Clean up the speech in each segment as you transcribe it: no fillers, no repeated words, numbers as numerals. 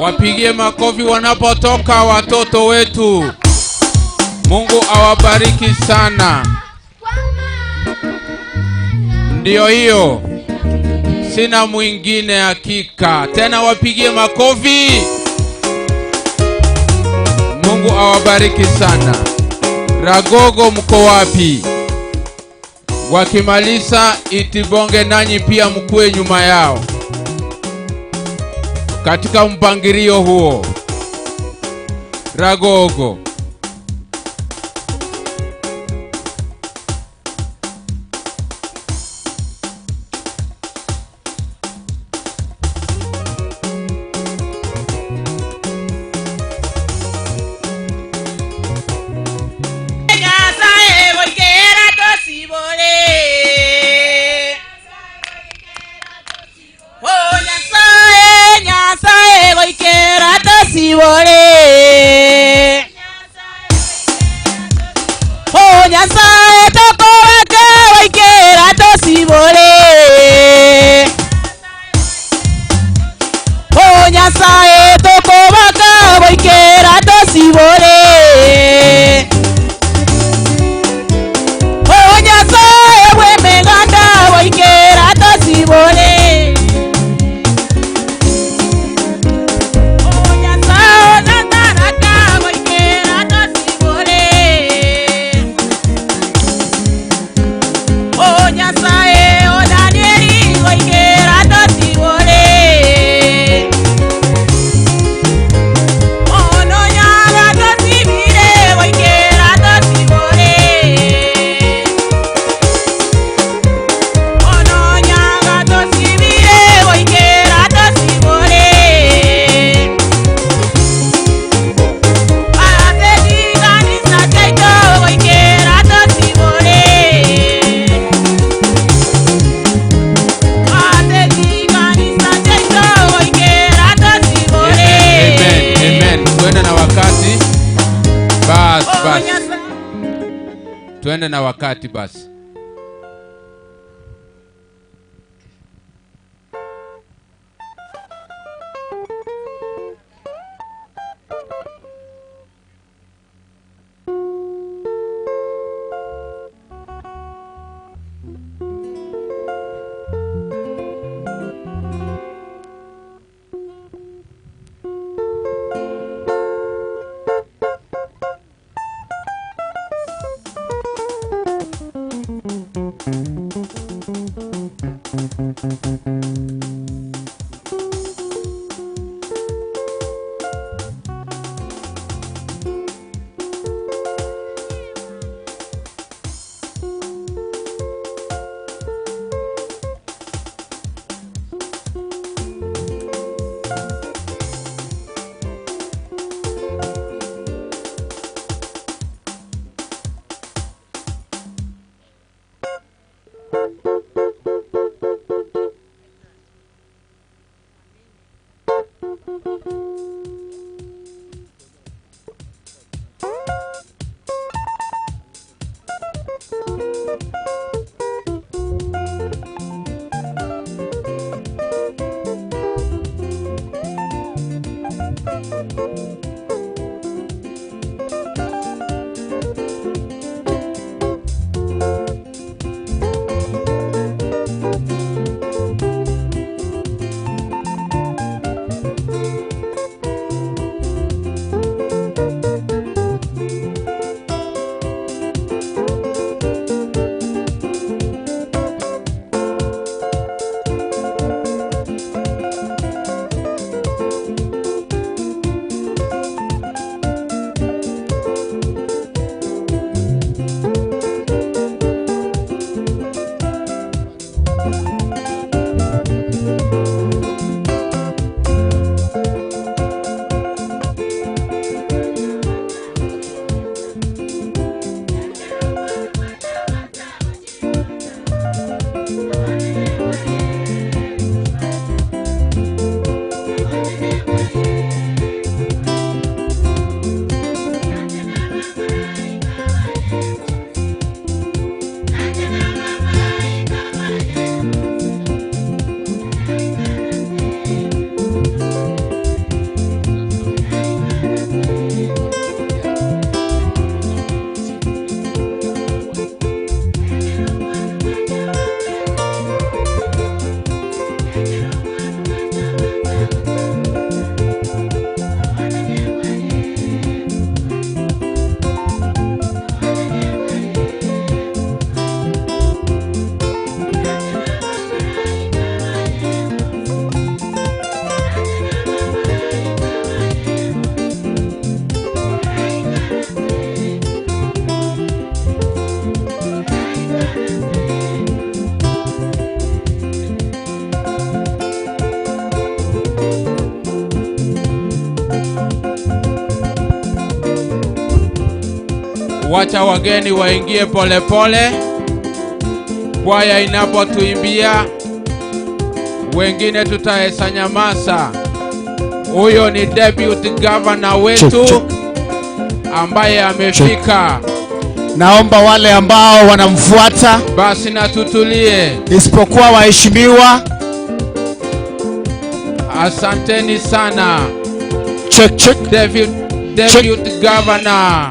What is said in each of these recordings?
Wapigie makofi wanapotoka watoto wetu. Mungu awabariki sana. Ndiyo hiyo, sina mwingine hakika. Tena wapigie makofi. Mungu awabariki sana. Ragogo mko wapi? Wakimaliza Itibonge nanyi pia mkuwe nyuma yao katika mpangilio huo. Ragogo. Tuende na wakati basi. Wacha wageni waingie polepole. Kwaya inapotuimbia, wengine tutaweza nyamaza. Huyo ni deputy governor wetu Check, check. Ambaye amefika. Naomba wale ambao wanamfuata, Basi na tutulie. Isipokuwa waheshimiwa. Asanteni sana. Check, check. Deputy Governor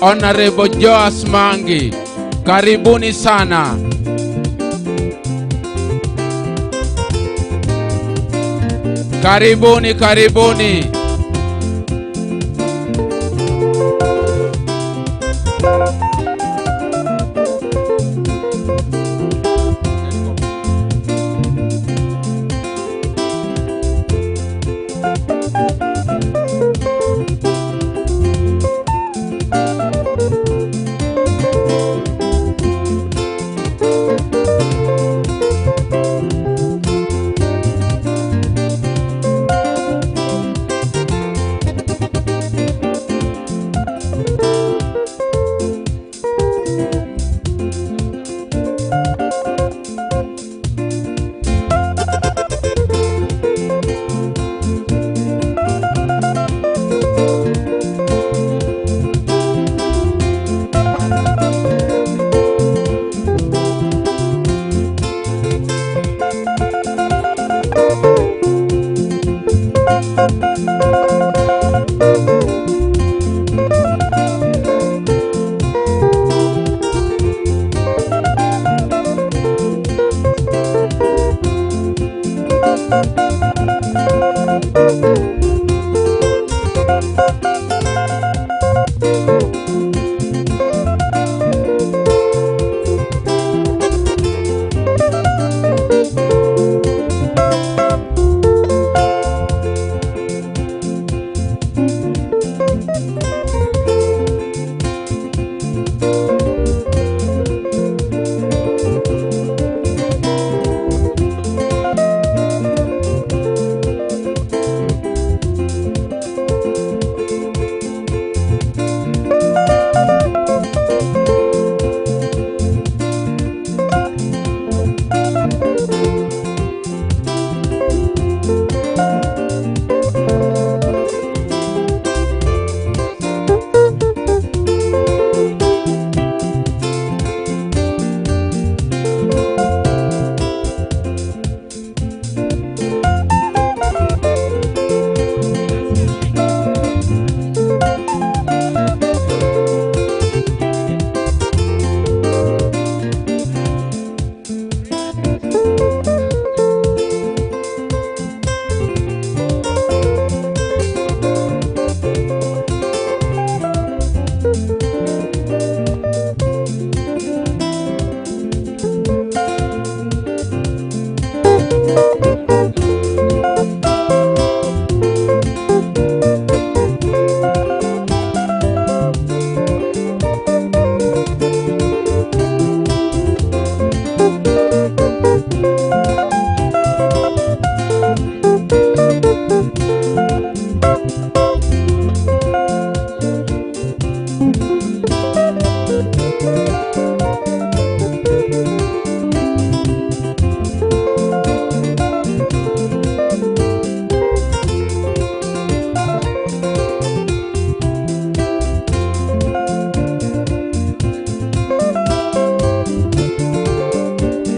Honorable Joash Mangi, karibuni sana. Karibuni, karibuni.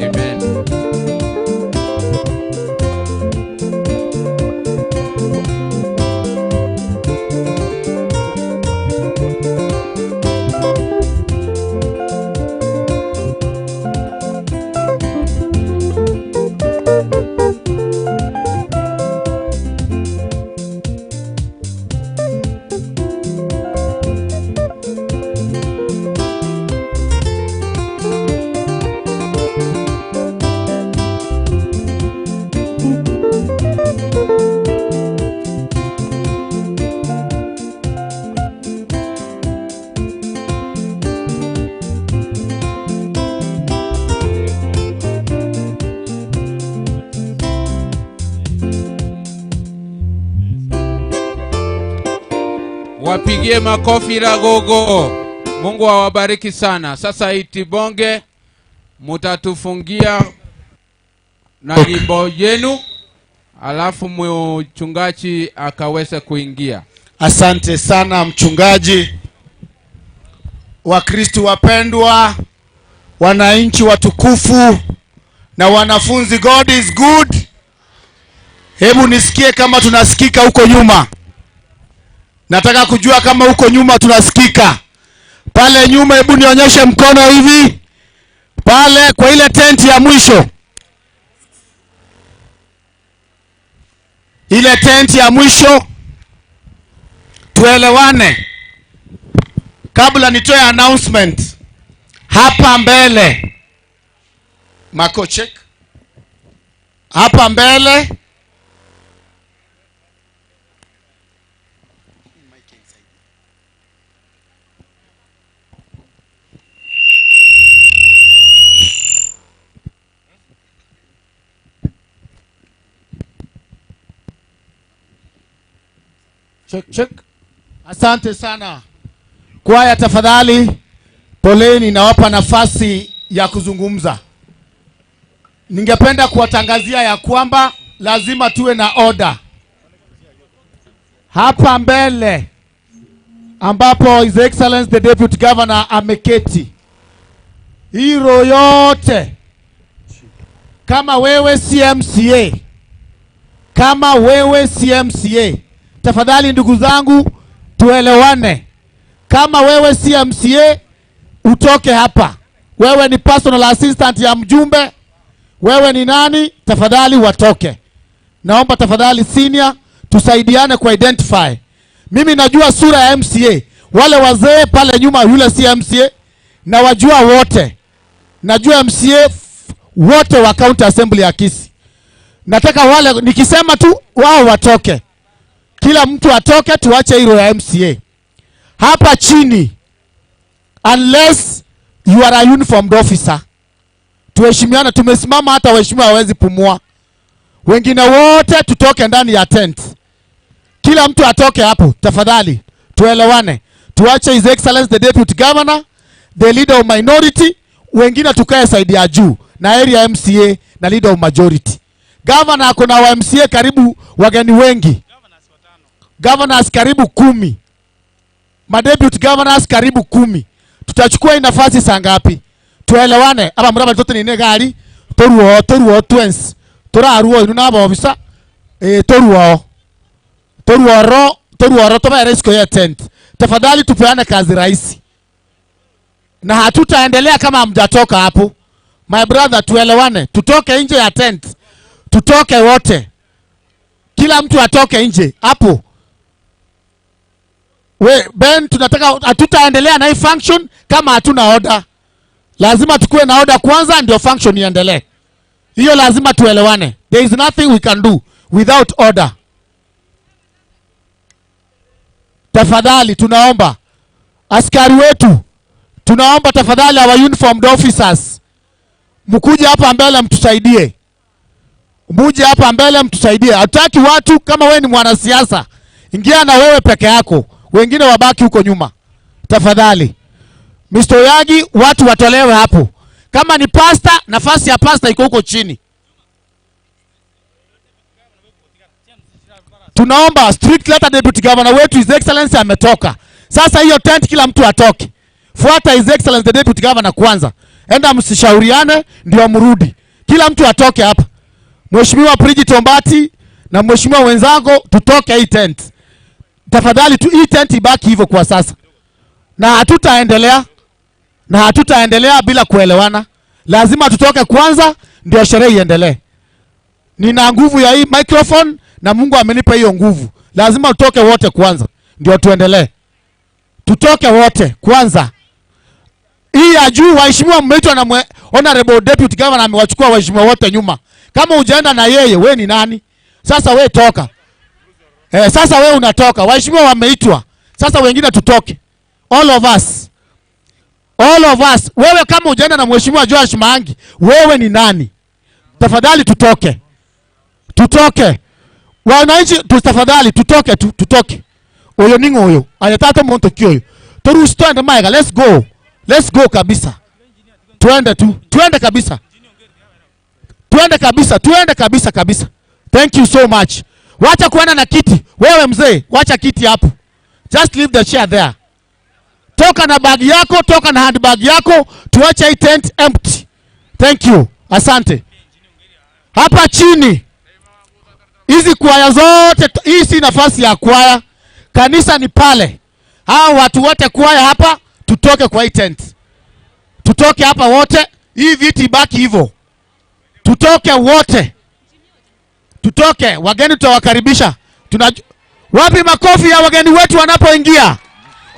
Amen. Wapigie makofi Ragogo. Mungu awabariki sana. Sasa Itibonge mutatufungia na nyimbo yenu, alafu mchungaji akaweze kuingia. Asante sana mchungaji. Wakristo wapendwa, wananchi watukufu na wanafunzi, God is good. Hebu nisikie kama tunasikika huko nyuma. Nataka kujua kama huko nyuma tunasikika. Pale nyuma, hebu nionyeshe mkono hivi. Pale kwa ile tenti ya mwisho. Ile tenti ya mwisho. Tuelewane. Kabla nitoe announcement. Hapa mbele. Mako check. Hapa mbele. Check, check. Asante sana. Kwaya tafadhali, poleni, nawapa nafasi ya kuzungumza. Ningependa kuwatangazia ya kwamba lazima tuwe na order. Hapa mbele ambapo His Excellency the Deputy Governor ameketi, hilo yote, kama wewe CMCA, kama wewe CMCA, tafadhali ndugu zangu tuelewane. Kama wewe CMCA utoke hapa. Wewe ni personal assistant ya mjumbe, wewe ni nani, tafadhali watoke. Naomba tafadhali senior tusaidiane ku identify. Mimi najua sura ya MCA, wale wazee pale nyuma yule CMCA na wajua wote. Najua MCA wote wa County Assembly ya Kisii. Nataka wale nikisema tu wao watoke. Kila mtu atoke, tuache hilo ya MCA. Hapa chini, unless you are a uniformed officer, tuheshimiane. Tumesimama hata waheshimiwa hawezi pumua. Wengine wote tutoke ndani ya tent. Kila mtu atoke hapo, tafadhali. Tuelewane. Tuache His Excellency the Deputy Governor, the leader of minority, wengine tukae side ya juu na area MCA na leader of majority. Governor ako na wa MCA karibu wageni wengi. Governors karibu 10. Madeputy governors karibu 10. Tutachukua hii nafasi saa ngapi? Tuelewane. Aba mraba tote ni gari toruo toruo twins. Toraruo inu na officer. Toruo. Toruo ro toruo ro toba risk ya tent. Tafadhali tupeane kazi rahisi. Na hatutaendelea kama hamjatoka hapo. My brother, tuelewane. Tutoke nje ya tent. Tutoke wote. Kila mtu atoke nje hapo. We Ben, tunataka hatutaendelea na hii function kama hatuna order. Lazima tukue na order kwanza ndio function iendelee. Hiyo lazima tuelewane. There is nothing we can do without order. Tafadhali tunaomba askari wetu, tunaomba tafadhali our uniformed officers, mkuje hapa mbele mtusaidie. Muje hapa mbele mtusaidie. Hatutaki watu kama wewe ni mwanasiasa, ingia na wewe peke yako, wengine wabaki huko nyuma. Tafadhali Mr. Yagi, watu watolewe hapo. Kama ni pastor, nafasi ya pastor iko huko chini. Tunaomba strict letter Deputy Governor wetu His Excellency ametoka. Sasa hiyo tent kila mtu atoke. Fuata His Excellency the Deputy Governor kwanza. Enda msishauriane ndio mrudi. Kila mtu atoke hapa. Mheshimiwa Bridget Ombati na mheshimiwa wenzangu tutoke hii tent. Tafadhali tu hii tent ibaki hivyo kwa sasa. Na hatutaendelea. Na hatutaendelea bila kuelewana. Lazima tutoke kwanza ndio sherehe iendelee. Nina nguvu ya hii microphone na Mungu amenipa hiyo nguvu. Lazima tutoke wote kwanza ndio tuendelee. Tutoke wote kwanza. Hii ya juu waheshimiwa mmeitwa na Honorable Deputy Governor amewachukua waheshimiwa wote nyuma. Kama hujaenda na yeye, we ni nani? Sasa we toka. Sasa we unatoka. Waheshimiwa wameitwa. Sasa wengine tutoke. All of us. All of us. Wewe kama hujaenda na mheshimiwa Joash Maangi, wewe ni nani? Tafadhali tutoke. Tutoke. Wananchi tafadhali tutoke tu, tutoke. Oyo ningo oyo. Ayatata monto kioyo. Torusi twende maega. Let's go. Let's go kabisa. Twende tu. Twende kabisa. Twende kabisa. Twende kabisa kabisa. Thank you so much. Wacha kuenda na kiti. Wewe mzee, wacha kiti hapo. Just leave the chair there. Toka na bag yako, toka na handbag yako, tuache hii tent empty. Thank you. Asante. Hapa chini hizi kwaya zote, hii si nafasi ya kwaya. Kanisa ni pale. Hao watu wote kwaya hapa, tutoke kwa hii tent. Tutoke hapa wote, hii viti ibaki hivyo. Tutoke wote. Tutoke, wageni tutawakaribisha. Wapi makofi ya wageni wetu wanapoingia?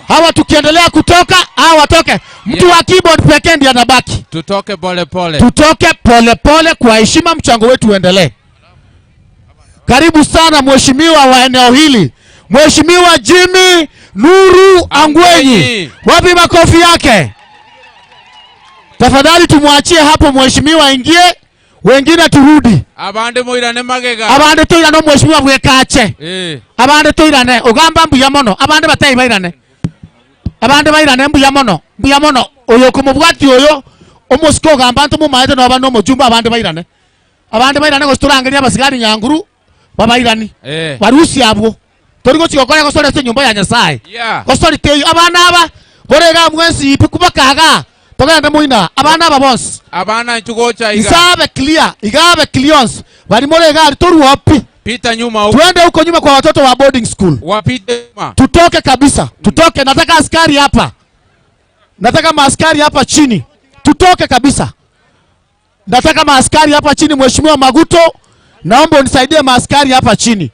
Hawa tukiendelea kutoka, hawa watoke. Mtu wa keyboard pekee ndiye anabaki. Tutoke pole pole. Tutoke pole pole kwa heshima, mchango wetu uendelee. Karibu sana mheshimiwa wa eneo hili, Mheshimiwa Jimmy Nuru Angwenyi. Wapi makofi yake? Tafadhali tumwachie hapo mheshimiwa aingie, wengine turudi. Abande muirane magega. Abande tuirane mheshimiwa bwekache. Abande tuirane ogamba mbuya mono, abande batai bairane. Abande bairane mbuya mono, mbuya mono. Oyo kumubwati oyo omusiko ogamba ntu mumaete no abano mujumba abande bairane. Abande bairane gosturangeria abasigari nyanguru babairani. Barusi abwo. Tori gochigokora gosore ase nyumba ya Nyasaye. Gosori teyo abana aba borega mwensi ipikubakaga. Togenda muina abana aba bonsi. Abana nchugocha iga. Isabe clear, igabe clearance. Bali morega toru wapi? Pita nyuma huko. Tuende huko nyuma kwa watoto wa boarding school. Wapite nyuma. Tutoke kabisa. Tutoke, nataka askari hapa. Nataka maaskari hapa chini. Tutoke kabisa. Nataka maaskari hapa chini. Mheshimiwa Maguto, naomba unisaidie maaskari hapa chini.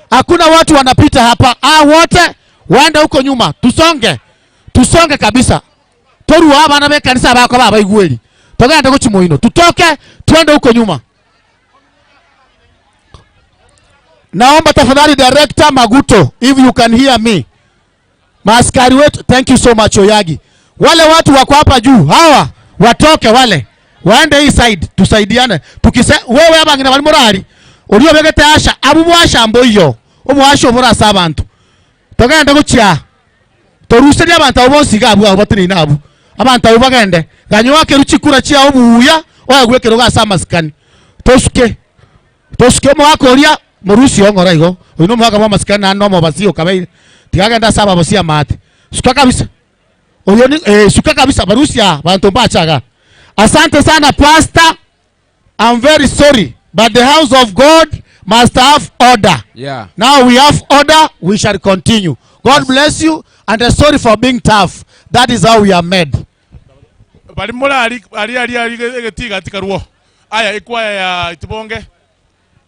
Hakuna watu wanapita hapa. Wote waende huko nyuma. Tusonge. Tusonge kabisa. Toru hapa na kanisa bako baba igweli. Togenda kuchimuino. Tutoke, tuende huko nyuma. Naomba tafadhali Director Maguto, if you can hear me. Maaskari wetu, thank you so much Oyagi. Wale watu wako hapa juu, hawa watoke wale. Waende hii side, tusaidiane. Tukise wewe hapa ngina bali morali. Ulio begete asha, abu mwasha mboyo. Omwasha omora sabantu. Togenda kuchia. Toruseria abantu bonsi gabu abo batini nabo. Abantu abo bagende. Ganyo ruchikura chia obuya, oyagwekero gasa masikani. Tosuke. Tosuke mwakoria murusi ongora igo. Uno mwaka mwa masikani na nomo basio kabaire. Tigagenda saba bosia mate. Suka kabisa. Oyo ni suka kabisa barusia bantu mbachaga. Asante sana pastor. I'm very sorry, but the house of God must have order. Yeah. Now we have order, we shall continue. God bless you, and I'm sorry for being tough. That is how we are made. Bali mola ali ali ali ali tiga tikaruo. Aya ikwaya ya Itibonge.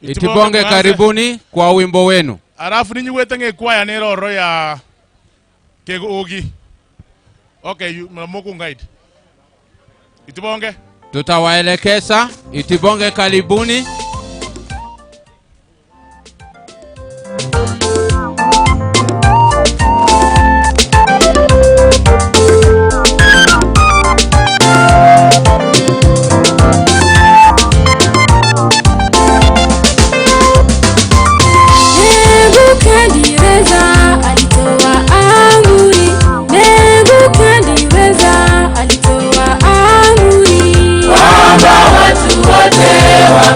Itibonge karibuni kwa wimbo wenu. Alafu ninyi wetenge ikwaya nero ya Kegogi. Okay, you mmoku guide. Itibonge. Tutawaelekeza. Itibonge karibuni. Alitoa amri kwamba watu wote wa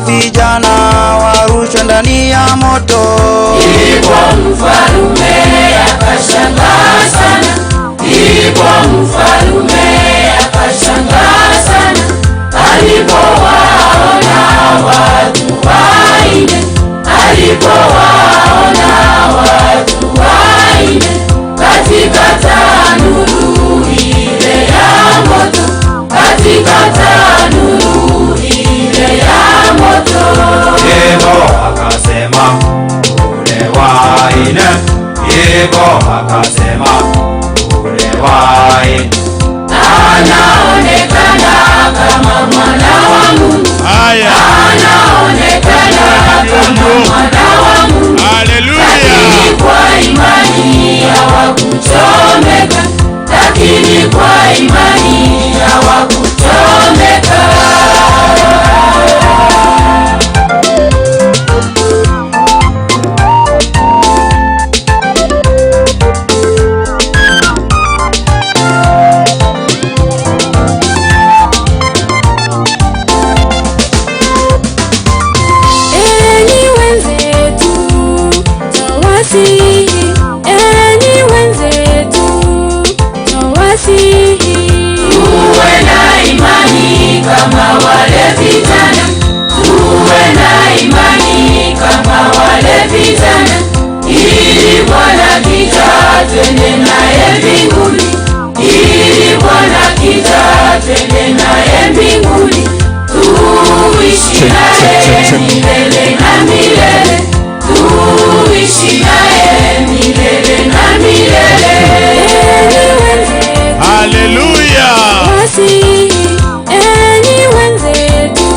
vijana warushwe ndani ya moto. Ndipo mfalume akashangaa sana, ndipo mfalume akashangaa sana, alipowaona watu waine, alipowaona watu waine katika tanuru ile ya moto, katika tanuru ile ya moto. Yebo akasema ule waine, Yebo akasema ule waine. Anaonekana kama mwana wa Mungu. Haya. Anaonekana kama mwana wa Mungu. Haleluya. Lakini kwa imani hawakuchomeka, lakini kwa imani hawakuchomeka. Enyi wenzetu twawasihi, enyi wenzetu twawasihi, tuwe na imani kama wale vijana, tuwe na imani kama wale vijana, ili Bwana akija twende naye mbinguni, ili Bwana akija twende naye mbinguni, tuishi naye milele na milele, tuishi naye milele na milele. Enyi wenzetu Haleluya. twawasihi, enyi wenzetu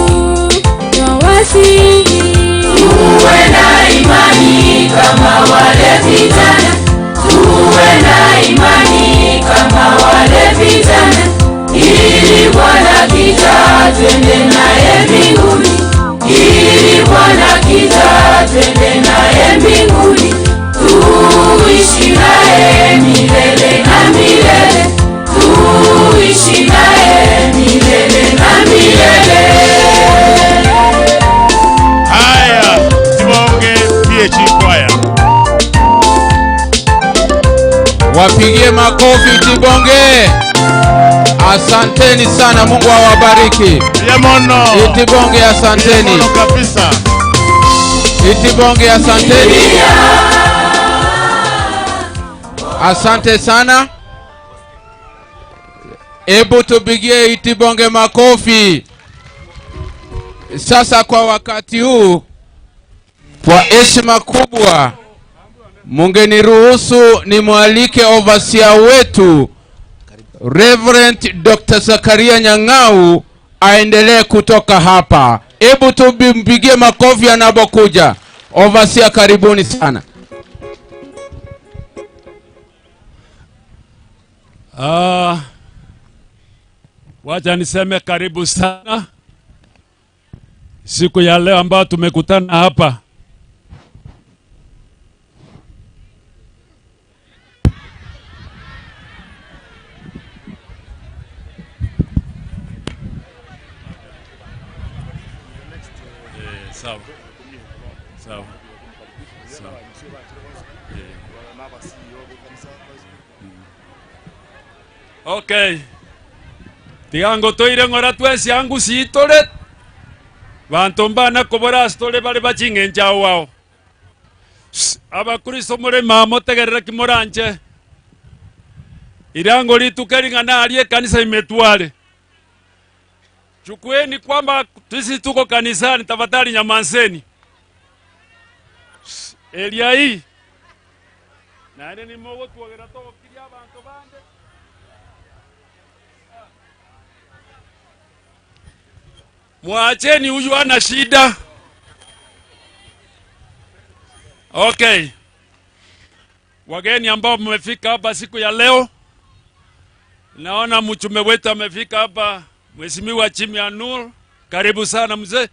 twawasihi, tuwe na imani kama wale vijana, tuwe na imani kama wale vijana, ili Bwana akija twende naye mbinguni, ili Bwana akija twende naye mbinguni, tuishi naye milele na milele, tuishi naye milele na milele. Haya, Tibonge PH Choir. Wapigie makofi Tibonge. Asanteni sana, Mungu awabariki. Yamono. Itibonge, asanteni. Yamono kabisa. Itibonge, asanteni. Asante sana. Hebu tupigie Itibonge makofi. Sasa kwa wakati huu, kwa heshima kubwa, mungeniruhusu nimwalike overseer wetu Reverend Dr. Zakaria Nyang'au aendelee kutoka hapa. Hebu tumpigie makofi anapokuja. Overseer, karibuni sana. Wacha niseme karibu sana siku ya leo ambayo tumekutana hapa. Sawa. Sawa. Sawa. Okay. Tigango toire ngora twesi angu sitore. Bantu mbana kobora stole bale bachingenja wao. Abakristo more mamo tegerera kimoranje. Irango litukeringana aliye kanisa imetwale. Chukueni kwamba sisi tuko kanisani, tafadhali nyamanseni. Elia hii. Nane ni mogo tuogera to kiria bantu bande. Mwacheni huyu ana shida. Okay. Wageni ambao mmefika hapa siku ya leo, naona mchume wetu amefika hapa, Mheshimiwa Jimmy Anur, karibu sana mzee.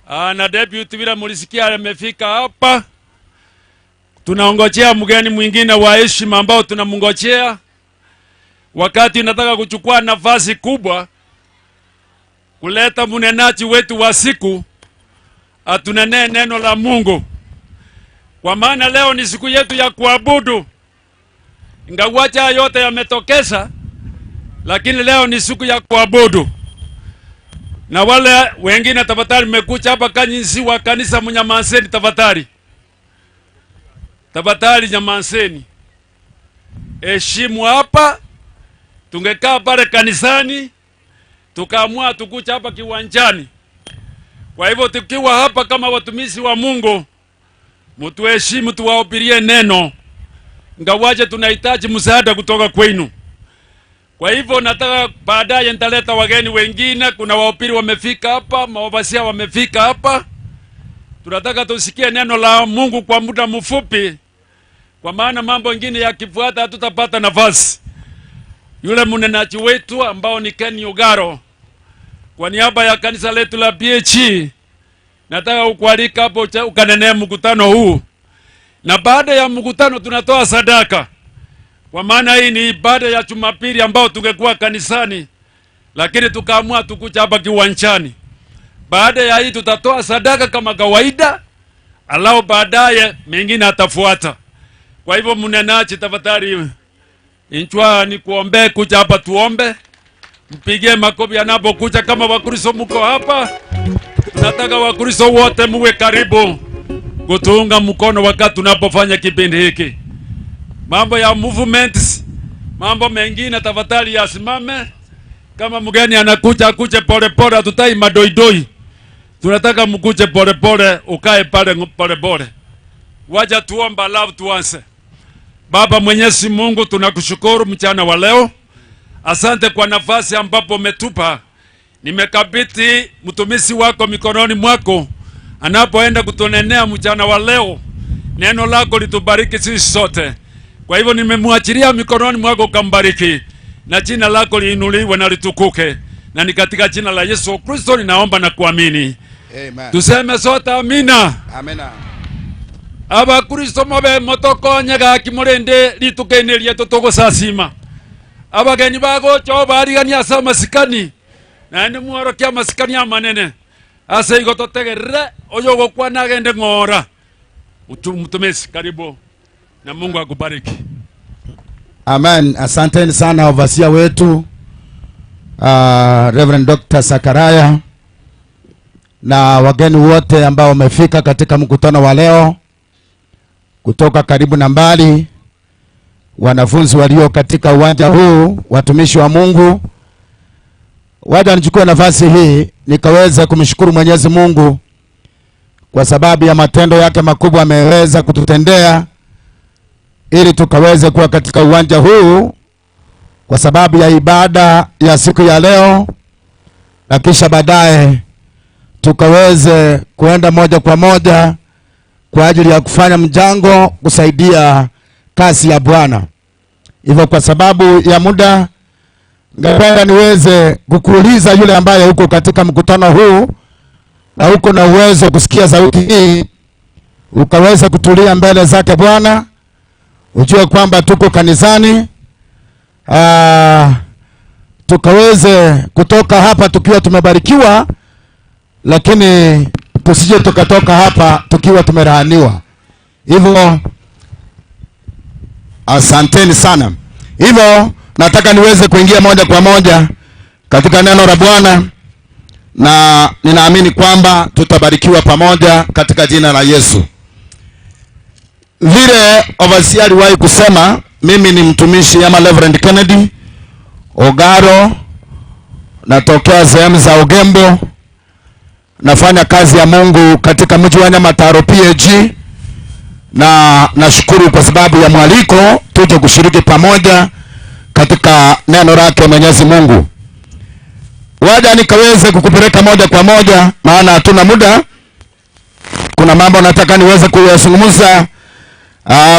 Na deputy vile mulisikia amefika hapa. Tunaongojea mgeni mwingine wa heshima ambao tunamngojea. Wakati nataka kuchukua nafasi kubwa, kuleta mnenaji wetu wa siku atunenee neno la Mungu. Kwa maana leo ni siku yetu ya kuabudu. Ingawacha yote yametokeza, lakini leo ni siku ya kuabudu. Na wale wengine tafadhali mmekuja hapa kanyinsi wa kanisa, mnyamazeni tafadhali. Tafadhali nyamazeni. Heshimu hapa. Tungekaa pale kanisani, tukaamua tukuja hapa kiwanjani. Kwa hivyo tukiwa hapa kama watumishi wa Mungu, mtuheshimu, tuwahubirie neno. Ingawaje tunahitaji msaada kutoka kwenu. Kwa hivyo nataka baadaye nitaleta wageni wengine. Kuna wahubiri wamefika hapa, maovasia wamefika hapa. Tunataka tusikie neno la Mungu kwa muda mfupi, kwa maana mambo mengine yakifuata hatutapata nafasi. Yule mnenaji wetu ambao ni Ken Ogaro, kwa niaba ya kanisa letu la PHE, nataka ukualika hapo ukanenee mkutano huu. Na baada ya mkutano tunatoa sadaka. Kwa maana hii ni ibada ya Jumapili ambao tungekuwa kanisani, lakini tukaamua tukuja hapa kiwanjani. Baada ya hii tutatoa sadaka kama kawaida, alao baadaye mengine atafuata. Kwa hivyo mnenaji tafadhali inchwa ni kuombe kuja hapa tuombe. Mpigie makofi anapokuja kama Wakristo mko hapa. Tunataka Wakristo wote muwe karibu kutuunga mkono wakati tunapofanya kipindi hiki. Mambo ya movements, mambo mengine tafadhali yasimame. Kama mgeni anakuja akuje pole pole, hatutai madoidoi. Tunataka mkuje pole pole, ukae pale pole pole. Waja tuomba alafu tuanze. Baba Mwenyezi Mungu, tunakushukuru mchana wa leo. Asante kwa nafasi ambapo umetupa. Nimekabidhi mtumishi wako mikononi mwako anapoenda kutunenea mchana wa leo. Neno lako litubariki sisi sote. Kwa hivyo nimemwachilia mikononi mwako ukambariki, na jina lako liinuliwe na litukuke. Na ni katika jina la Yesu Kristo ninaomba na kuamini. Amen. Tuseme sote amina. Amina. Abakristo mobe motokonyega kimurende litukeneria totogosasima. Abageni bagocha barigania ase amasikani, naende mworokia amasikani amanene. Ase igo totegerere oyo gokwana agende ng'ora. Mtumishi karibu, na Mungu akubariki. Amen. Asanteni sana overseer wetu Reverend Dr. Sakaraya na wageni wote ambao wamefika katika mkutano wa leo kutoka karibu na mbali, wanafunzi walio katika uwanja huu, watumishi wa Mungu. Wacha nichukue nafasi hii nikaweza kumshukuru Mwenyezi Mungu kwa sababu ya matendo yake makubwa ameweza kututendea ili tukaweze kuwa katika uwanja huu kwa sababu ya ibada ya siku ya leo, na kisha baadaye tukaweze kuenda moja kwa moja kwa ajili ya kufanya mchango kusaidia kazi ya Bwana. Hivyo kwa sababu ya muda, ningependa niweze kukuuliza yule ambaye uko katika mkutano huu na uko na uwezo kusikia sauti hii, ukaweza kutulia mbele zake Bwana, ujue kwamba tuko kanisani, tukaweze kutoka hapa tukiwa tumebarikiwa, lakini tusije tukatoka hapa tukiwa tumelaaniwa. Hivyo asanteni sana. Hivyo nataka niweze kuingia moja kwa moja katika neno la Bwana, na ninaamini kwamba tutabarikiwa pamoja katika jina la Yesu. Vile overseer aliwahi kusema, mimi ni mtumishi ama Reverend Kennedy Ogaro, natokea sehemu za Ogembo, nafanya kazi ya Mungu katika mji wa Nyamataro PAG, na nashukuru kwa sababu ya mwaliko tuje kushiriki pamoja katika neno lake Mwenyezi Mungu. Waja nikaweze kukupeleka moja kwa moja, maana hatuna muda. Kuna mambo nataka niweze kuyazungumza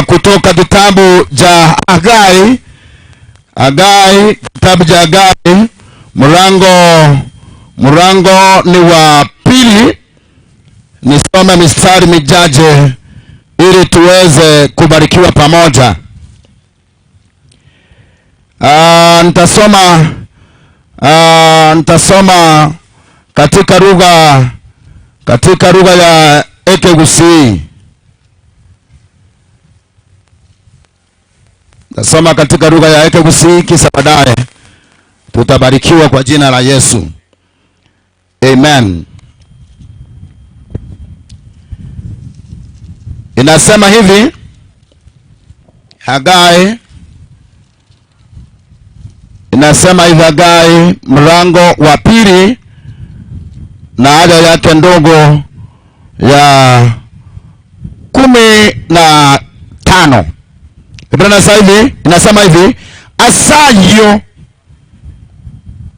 kutoka kitabu cha Hagai. Hagai, kitabu cha Hagai mlango ni wa 2. Nisome mistari michache ili tuweze kubarikiwa pamoja. Nitasoma katika lugha ya Ekegusii. Nasoma katika lugha ya Ekegusii kisha baadaye tutabarikiwa kwa jina la Yesu. Amen. Inasema hivi, Hagai, inasema hivi Hagai mlango wa 2 na aya yake ndogo ya 15. Biblia inasema hivi, asayo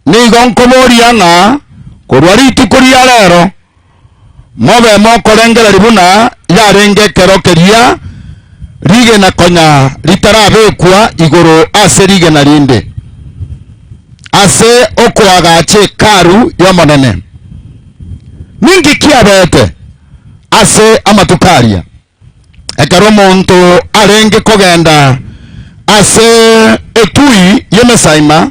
nigo nkoboria ng'a korwa rituko ria rero mobe mokorengera ribuna yarenge kerokeria rigena konya ritarabekwa igoro ase rigena rinde ase okoagache karu yomonene ningi kiabete ase amatukaria ekero omonto arenge kogenda ase etui yemesaima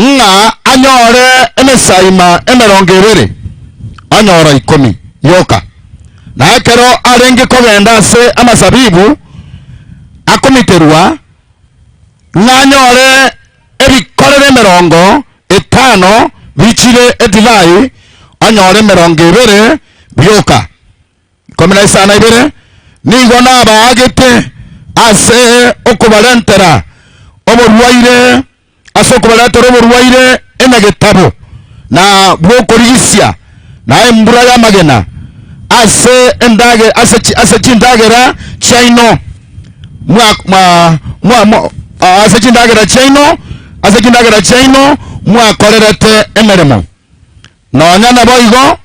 ng'a anyore emesaima emerongo ebere anyora 10 yoka na ekero arenge kogenda ase amasabibu akomiterwa ng'a anyore ebikorere emerongo 5 bichire edivai anyore 20 byoka 15 nigo nabaagete ase okubarentera oborwaire ase okubarentera oborwaire emegetabu na bwokorigisia na embura y'amagena ase endage ase chindagera chaino mwa mwa ase chindagera chaino ase chindagera chaino mwakorerete emeremo nonya nabo igo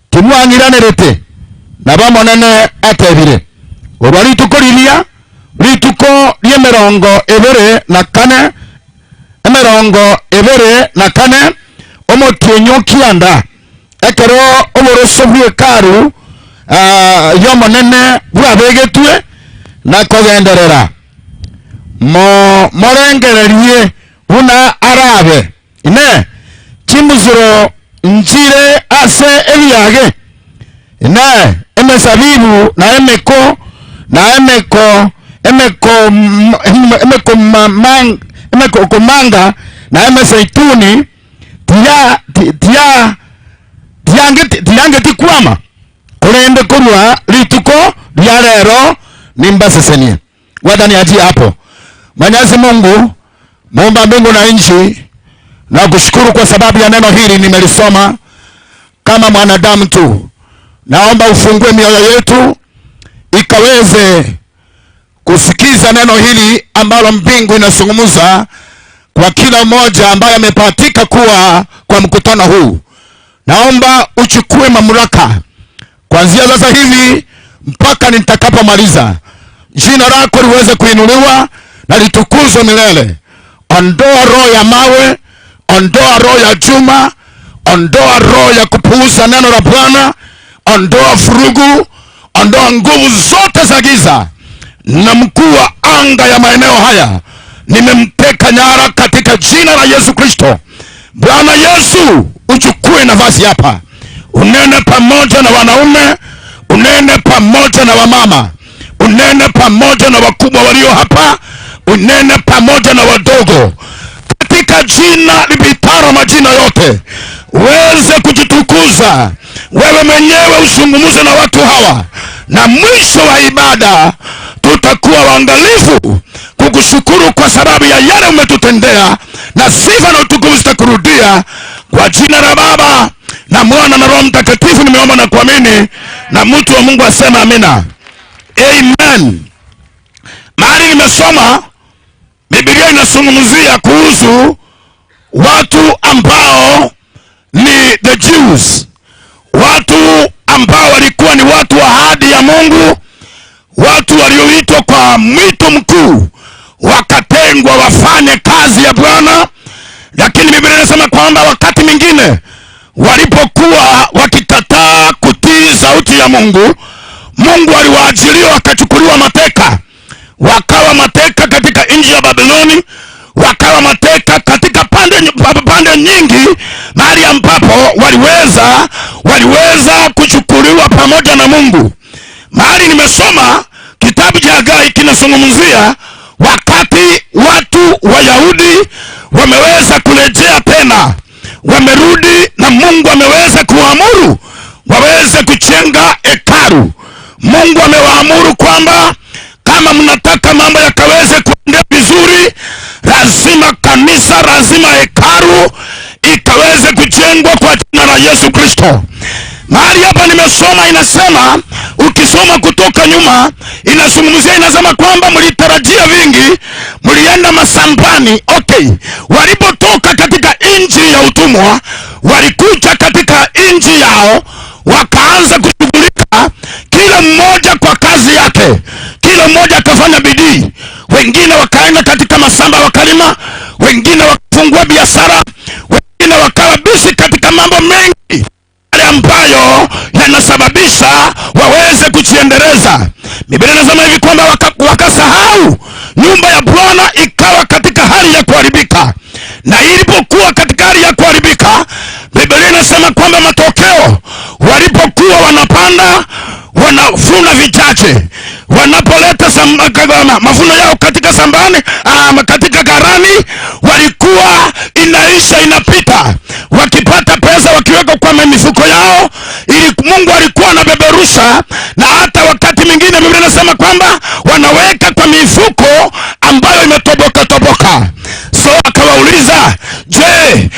timwang'iranerete nabo monene atebire orwa rituko riria rituko ry'emirongo 24 24 omotienyo kianda ekero oboroso bw'ekaru yomonene bwabegetwe na kogenderera morengererie buna arabe ine chimbuzuro nchire ase ebiage ine emesabibu na emeko na emeko emeko emeko mang emeko komanga na emeseituni tiya tiya tiyange tikwama kurende kurwa rituko lya lero nimbasesenie. Wadani aji hapo. Mwenyezi Mungu muumba mbingu na nchi, na kushukuru kwa sababu ya neno hili nimelisoma kama mwanadamu tu. Naomba ufungue mioyo yetu ikaweze kusikiza neno hili ambalo mbingu inazungumza kwa kila mmoja ambaye amepatika kuwa kwa mkutano huu. Naomba uchukue mamlaka kuanzia sasa hivi mpaka nitakapomaliza. Jina lako liweze kuinuliwa na litukuzwe milele. Ondoa roho ya mawe, ondoa roho ya chuma, ondoa roho ya kupuuza neno la Bwana, ondoa furugu, ondoa nguvu zote za giza. Na mkuu wa anga ya maeneo haya nimemteka nyara katika jina la Yesu Kristo. Bwana Yesu, uchukue nafasi hapa. Unene pamoja na wanaume, unene pamoja na wamama, unene pamoja na wakubwa walio hapa, unene pamoja na wadogo. Katika jina lipitalo majina yote, uweze kujitukuza wewe mwenyewe, usungumuze na watu hawa. Na mwisho wa ibada tutakuwa waangalifu kukushukuru kwa sababu ya yale umetutendea, na sifa na utukufu zitakurudia. Kwa jina la Baba na Mwana na Roho Mtakatifu nimeomba na kuamini, na mtu wa Mungu asema amina. Amen. Mahali nimesoma Biblia inazungumzia kuhusu watu ambao ni the Jews, watu ambao walikuwa ni watu wa ahadi ya Mungu, watu walioitwa kwa mwito mkuu, wakatengwa wafanye kazi ya Bwana. Lakini Biblia inasema kwamba wakati mwingine walipokuwa wakikataa kutii sauti ya Mungu, Mungu aliwaachilia wakachukuliwa mateka. Wakawa mateka katika nchi ya Babiloni, wakawa mateka katika pande nyingi, mahali Mahali ambapo waliweza kuchukuliwa pamoja na Mungu. Mahali nimesoma kitabu cha Hagai kinazungumzia wakati watu Wayahudi wameweza kurejea tena, wamerudi na Mungu ameweza kuamuru waweze kujenga hekalu. Mungu amewaamuru kwamba kama mnataka mambo yakaweze kuenda vizuri, lazima kanisa, lazima hekalu ikaweze kujengwa kwa jina la Yesu Kristo. Mahali hapa nimesoma inasema, ukisoma kutoka nyuma inazungumzia, inasema kwamba mlitarajia vingi, mlienda masambani. Okay, walipotoka katika nchi ya utumwa, walikuja katika nchi yao, wakaanza kushughulika, kila mmoja kwa kazi yake, kila mmoja akafanya bidii. Wengine wakaenda katika masamba wakalima, wengine wakafungua biashara, wengine wakawa busy katika mambo mengi ambayo yanasababisha waweze kujiendeleza. Biblia inasema hivi kwamba wakasahau nyumba ya Bwana ikawa katika hali ya kuharibika. Na ilipokuwa katika hali ya kuharibika, Biblia inasema kwamba matokeo, walipokuwa wanapanda wanavuna vichache, wanapoleta mavuno yao katika sambani, katika gharani, walikuwa inaisha inapita, wakipata pesa wakiweka kwa mifuko yao, ili Mungu alikuwa anabeberusha. Na hata wakati mwingine Biblia inasema kwamba wanaweka kwa mifuko ambayo imetoboka toboka. So akawauliza, je,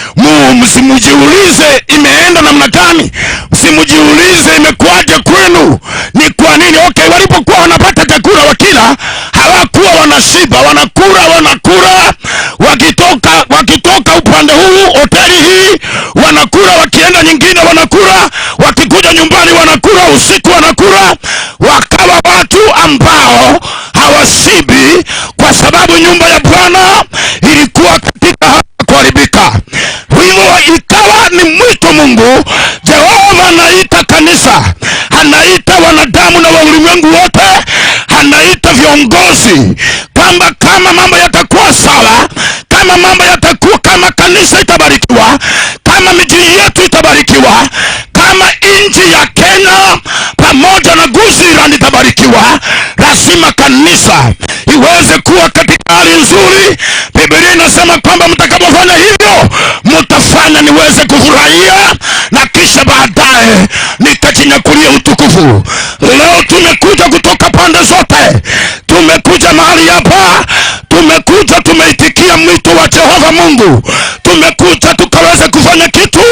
msimujiulize imeenda namna gani? Msimujiulize imekuaje kwenu? Ni kwa nini? Okay, walipokuwa wanapata chakula wakila, hawakuwa wanashiba, wanakula wakitoka upande huu hoteli hii wanakula, wakienda nyingine wanakula, wakikuja nyumbani wanakula, usiku wanakula. Wakawa watu ambao hawashibi, kwa sababu nyumba ya Bwana ilikuwa katika kuharibika. Hivyo ikawa ni mwito Mungu Jehova anaita kanisa, anaita wanadamu na ulimwengu wote, anaita viongozi kwamba kama mambo yatakuwa sawa, kama mambo yatakuwa, kama kanisa itabarikiwa, kama miji yetu itabarikiwa, kama nchi ya Kenya pamoja na Gusiland itabarikiwa, lazima kanisa iweze kuwa katika hali nzuri. Biblia inasema kwamba mtakapofanya hivyo, mtafanya niweze kufurahia na kisha baadaye nikajinyakulia utukufu. Leo tumekuja kutoka pande zote, tumekuja mahali hapa, tumekuja tumeitikia mwito wa Jehova Mungu, tumekuja tukaweza kufanya kitu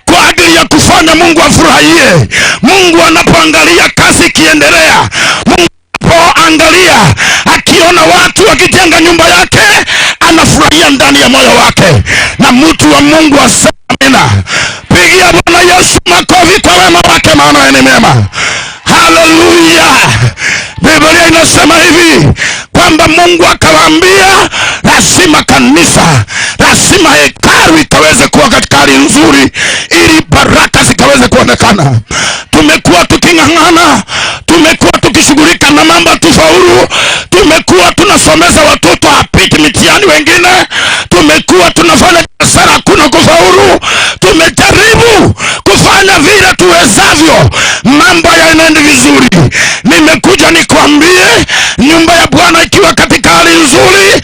kwa ajili ya kufanya Mungu afurahie. Mungu anapoangalia kazi ikiendelea, Mungu anapoangalia akiona watu wakijenga nyumba yake, anafurahia ndani ya moyo wake. Na mtu wa Mungu asema amina. Pigia Bwana Yesu makofi kwa wema wake, maana ni mema. Haleluya. Biblia inasema hivi kwamba Mungu akawaambia lazima kanisa, lazima hekalu ikaweze kuwa katika hali nzuri ili baraka zikaweze kuonekana. Tumekuwa tuking'ang'ana, tumekuwa tukishughulika na mambo tufaulu, tumekuwa tunasomeza watoto hapiti mitihani wengine, tumekuwa tunafanya biashara hakuna kufaulu, tumejaribu kufanya vile tuwezavyo, mambo yanaenda vizuri. Nimekuja nikwambie, nyumba ya Bwana ikiwa katika hali nzuri,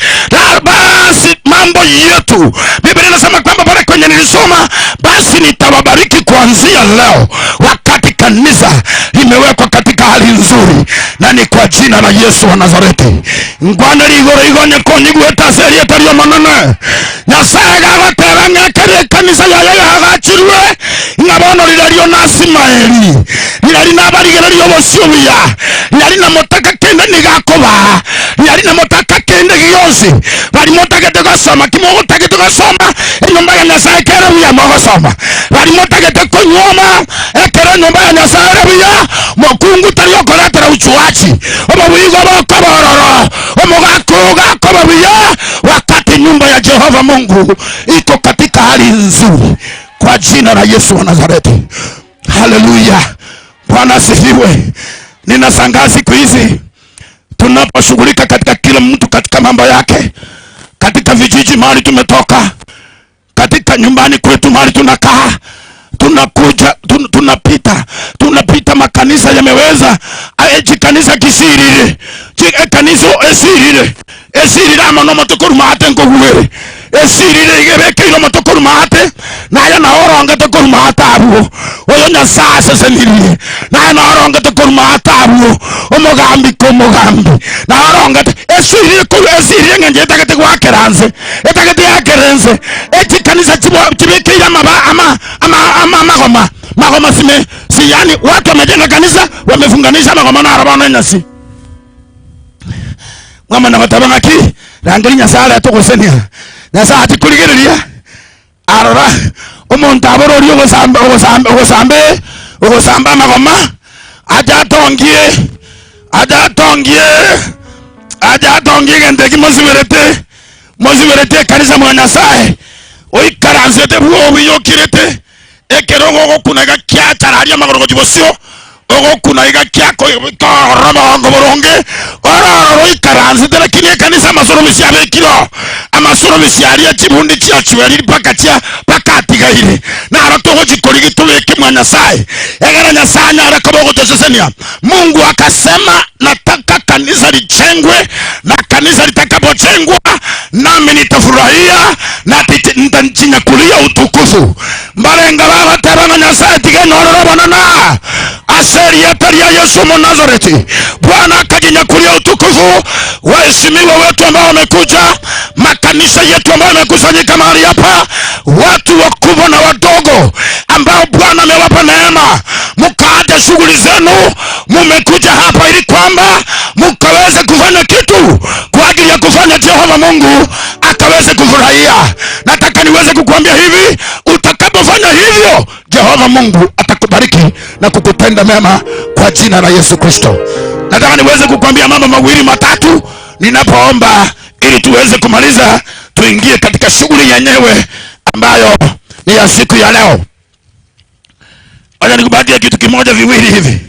basi mambo yetu, Biblia inasema kwamba pale kwenye nilisoma, basi nitawabariki kuanzia leo, wakati kanisa limewekwa katika hali nzuri, na ni kwa jina la Yesu wa Nazareti. Ngwana ligoro igonye konyigweta serie tario manene Nyasaye gagatera ng'ekere kanisa yaye yagachirwe ng'abono rirario nasimaeli rirari nabarigererio bosio buya rirari namotaka kende nigakoba rirari namotaka kende gionsi bari motagete gosoma kimogotagete gosoma enyumba ya Nyasaye kere buya mogosoma bari motagete konywoma ekere nyumba ya Nyasaye ere buya mokungu tari okoretera uchuachi obobuigo bokobororo omogakuga koba buya wakati nyumba ya Jehova Mungu iko katika hali nzuri kwa jina la Yesu wa Nazareti. Haleluya. Bwana asifiwe. Ninashangaa siku hizi tunaposhughulika katika kila mtu katika mambo yake, katika vijiji mahali tumetoka, Katika nyumbani kwetu mahali tunakaa, tunakuja tunapita makanisa yameweza echi kanisa kisirire kanisa esirire esirire amano motokuru maate nkoguere esirire igebekeire motokuru maate nayo naorongete koru maate abuo oyo Nyasaye asesenirie nayo naorongete koru maate abuo omogambi komogambi naorongete esirire koru esirire ng'enje etagete gwakera nse etagete yakera nse echi kanisa chibekeire amaba ama ama magoma magoma sime si, yani watu wamejenga kanisa wamefunganisha magoma na arabana nyasi mama na batabanga ki rangeli Nyasaye atogosenia Nyasaye atikuligereria arora omuntu aborori ogosamba ogosamba ogosambe ogosamba magoma ajatongie ajatongie ajatongie gendeki mosiberete mosiberete kanisa mwa Nyasaye oikaranzete bwo biyokirete ekerogo gokunaga kiatararia magoro gibosio ogokunaiga kiako koroma ngoboronge ororo ikaranzete lakini kanisa masoro misiabekiro amasoro misiaria chibundi chiachweri mpaka chia pakatigaire naro togochikorigi tubeke mwa Nyasaye egera Nyasaye arakobogotosesenia. Mungu akasema nataka kanisa lijengwe, na kanisa litakapojengwa nami nitafurahia na nitajinyakulia utukufu. Mbarenga baba tabana Nyasaye tigenororo bonana aseri yataria Yesu Mnazareti. Bwana akajinyakulia utukufu. Waheshimiwa wetu ambao wamekuja, makanisa yetu ambayo yamekusanyika mahali hapa, watu wakubwa na wadogo ambao Bwana amewapa neema, mkaacha shughuli zenu, mumekuja hapa ili kwamba mkaweze kufanya kitu kwa ajili ya kufanya Jehova Mungu akaweze kufurahia. Nataka niweze kukuambia hivi, utakapofanya hivyo Jehova Mungu atakubariki na kukutenda mema kwa jina la Yesu Kristo. Nataka niweze kukuambia mambo mawili matatu ninapoomba ili tuweze kumaliza, tuingie katika shughuli yenyewe ambayo ni ya siku ya leo. Wacha nikupatie kitu kimoja viwili hivi.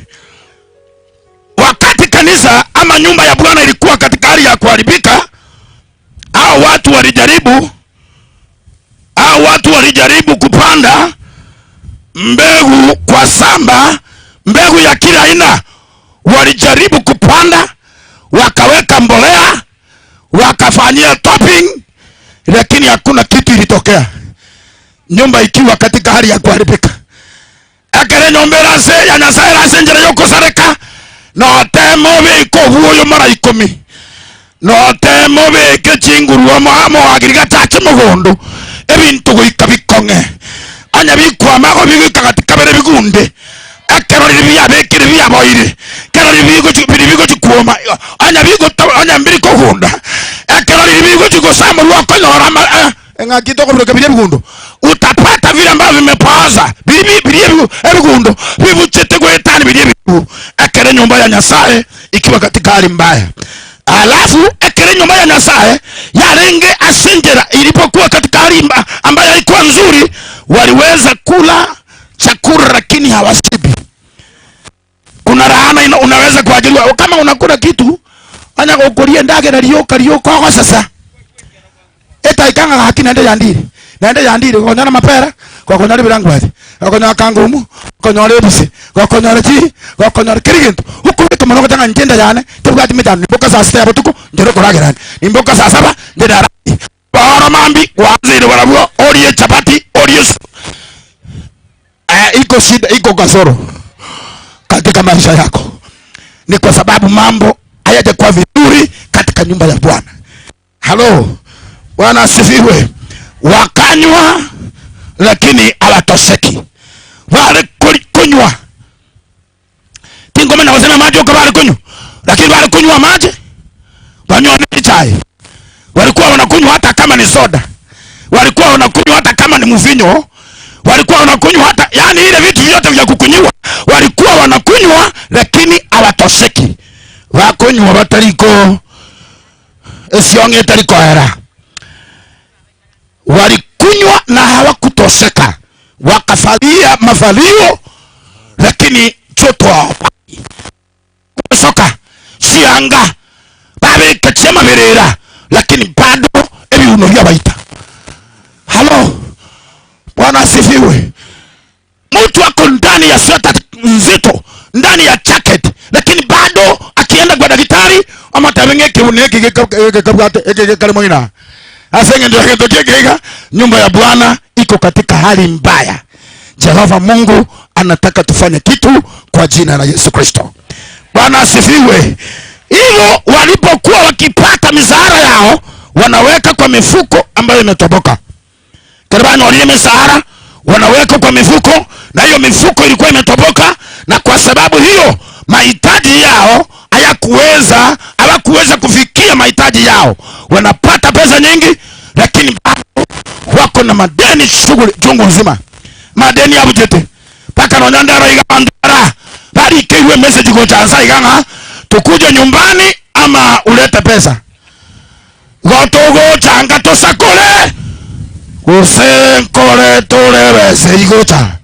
Wakati kanisa ama nyumba ya Bwana ilikuwa katika hali ya kuharibika, hao watu walijaribu, hao watu walijaribu kupanda mbegu kwa samba, mbegu ya kila aina. Walijaribu kupanda, wakaweka mbolea, wakafanyia topping, lakini hakuna kitu ilitokea. Nyumba ikiwa katika hali ya kuharibika. Ekere nyombera se ya Nyasaye rase njira yokosareka no temo biko buoyo mara 10 no temo beke chinguru amamo agiriga chache mugondo ebintu goika bikonge anya bikwamago bigika katika bere bigunde ekero ribia bekire biaboire kero ribigo biribigo chikuoma anya bigo anya mbiri kogunda ekero ribigo chikosamurwa konyora engakito koburuka biri bigundo utapata vile ambavyo vimepaaza biri biri ebigundo bibuchete gwetani biri bibu ekere nyumba ya Nyasaye ikiwa katika hali mbaya. Alafu ekere nyumba ya Nyasaye yarenge asinjera ilipokuwa katika hali ambayo haikuwa nzuri, waliweza kula chakula lakini hawashibi. Kuna laana unaweza kuajiriwa kama unakula kitu anya gokurie ndage na rioka rioka kwa sasa eta ikanga haki nende yandire nende yandire konyana mapera kwa konyana birangwazi konyana kangumu konyana ebise kwa konyana chi kwa konyana kirigintu ukubika mono kutanga njenda yane tubwati mitano nimboka saa 6 ya butuko njero koragerani nimboka saa 7 ndera baro mambi wazire barabwo orie chapati orie iko shida iko kasoro katika maisha yako. Ni kwa sababu mambo hayajakuwa vizuri katika nyumba ya Bwana. Halo, Bwana asifiwe. Wakanywa lakini hawatosheki. Wale kunywa tingome na wasema maji ukabali kunywa, lakini wale kunywa maji wanywa chai. Walikuwa wanakunywa hata kama ni soda, walikuwa wanakunywa hata kama ni mvinyo, walikuwa wanakunywa hata yani ile vitu vyote vya kukunywa walikuwa wanakunywa, lakini hawatosheki. Wakunywa batariko esionge tariko era. Walikunywa na hawakutosheka, wakafalia mavalio lakini choto hawapati. Soka sianga babeka chema merera lakini bado ebiuno byabaita. Halo, Kibuneki kikalimwina. Asenge ndio kitokea nyumba ya Bwana iko katika hali mbaya. Jehova Mungu anataka tufanye kitu kwa jina la Yesu Kristo. Bwana asifiwe. Hivyo walipokuwa wakipata mishahara yao wanaweka kwa mifuko ambayo imetoboka. Karibani walile mishahara wanaweka kwa mifuko, na hiyo mifuko ilikuwa imetoboka, na kwa sababu hiyo mahitaji yao hawakuweza kufikia mahitaji yao. Wanapata pesa nyingi lakini wako na madeni shughuli chungu nzima. Madeni ya bujete. Paka nonyandara igandara. Bali kiwe message kuchanza iganga tukuje nyumbani ama ulete pesa. Gotogo changa tosakole. Kusenkole toleweze igota.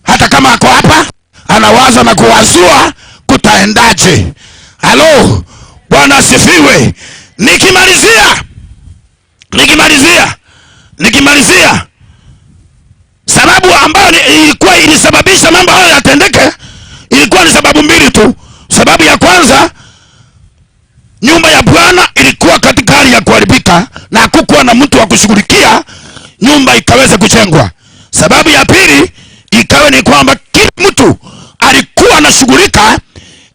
Hata kama ako hapa anawaza na kuwazua kutaendaje. Halo, Bwana asifiwe. Nikimalizia sababu ambayo ilikuwa ilisababisha mambo hayo yatendeke ilikuwa ni sababu mbili tu. Sababu ya kwanza, nyumba ya Bwana ilikuwa katika hali ya kuharibika na hakukuwa na mtu wa kushughulikia nyumba ikaweza kujengwa. Sababu ya pili ikawa ni kwamba kila mtu alikuwa anashughulika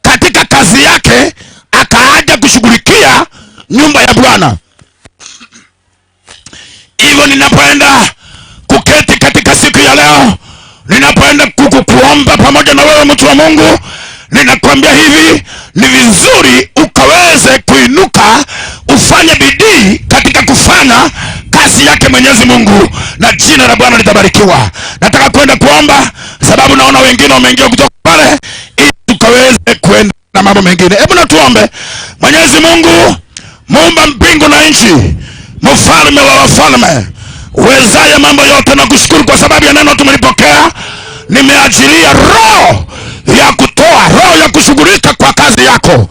katika kazi yake, akaaja kushughulikia nyumba ya Bwana. Hivyo ninapoenda kuketi katika siku ya leo, ninapoenda kukuomba pamoja na wewe mtu wa Mungu, ninakwambia hivi, ni vizuri ukaweze kuinuka, ufanye bidii katika kufanya kazi yake Mwenyezi Mungu, na jina la Bwana litabarikiwa. Nataka kwenda kuomba sababu naona wengine wameingia kutoka pale, ili tukaweze kwenda na mambo mengine. Hebu na tuombe. Mwenyezi Mungu, muumba mbingu na nchi, mfalme wa wafalme, uwezaye mambo yote, na kushukuru kwa sababu ya neno tumelipokea. Nimeajilia roho ya kutoa, roho ya kushughulika kwa kazi yako.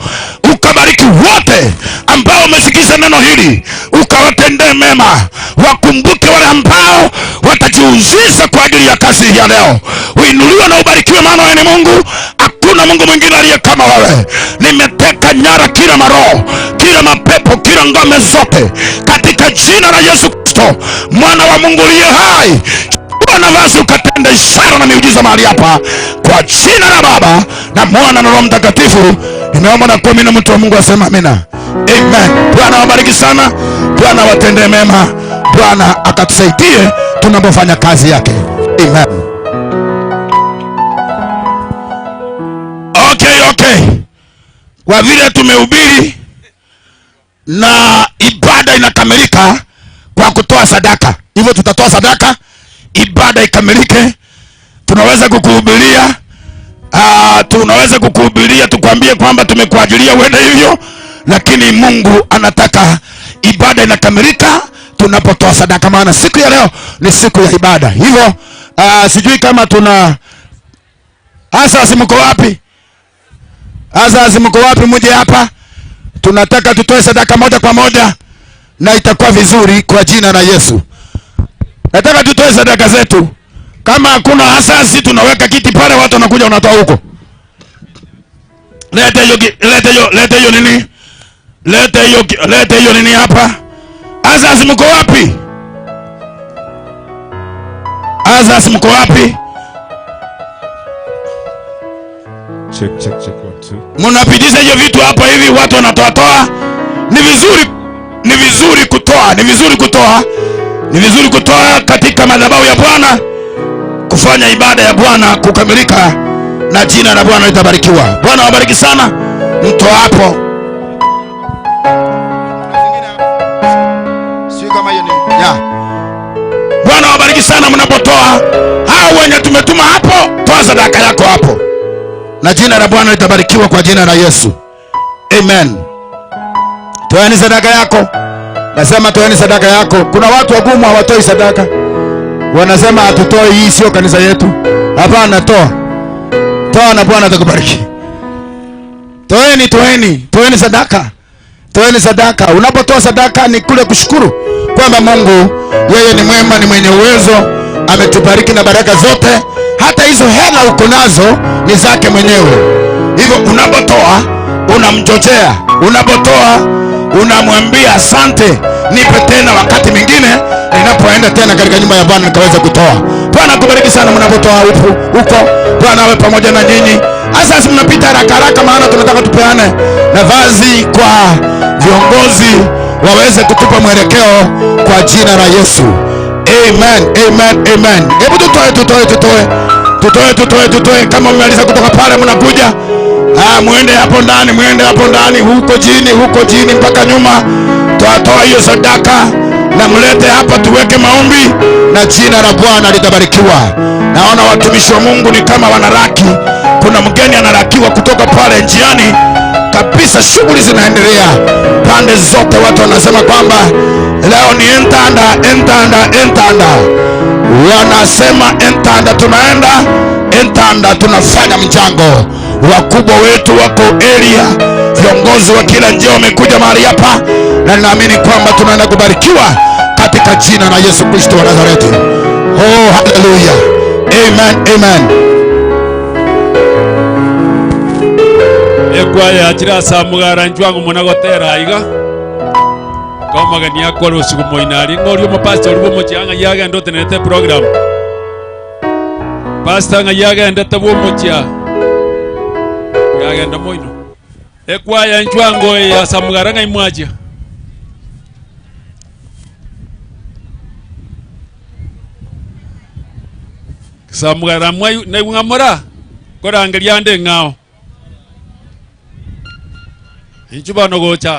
Ukabariki wote ambao wamesikiza neno hili, ukawatendee mema. Wakumbuke wale ambao watajihusisha kwa ajili ya kazi ya leo. Uinuliwe na ubarikiwe, maana wewe ni Mungu, hakuna Mungu mwingine aliye kama wewe. Nimeteka nyara kila maroho, kila mapepo, kila ngome zote katika jina la Yesu Kristo, mwana wa Mungu aliye hai. Nafasi ukatenda ishara na miujiza mahali hapa, kwa jina la Baba na Mwana na Roho Mtakatifu nimeomba na kuamini. Mtu wa Mungu asema amina. Amen. Bwana wabariki sana, Bwana watende mema, Bwana akatusaidie tunapofanya kazi yake. Amen. Okay. Kwa vile tumehubiri na ibada inakamilika kwa kutoa sadaka, hivyo tutatoa sadaka ibada ikamilike. Tunaweza kukuhubiria, tukwambie kwamba tumekuajilia uende hivyo, lakini Mungu anataka ibada inakamilika tunapotoa sadaka, maana siku ya leo ni siku ya ibada. Hivyo sijui kama tuna asasi, mko wapi? Asasi mko wapi? Muje hapa, tunataka tutoe sadaka moja kwa moja na itakuwa vizuri kwa jina la Yesu. Nataka tutoe sadaka zetu. Kama hakuna asasi tunaweka kiti pale, watu wanakuja wanatoa huko. Lete hiyo nini? Lete hiyo nini hapa? Asasi mko wapi? Asasi mko wapi? Check 1 2. Mnapitisha hiyo vitu hapa hivi, watu wanatoa toa. Ni vizuri kutoa, ni vizuri kutoa. Ni vizuri kutoa katika madhabahu ya Bwana, kufanya ibada ya Bwana kukamilika, na jina la Bwana litabarikiwa. Bwana wabariki sana mtoa hapo. Sio kama hiyo ni. Bwana wabariki sana mnapotoa. Hao wenye tumetuma hapo, toa sadaka yako hapo, na jina la Bwana litabarikiwa kwa jina la Yesu. Amen. Toeni sadaka yako. Nasema toeni sadaka yako. Kuna watu wagumu hawatoi sadaka. Wanasema hatutoi, hii sio kanisa yetu. Hapana, toa. Toa na Bwana atakubariki. Toeni sadaka. Toeni sadaka. Unapotoa sadaka ni kule kushukuru kwamba Mungu yeye ni mwema, ni mwenye uwezo, ametubariki na baraka zote. Hata hizo hela uko nazo ni zake mwenyewe. Hivyo unapotoa unamchochea. Unapotoa unamwambia asante, nipe tena wakati mwingine ninapoenda tena katika nyumba ya Bwana nikaweza kutoa. Bwana akubariki sana mnapotoa huko. Bwana awe pamoja na nyinyi. Sasa mnapita haraka haraka, maana tunataka tupeane nafasi kwa viongozi waweze kutupa mwelekeo kwa jina la Yesu. Amen, amen, amen. Hebu tutoe, tutoe, tutoe. Tutoe, tutoe, tutoe. Kama mmaliza kutoka pale mnakuja. Muende hapo ndani, muende hapo ndani, huko chini, huko chini mpaka nyuma. Toa hiyo sadaka na mlete hapa tuweke maombi na jina la Bwana litabarikiwa. Naona watumishi wa Mungu ni kama wanaraki. Kuna mgeni anarakiwa kutoka pale njiani kabisa, shughuli zinaendelea pande zote. Watu wanasema kwamba leo ni entanda, entanda, entanda. Wanasema entanda, tunaenda entanda, tunafanya mchango. Wakubwa wetu wako area, viongozi wa kila njia wamekuja mahali hapa, na ninaamini kwamba tunaenda kubarikiwa katika jina la Yesu Kristo wa Nazareti. Oh, hallelujah. Amen, amen. Ekwaya achira samugara njwangu munagotera iga komagani akora usiku moinari ngori omopastor bwomochia ng'a yagenda otenete program pastor ng'a yagendete bwomochia yagenda moino ekwaya njwango ya samugara ng'a imwachia. Samugara mwayu naing'amora korangeria nde ng'ao inchuba nogocha.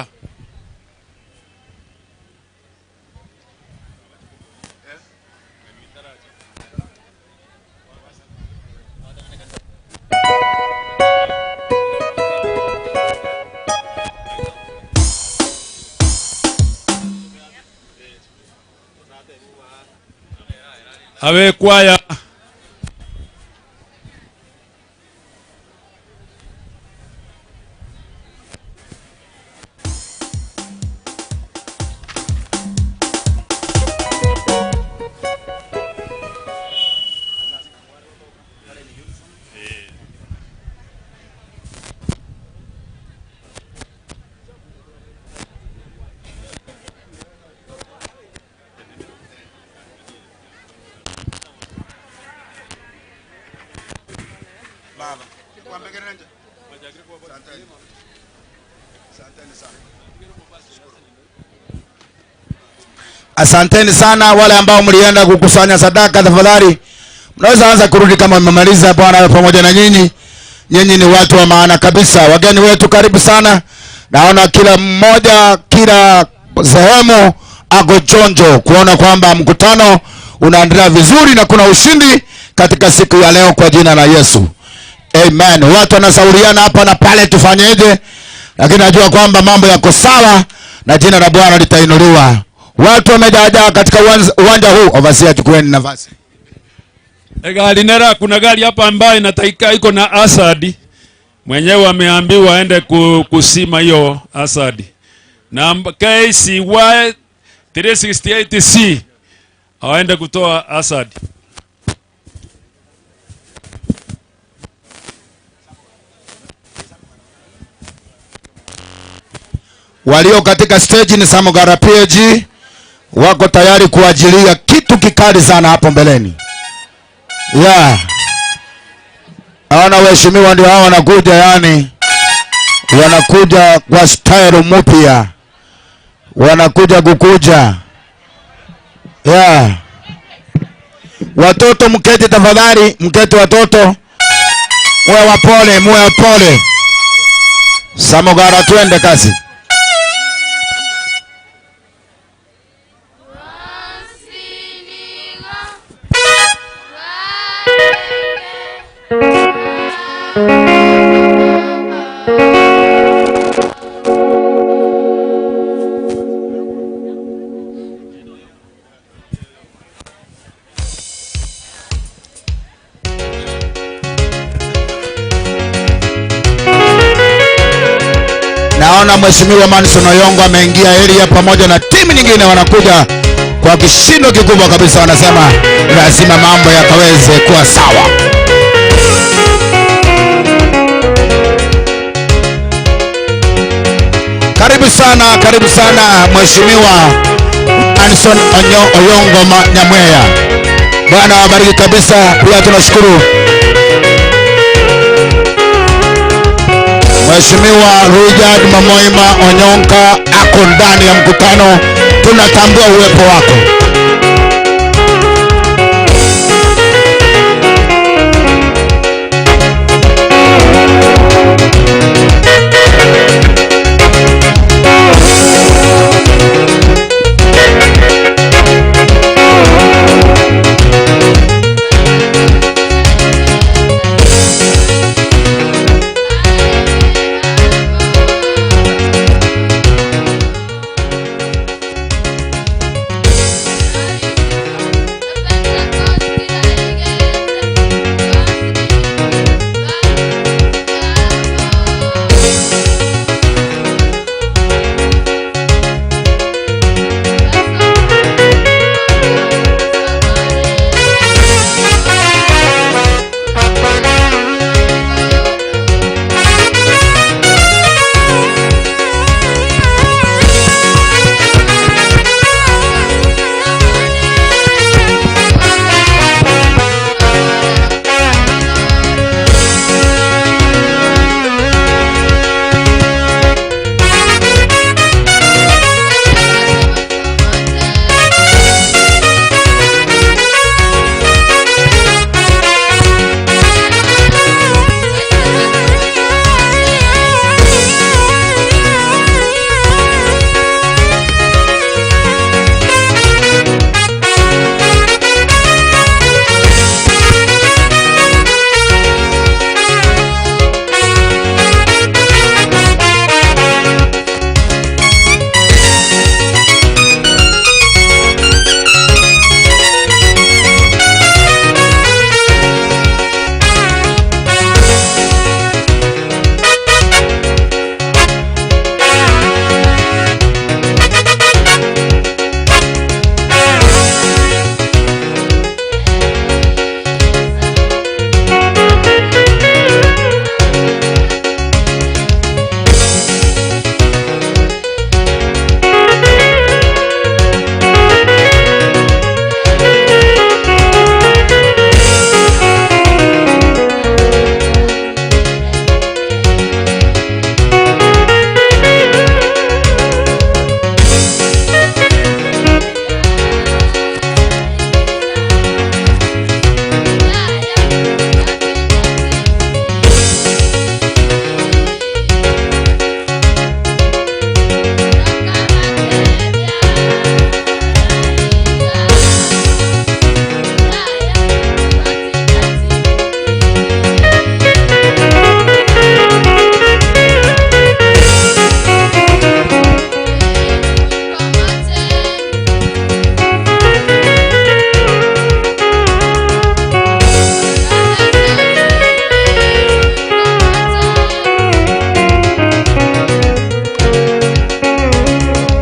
Abe kwaya Asanteni sana wale ambao mlienda kukusanya sadaka. Tafadhali mnaweza anza kurudi kama mmemaliza. Bwana awe pamoja na nyinyi. Nyinyi ni watu wa maana kabisa. Wageni wetu karibu sana. Naona kila mmoja, kila sehemu ako chonjo kuona kwamba mkutano unaendelea vizuri na kuna ushindi katika siku ya leo kwa jina la Yesu. Amen. Watu wanasauriana hapa na pale tufanyeje, lakini najua kwamba mambo yako sawa na jina la Bwana litainuliwa. Watu wamejaajaa katika uwanja huu. Overseer, chukueni nafasi. Gari nera, kuna gari hapa ambayo inataika iko na Asadi. Mwenyewe ameambiwa aende kusima hiyo Asadi. Namba KCY 368C. Aende kutoa Asadi. Walio katika stage ni Samugara PG, wako tayari kuajilia kitu kikali sana hapo mbeleni. Yeah. Naona waheshimiwa ndio hao wanakuja, yani wanakuja kwa style mpya. Wanakuja kukuja. Yeah. Watoto mketi tafadhali, mketi watoto. Muwe wapole, muwe wapole. Samugara, twende kazi. Naona Mheshimiwa Manson Oyongo ameingia area pamoja na timu nyingine, wanakuja kwa kishindo kikubwa kabisa, wanasema lazima mambo yakaweze kuwa sawa. Karibu sana Mheshimiwa Anson Oyongo Nyamweya. Bwana awabariki kabisa. Pia tunashukuru Mheshimiwa Richard Mamoima Onyonka ako ndani ya mkutano, tunatambua uwepo wako.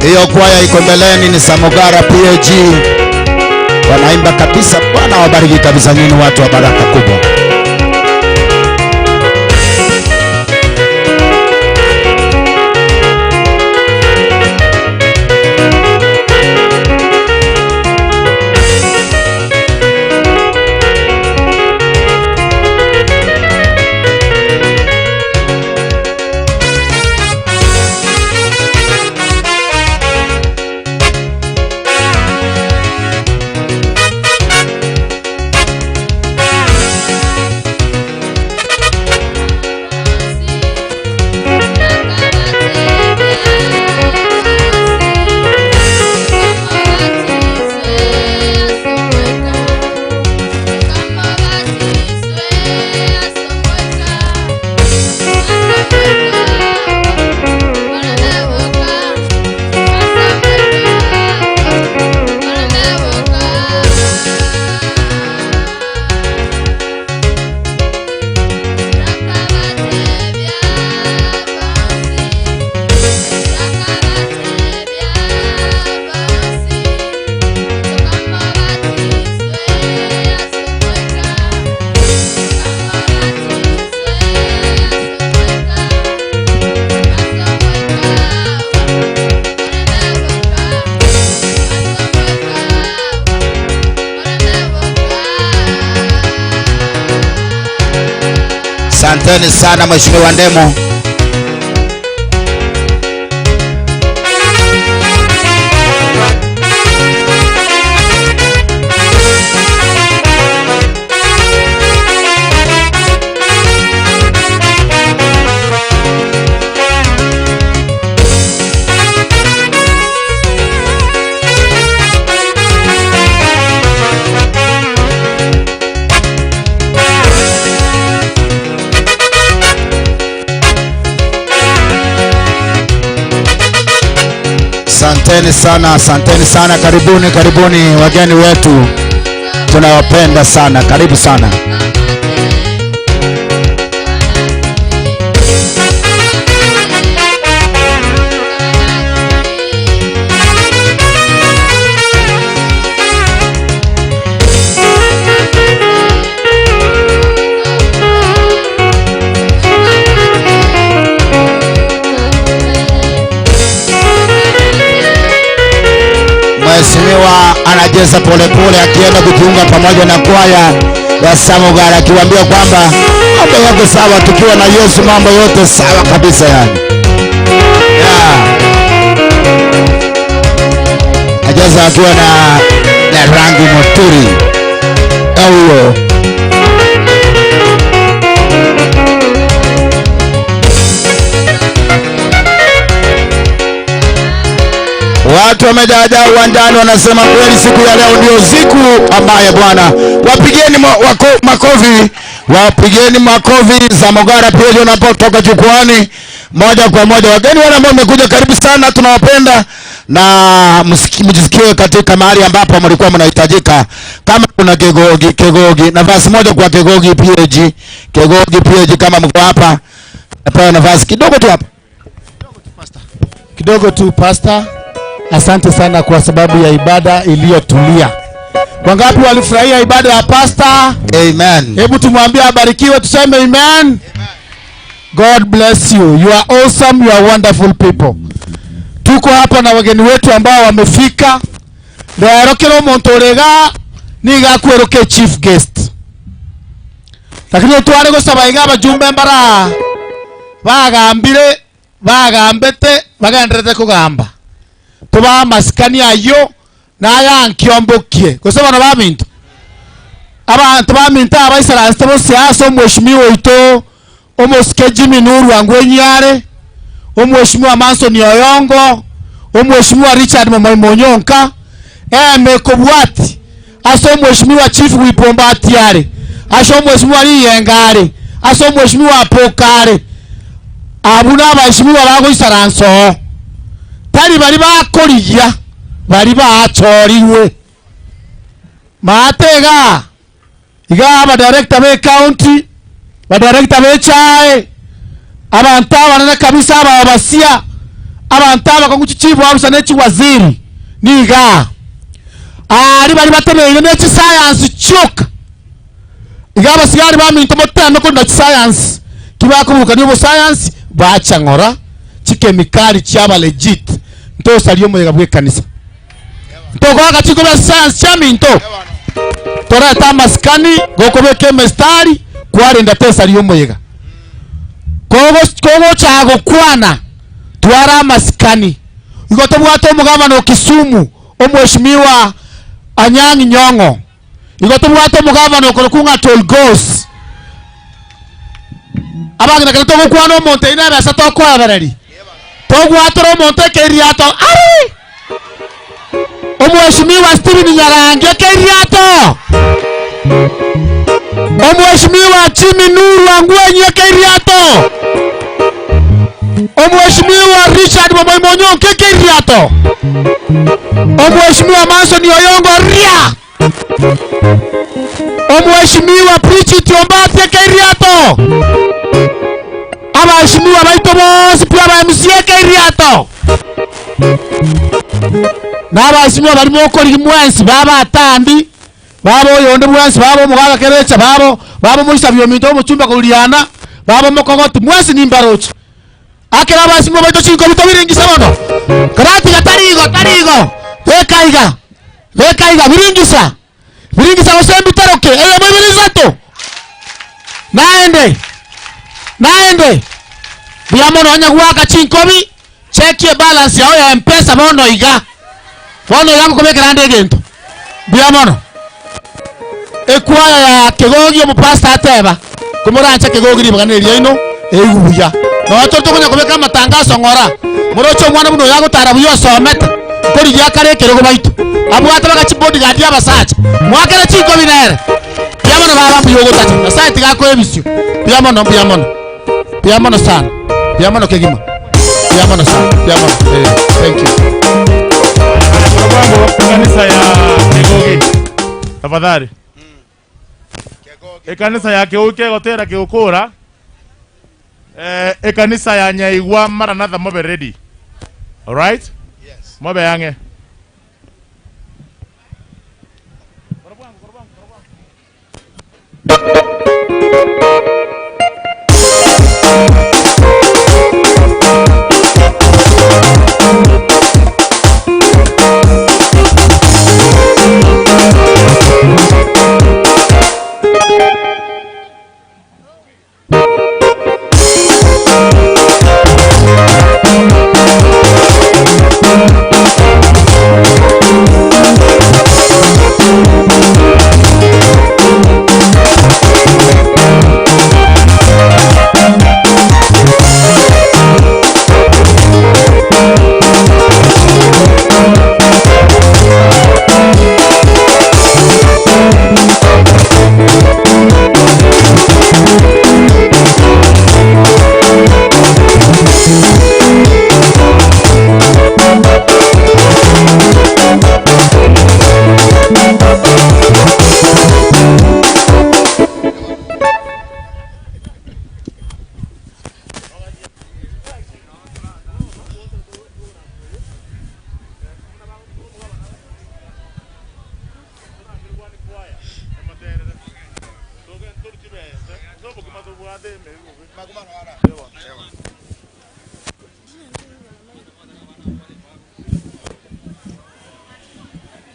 Hiyo kwaya iko mbeleni ni Samogara PAG, wanaimba kabisa. Bwana wabariki kabisa nyinyi watu wa baraka kubwa. Asanteni sana Mheshimiwa Ndemo. Asanteni sana, asanteni sana, karibuni, karibuni wageni wetu, tunawapenda sana, karibu sana. Mheshimiwa anacheza polepole akienda kujiunga pamoja na kwaya ya Samugara, akiwaambia kwamba mambo yako sawa, tukiwa na Yesu mambo yote sawa kabisa yani. Yeah. Anacheza akiwa na rangi moturi. Huyo. Watu wamejaajaa uwanjani wanasema kweli siku ya leo ndio siku ambaye Bwana. Wapigeni makofi, wapigeni makofi Samugara pia unapotoka jukwani moja kwa moja. Wageni wale ambao wamekuja, karibu sana, tunawapenda na mjisikie katika mahali ambapo mlikuwa mnahitajika. Kama kuna Kegogi, Kegogi, nafasi moja kwa Kegogi PAG, Kegogi PAG, kama mko hapa, napewa nafasi kidogo tu hapa. Kidogo tu pastor. Asante sana kwa sababu ya ibada iliyotulia. Wangapi walifurahia ibada ya pastor? Amen. Hebu tumwambie abarikiwe, tuseme amen. Amen. God bless you. You are awesome, you are wonderful people. Tuko hapa na wageni wetu ambao wamefika. Lero kero montorega niga kweroke chief guest. Lakini tware gosaba iga abajumbe mbara bagambire bagambete bagenderete kugamba. Tuba masikani ayo naya nkiombokie gose bana baminto abantu baminto abaisiraeli bose aso mheshimiwa oito omosike Jimmy Nuru Angwenyare, omheshimiwa Manson Oyongo, omheshimiwa Richard Momonyonka, emekobwati aso mheshimiwa Chief Wipomba Atiare, aso mheshimiwa Liyengare, aso mheshimiwa Pokare, abuna abaheshimiwa bagoisaranso tari bari bakorigia bari bachorirwe matega iga aba director be county ba director be chai abantu abanene kabisa ababasia abantu abakonguchichibu abusa nechi waziri niga ari bari batemeire nechi science choka iga abasigari baminto motano ko na science kibakubuka nibo science bachangora chikemikali chaba legit ntosa liyo mwega bwe kanisa ntogoga chiko bya science chaminto torata maskani gokobeke mestari kwarenda tesa liyo mwega kogo kogo chago kwana twara maskani igotobwato omugabano Kisumu omheshimiwa Anyang' Nyong'o, igotobwato omugabano korokunga Tolgos abagina kale togokwana omonto ina basa tokwabereri togwatoro omonto ekeriato ari omheshimiwa Steven Nyarangi ekeriato omheshimiwa Jimmy Nuru Angwenyi ekeriato omheshimiwa Richard Momoimonyo kekeriato omheshimiwa Manson Oyongo ria omheshimiwa Prichi Tiombati ekeriato abaheshimiwa baito bose pia ba MCA ekeriato n'abaheshimiwa barimo okora mwensi baba atambi babo yonde mwensi babo mugaga kerecha babo babo muisabyo minto muchumba kuliana babo mokogoti mwensi nimbarocha akera abaheshimiwa baito chinko bitobiringisa bono karati gatarigo tarigo bekaiga bekaiga biringisa biringisa gose mbitaroke eyo mubirizato naende Naende biamono onya gwaka chinkobi check balance yao ya M-Pesa bono iga. Bono iga ngokobekera ande egento. Biamono. Ekwaya ya Kegogi omupasta ateba kumurancha Kegogi ribagana eriaino eiguya. No tokonya kobeka amatangazo ngora. Morocho omwana buno yagotara buyo osomete. Kori yakare kerogo baitu. Abwate bagachi bodyguard abasacha. Mwakere chinkobi nere. Biamono baba buyogotacha. Nyasaye tigako ebisio. Biamono biamono. Biamono sana. Biamono kegima. Biamono sana. Biamono. Thank you. Kanisa ya Kegogi. Tafadhali. Ekanisa ya Kegogi kegotera kegokora. Ekanisa ya Nyaigwa Maranatha mobe ready. All right? Yes. Mobe yange.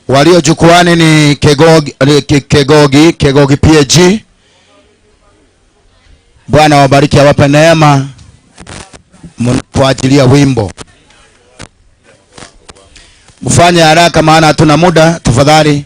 Walio jukwani ni Kegogi, Kegogi, Kegogi PG. Bwana wabariki, awape neema kwa ajili ya wimbo. Mfanye haraka maana hatuna muda, tafadhali.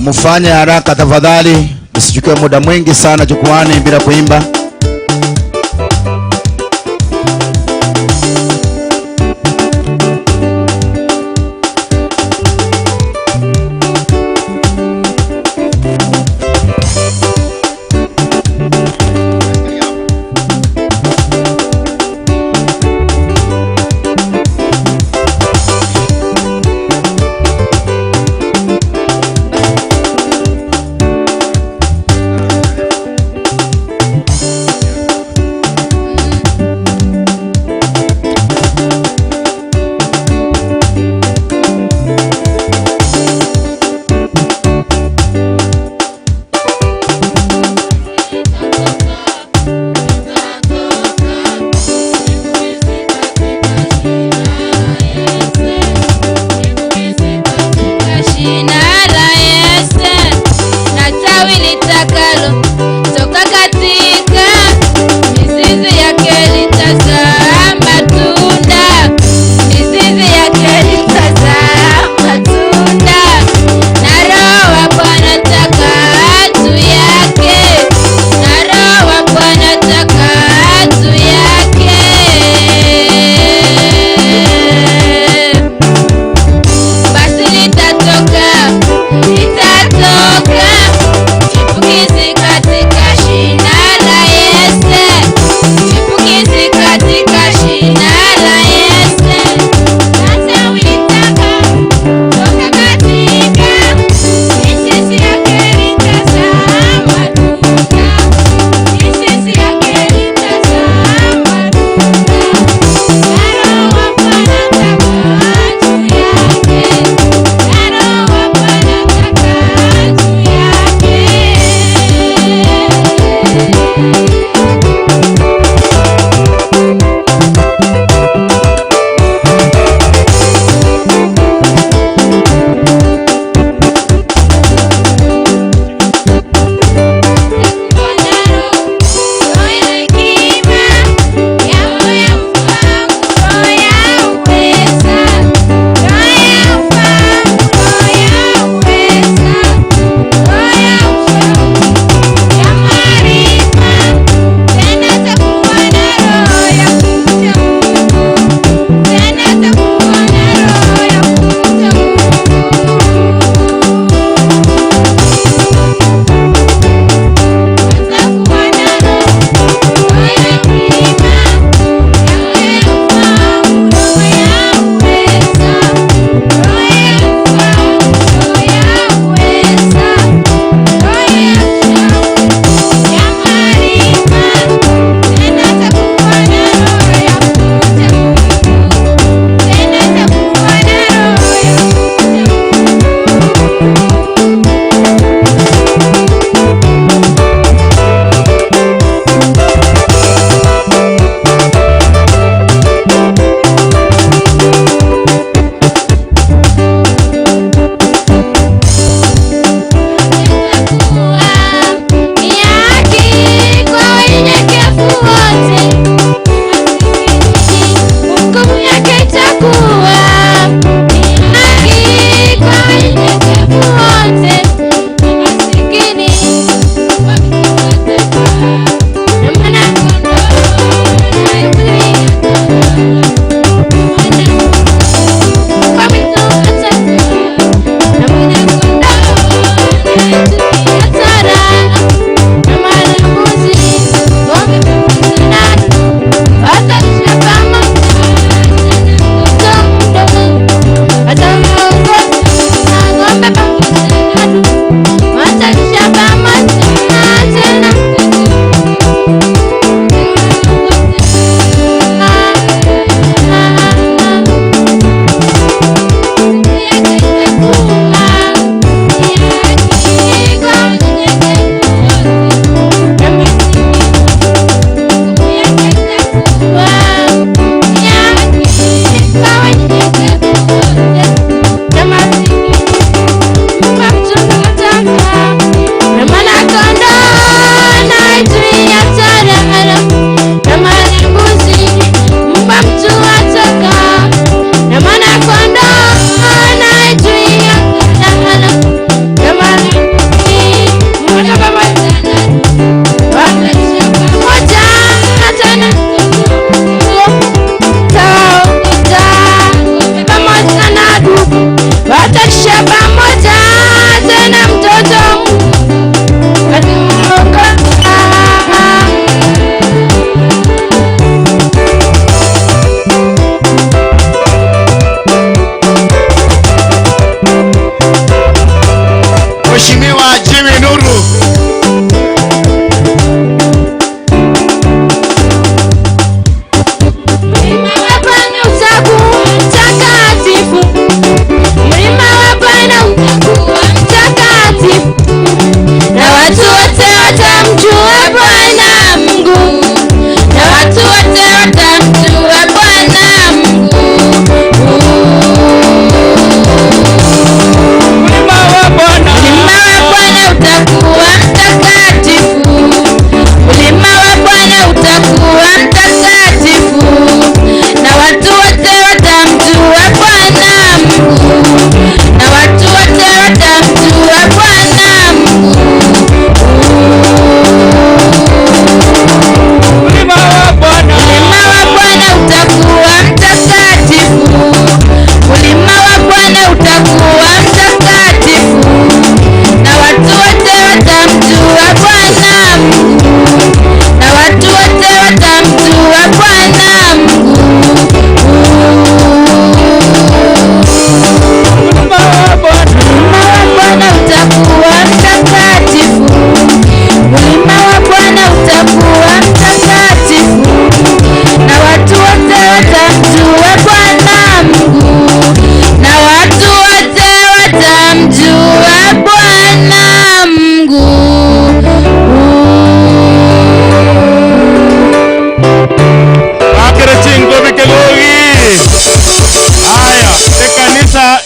Mfanye haraka tafadhali, msichukue muda mwingi sana jukwani bila kuimba.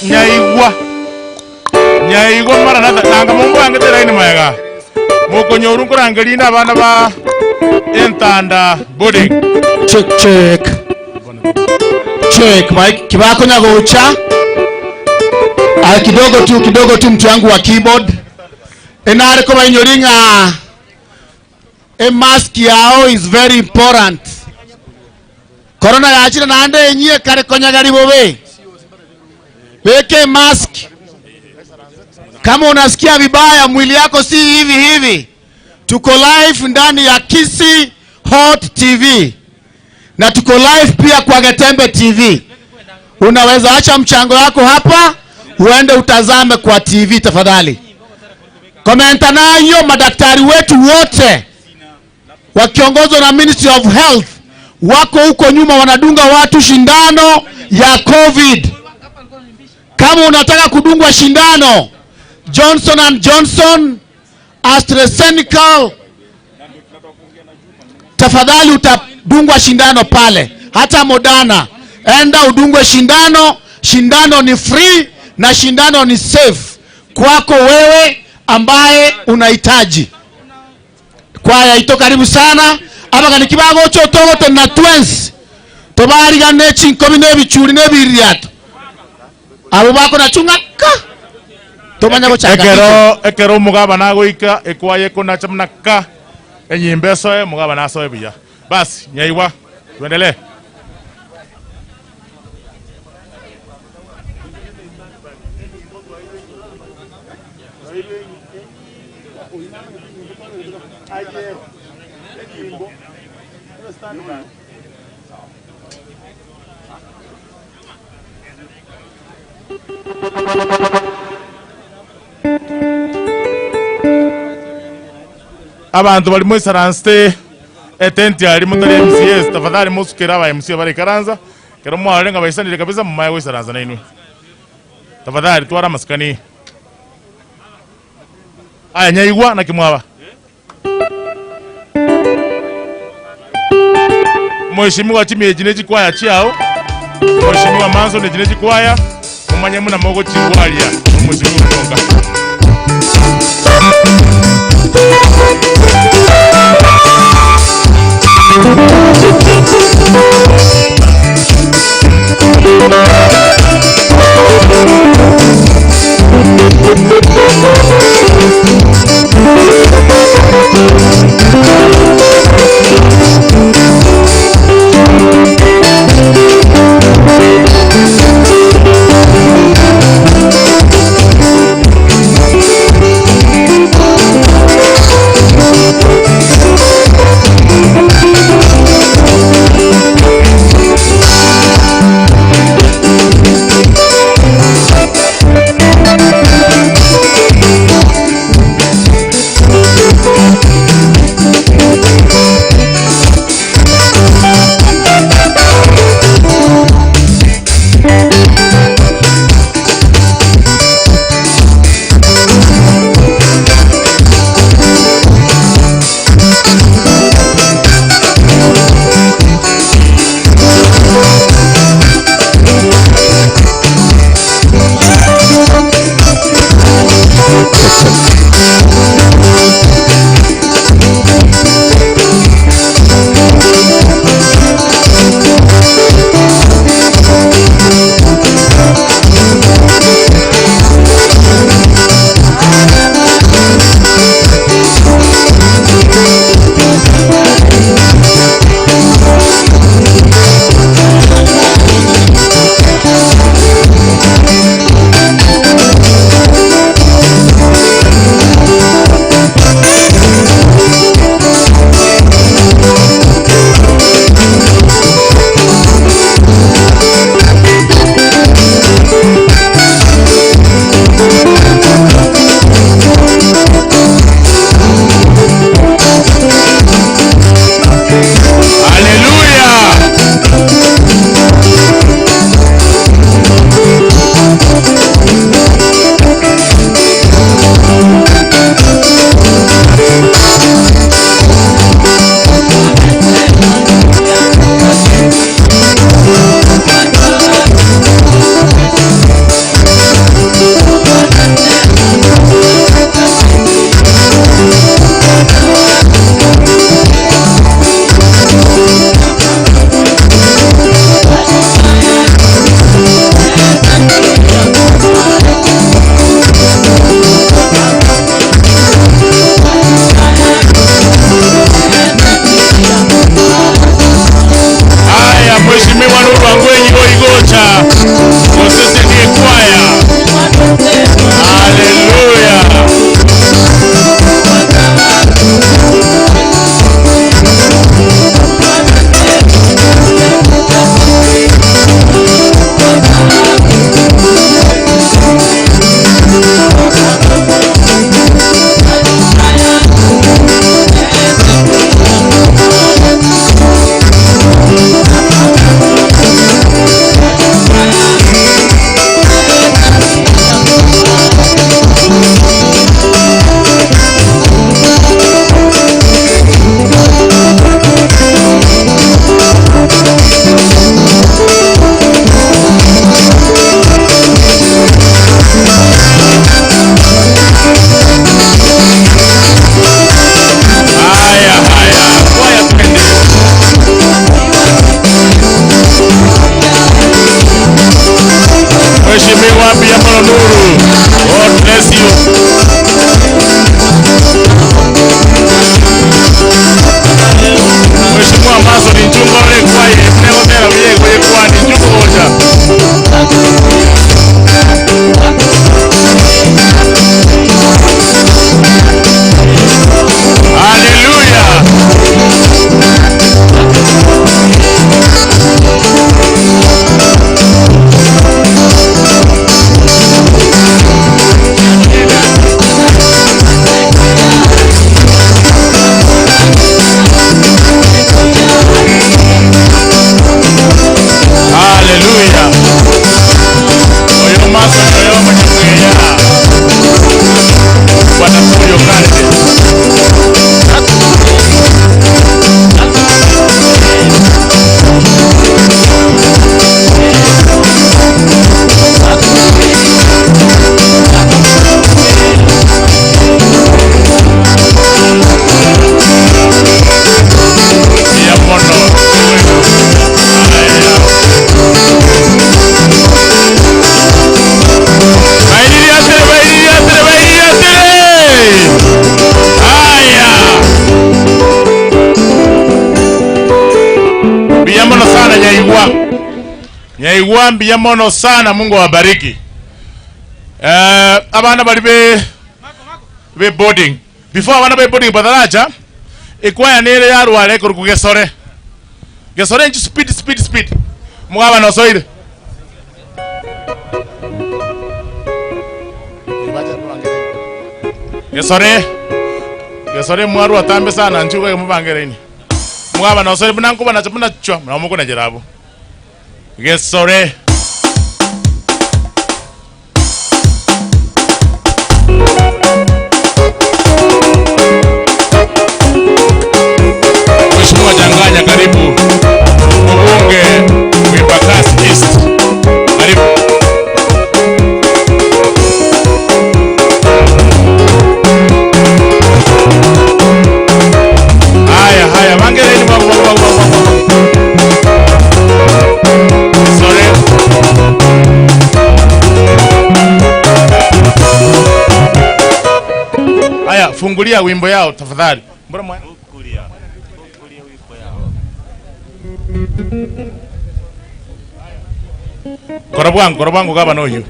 Nyaigwa nyaigwa nyaigwa maranatha nanga mungu wange teraini maega mukonyoru nkurangerina abana ba entanda boarding. Check check check mike kibako nyagocha. Kidogo tu mtu wangu wa keyboard enare ko bainyoringa e mask yao is very important. Corona yachira nande enyie kare konyagari bobe weke mask. Kama unasikia vibaya mwili yako si hivi hivi, tuko live ndani ya Kisii Hot TV na tuko live pia kwa Getembe TV. Unaweza acha mchango wako hapa uende utazame kwa TV tafadhali. Komenta nayo madaktari wetu wote wakiongozwa na Ministry of Health wako huko nyuma wanadunga watu shindano ya COVID. Kama unataka kudungwa shindano Johnson and Johnson, AstraZeneca, tafadhali utadungwa shindano pale. Hata Moderna, enda udungwe shindano. Shindano ni free na shindano ni safe kwako wewe ambaye unahitaji. Kwaya ito karibu sana abagani kibago chotogote na twins tobarigane chinkomi nebichuri nebiriato abo bako na chunga ka tomanya gochanga ekero ekero mugaba nagoika ekwaye kona chamna ka enyimbe soe mugaba nasoe buya. Basi nyaiwa tuendelee. Abantu bali mwisaranste etenti ali mutari MCS tafadhali musukira aba MC bali karanza kero mwalenga baisanire kabisa mumaya wisaranza nainwe tafadhali twara maskani aya nyaigwa na kimwaba. Mheshimiwa Chimieji neji kwaya chiao Mheshimiwa Manso neji kwaya umanye muna mogo chingwalia Mheshimiwa Tonga. Nuru. God bless you. Mheshimiwa Mason Nchunga ole kwaye mnegotera biye kwe kwani nchugocha. Hallelujah. Hallelujah. Oyo Mason oyo mwenyemweya. Bwana Kuyo Kande. Ya mono. Bairiatere, bairiatere, bairiatere. Haya. Biyamono sana Nyaigwa. Nyaigwa biyamono sana, Mungu awabariki. Abana bali be boarding. Before abana be boarding badaraja ikwaya nere yarware kuruku gesore. Gesore nchi speed speed speed. Mugaba no soire. Gesore. Gesore mwaru atambe sana nchuka mubangereini. Mugaba no soire bunankuba na chapuna chwa mnamuko na jerabo. Gesore. Mheshimiwa Janganya, karibu. Mbunge Embakasi East. Karibu. Haya, haya, bangereni mwangu, mwangu, mwangu, mwangu. Sorry. Haya, fungulia wimbo yao tafadhali. Mbona mwana? Korobwangu, korobwangu gaba no you.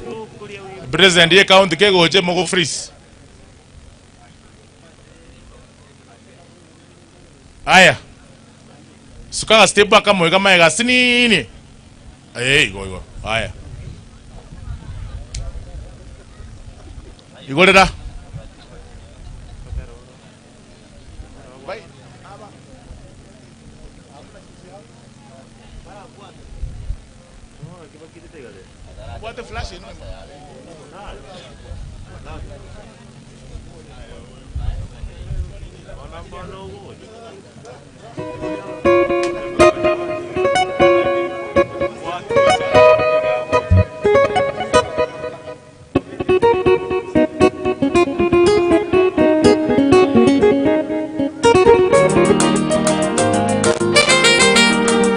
President ye county kegoche mogo freeze. Haya. Suka step back kama kama ya sinini. Eh, igo igo. Haya. Igorera. What the flash?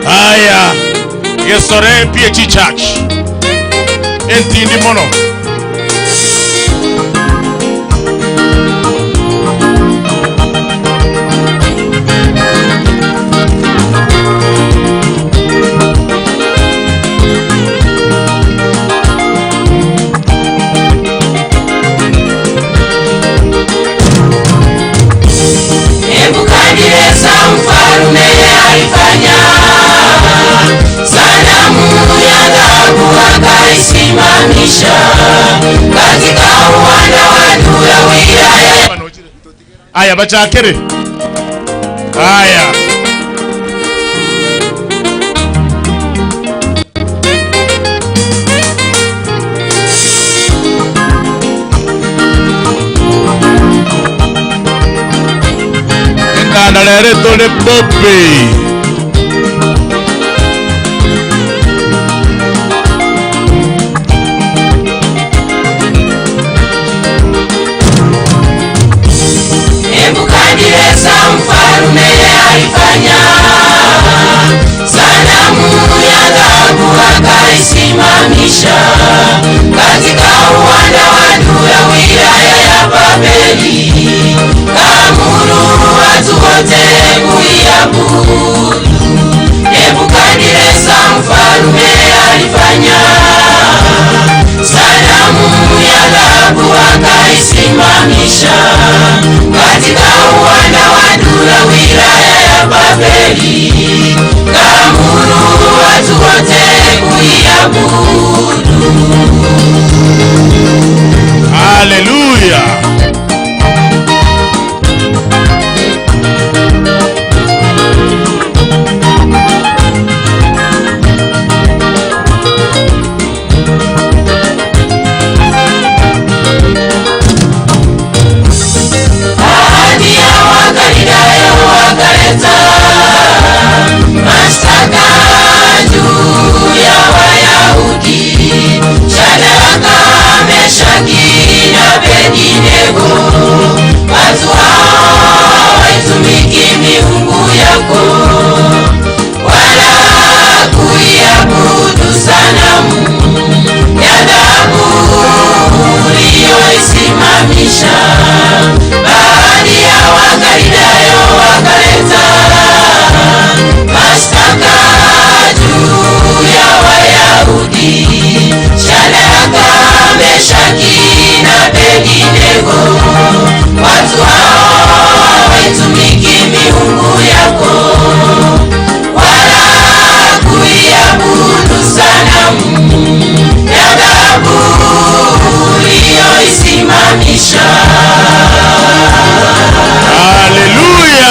Haya, Gesore PH Church. Entindi mono. Nebukadneza mfalme alifanya sanamu ya dhahabu akaisimamisha katika uwanda wa Dura wilaya. Aya bachakere. Aya. Ngana lere tole popi. Nebukadneza mfalme alifanya sanamu ya dhahabu akaisimamisha katika uwanda kweli, kaamuru watu wote kuiabudu. Haleluya. Baadhi ya Wakaldayo wakaleta mashtaka juu ya Wayahudi, Shadraka, Meshaki na Abednego, watu hao hawaitumiki miungu yako wala kuiabudu sanamu ya dhahabu uliyoisimamisha. Baadhi ya Wakaldayo wakaleta mashtaka juu ya Wayahudi, Shadraka, Meshaki na Abednego, watu hao hawaitumiki miungu yako wala kuiabudu sanamu ya dhahabu uliyoisimamisha. Haleluya.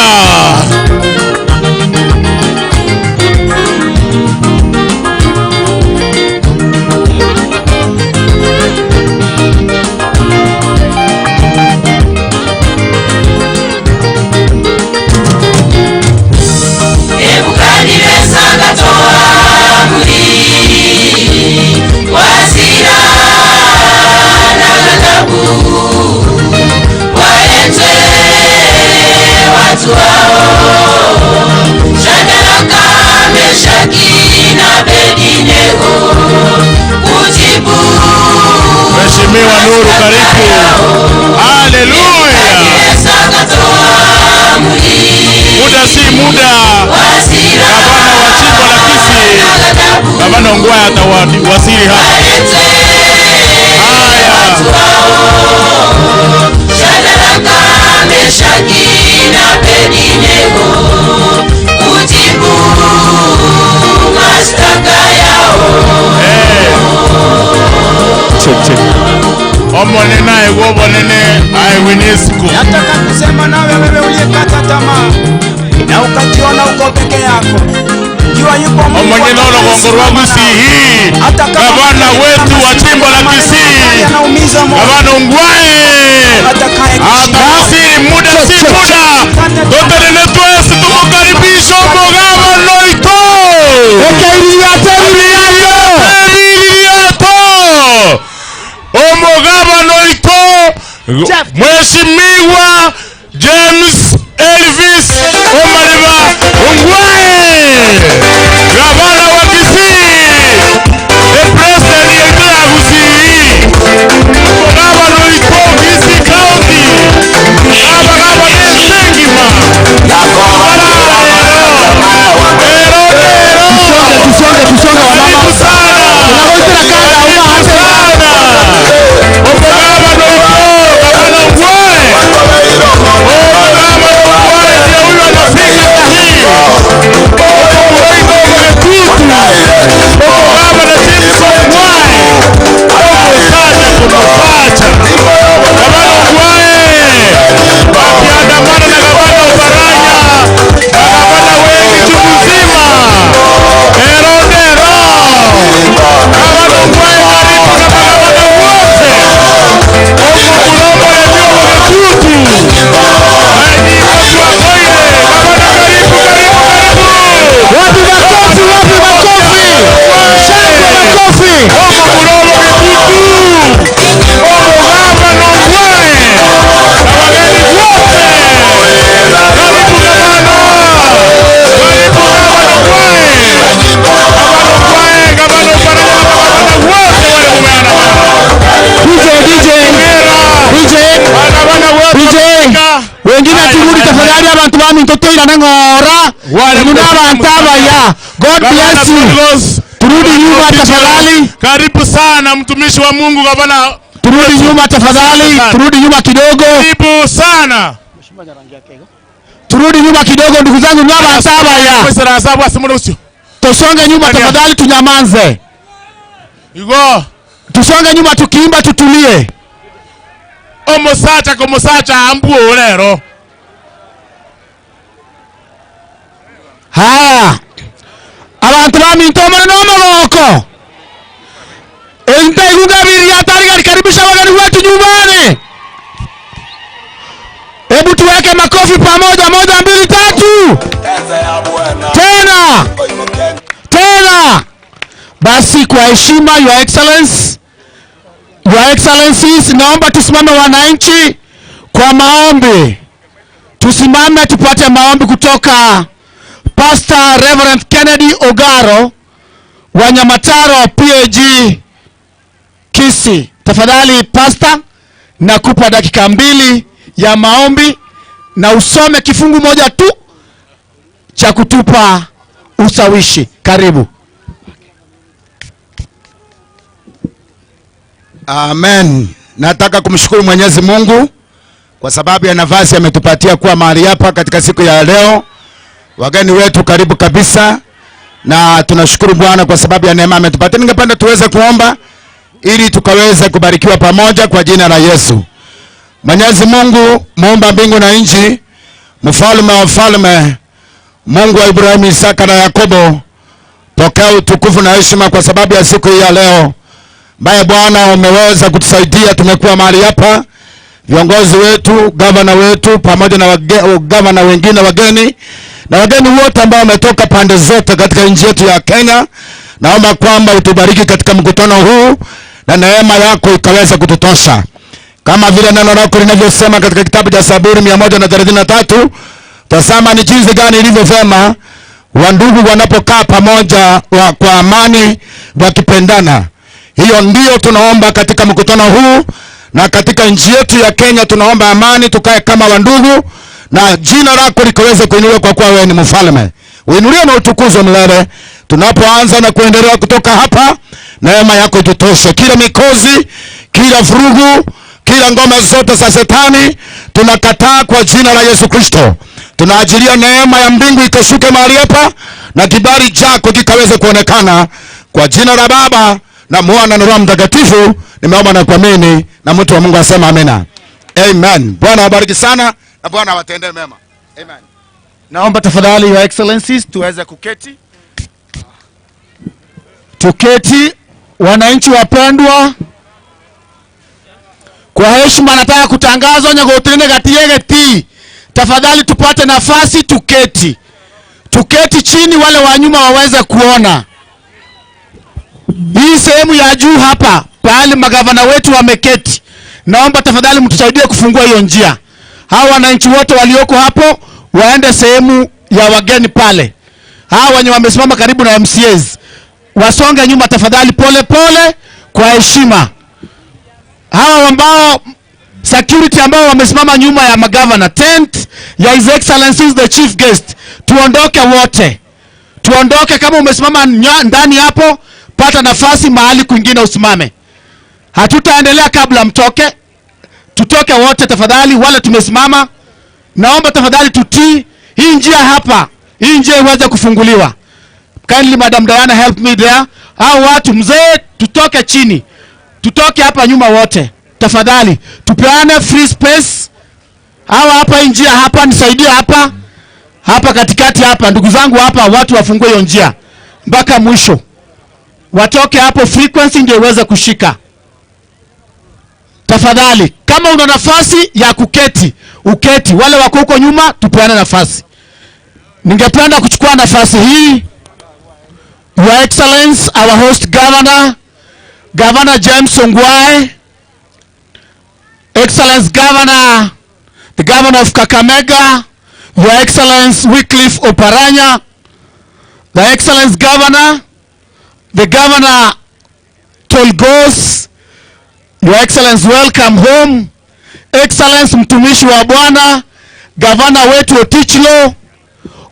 Nebukadneza akatoa amri kwa hasira na ghadhabu, waletwe watu hao, Shadraka, Meshaki na Abednego, kujibu Mheshimiwa Nuru, karibu. Haleluya. Nebukadneza akatoa amri Muda si muda, kwa hasira gavana wa jimbo la Kisii, na ghadhabu, gavana Ongwae atawasili hapa. waletwe Haya. watu hao, Shadraka, Meshaki na Abednego, kujibu mashtaka yao. Omonene aigwe obonene aigwe n'esiko. Nataka kusema nawe wewe uliyekata tamaa na ukajiona uko peke yako. Jua yupo Mungu Omonyene ologongo rwa atakayesimama nawe. Kisii, Hata kama gavana wetu wa jimbo la maneno Kisii, makali yanaumiza moyo, gavana Ongwae atakayekushika atawasili muda si muda. Totenene twese tumukaribishe omugavana oito Ekeiriato omugavana oito Mheshimiwa James Elvis Omariba Ongwae, gavana wa Kisii, the president yetu ya Kisii, gavana oito Kisii County, aba gavana esengima. Tusonge, tusonge wamama. Karibu sana. Tunagoitera kanda uma Karibu hata. sana. Omugavana oito, gavana Ongwae. Omugavana Ongwae ndiye huyu anafika sahihi. Omugavana James Ongwae. Omusacha kumapacha. Gavana Ongwae wakiandamana na gavana Oparanya na gavana wengi chungu nzima. Erondero. Gavana Ongwae karibu na magavana wote. Omukulombo yaliyo Mwetutu. Ajiwa Koire. Gavana karibu, karibu, karibu. Wapi makofi, wapi makofi? Shangwe makofi. Omukulombo Mwetutu. Omugavana Ongwae na wageni wote. Karibu gavana. Karibu gavana Ongwae. Gavana Ongwae, gavana Oparanya na magavana wote wale mumeandamana. DJ, DJ, DJ, Magavana wote DJ. wamefika. Wengine turudi tafadhali, abantu bami ntotoira nang'ora muna abantu abaya. God bless you. Turudi nyuma tafadhali, Karibu sana mtumishi wa Mungu gavana. turudi nyuma tafadhali, turudi nyuma kidogo, Karibu sana. Turudi nyuma kidogo ndugu zangu, nyama saba ya. Tusonge nyuma tafadhali, tunyamanze. Igo. Tusonge nyuma tukiimba tutulie. Omosacha komosacha ambuo lero. Haya. Abantu bamintomana no magoko. Ente igugabiri atari karibisha wageni wetu nyumbani. Hebu tuweke makofi pamoja, 1 2 3. Tena. Tena. Basi kwa heshima, Your Excellence, Your Excellencies, naomba tusimame wananchi kwa maombi. Tusimame tupate maombi kutoka Pastor Reverend Kennedy Ogaro wa Nyamataro PAG Kisii. Tafadhali Pastor, nakupa dakika 2 ya maombi na usome kifungu moja tu cha kutupa ushawishi. Karibu. Amen. Nataka kumshukuru Mwenyezi Mungu kwa sababu ya nafasi ametupatia kuwa mahali hapa katika siku ya leo. Wageni wetu karibu kabisa, na tunashukuru Bwana kwa sababu ya neema ametupatia. Ningependa tuweze kuomba ili tukaweze kubarikiwa pamoja kwa jina la Yesu. Mwenyezi Mungu muumba mbingu na nchi, mfalme wa falme, Mungu wa Ibrahimu, Isaka na Yakobo, pokea utukufu na heshima kwa sababu ya siku hii ya leo. Baye Bwana umeweza kutusaidia, tumekuwa mahali hapa, viongozi wetu, gavana wetu pamoja na gavana wengine wageni na wageni wote ambao wametoka pande zote katika nchi yetu ya Kenya. Naomba kwamba utubariki katika mkutano huu na neema yako ikaweza kututosha. Kama vile neno lako linavyosema katika kitabu cha Zaburi 133, tazama ni jinsi gani ilivyo vyema wandugu wanapokaa pamoja kwa amani wakipendana. Hiyo ndiyo tunaomba katika mkutano huu na katika nchi yetu ya Kenya. Tunaomba amani, tukae kama wandugu na jina lako likaweze kuinuliwa kwa kuwa wewe ni mfalme. Uinuliwe na utukuzwe milele. Tunapoanza na kuendelea kutoka hapa, neema yako itutoshe. Kila mikozi, kila vurugu, kila ngoma zote za shetani tunakataa kwa jina la Yesu Kristo. Tunaajilia neema ya mbingu ikashuke mahali hapa na kibali chako kikaweze kuonekana kwa jina la Baba na Mwana na Roho Mtakatifu. Nimeomba na kuamini, na mtu wa Mungu asema amina. Amen. Bwana awabariki sana na Bwana awatendee mema. Amen. Naomba tafadhali Your Excellencies tuweze kuketi. Tuketi wananchi wapendwa. Kwa heshima nataka kutangaza nyagotene gatiegeti. Tafadhali tupate nafasi tuketi. Tuketi chini wale wa nyuma waweze kuona. Hii sehemu ya juu hapa pahali magavana wetu wameketi. Naomba tafadhali mtusaidie kufungua hiyo njia. Hawa wananchi wote walioko hapo waende sehemu ya wageni pale. Hawa wenye wamesimama karibu na MCAs wasonge nyuma tafadhali, pole pole kwa heshima. Hawa ambao security ambao wamesimama nyuma ya magavana, tent ya His Excellency the Chief Guest, tuondoke wote. Tuondoke. Kama umesimama ndani hapo, pata nafasi mahali kwingine usimame. Hatutaendelea kabla mtoke. Tutoke wote tafadhali, wale tumesimama. Naomba tafadhali tutii hii njia hapa. Hii njia iweze kufunguliwa. Kindly Madam Diana help me there. Hao watu mzee, tutoke chini. Tutoke hapa nyuma wote. Tafadhali tupeane free space. Hawa hapa hii njia hapa, nisaidie hapa. Hapa katikati hapa ndugu zangu hapa, watu wafungue hiyo njia mpaka mwisho. Watoke hapo, frequency ndio iweze kushika. Tafadhali kama una nafasi ya kuketi, uketi. Wale wako huko nyuma tupeane nafasi. Ningependa kuchukua nafasi hii, Your Excellence, our host governor, Governor James Ongwae, Excellence Governor, the Governor of Kakamega, Your Excellence Wycliffe Oparanya, the Excellence Governor, the Governor Tolgos, Your Excellence, welcome home. Excellence mtumishi wa Bwana, Governor wetu Otichilo,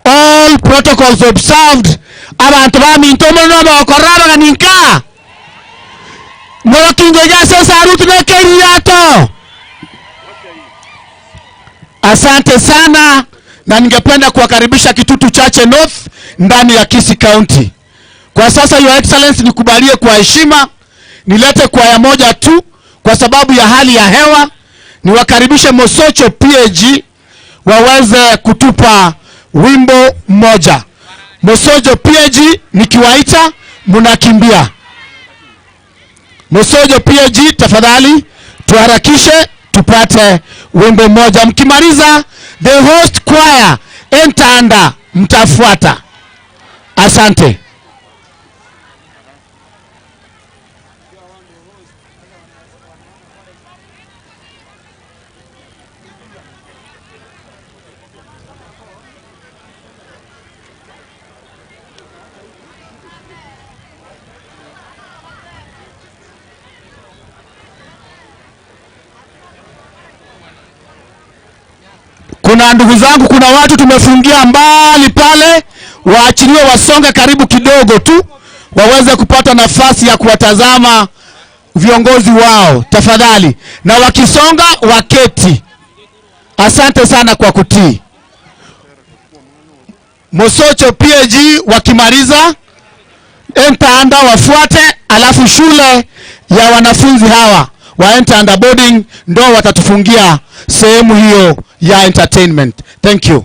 all protocols observed. Abantu bamintomo bakoraba ninka. Mwakingoja sasa rutu na keriato. Asante sana. Na ningependa kuwakaribisha Kitutu Chache North ndani ya Kisii County. Kwa sasa Your Excellency, nikubalie kwa heshima nilete kwaya moja tu kwa sababu ya hali ya hewa. Niwakaribishe Mosocho PAG waweze kutupa wimbo mmoja. Mosocho PAG, nikiwaita mnakimbia. Mosocho PAG, tafadhali tuharakishe tupate wimbo mmoja. Mkimaliza the host choir Entanda mtafuata. Asante. Kuna ndugu zangu, kuna watu tumefungia mbali pale, waachiliwe wasonge karibu kidogo tu waweze kupata nafasi ya kuwatazama viongozi wao tafadhali, na wakisonga waketi. Asante sana kwa kutii. Mosocho PAG wakimaliza Entanda wafuate, alafu shule ya wanafunzi hawa wa Entanda boarding ndo watatufungia sehemu hiyo ya entertainment. Thank you.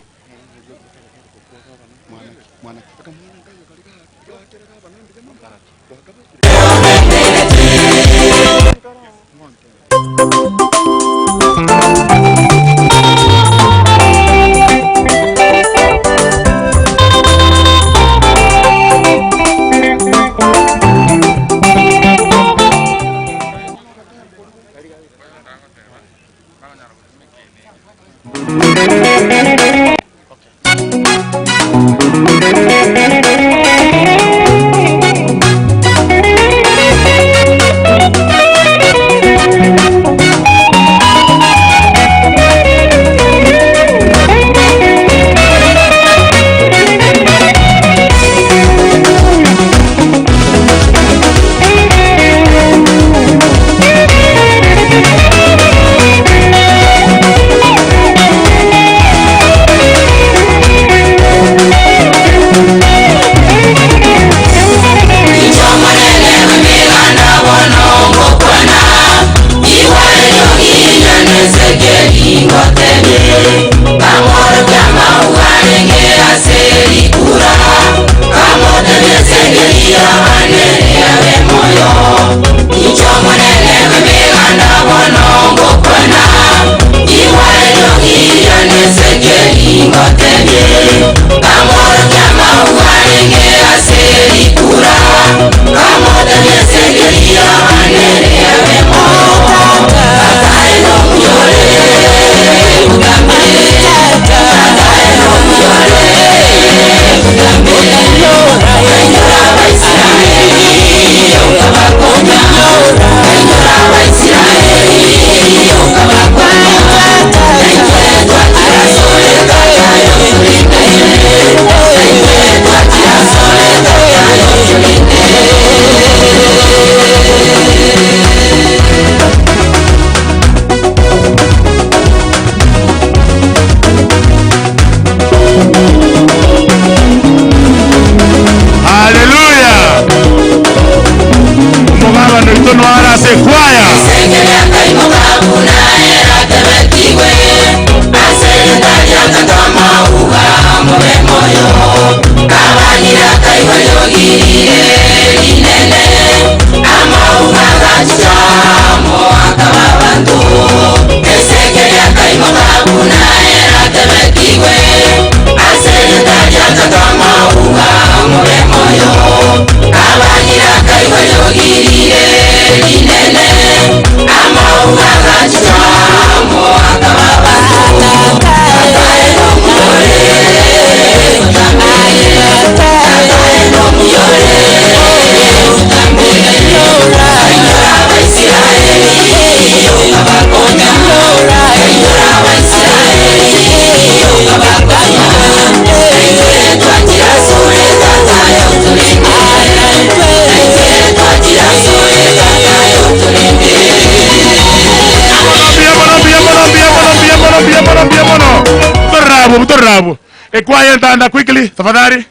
Butorabo. Ekwaya Ntanda quickly tafadhali.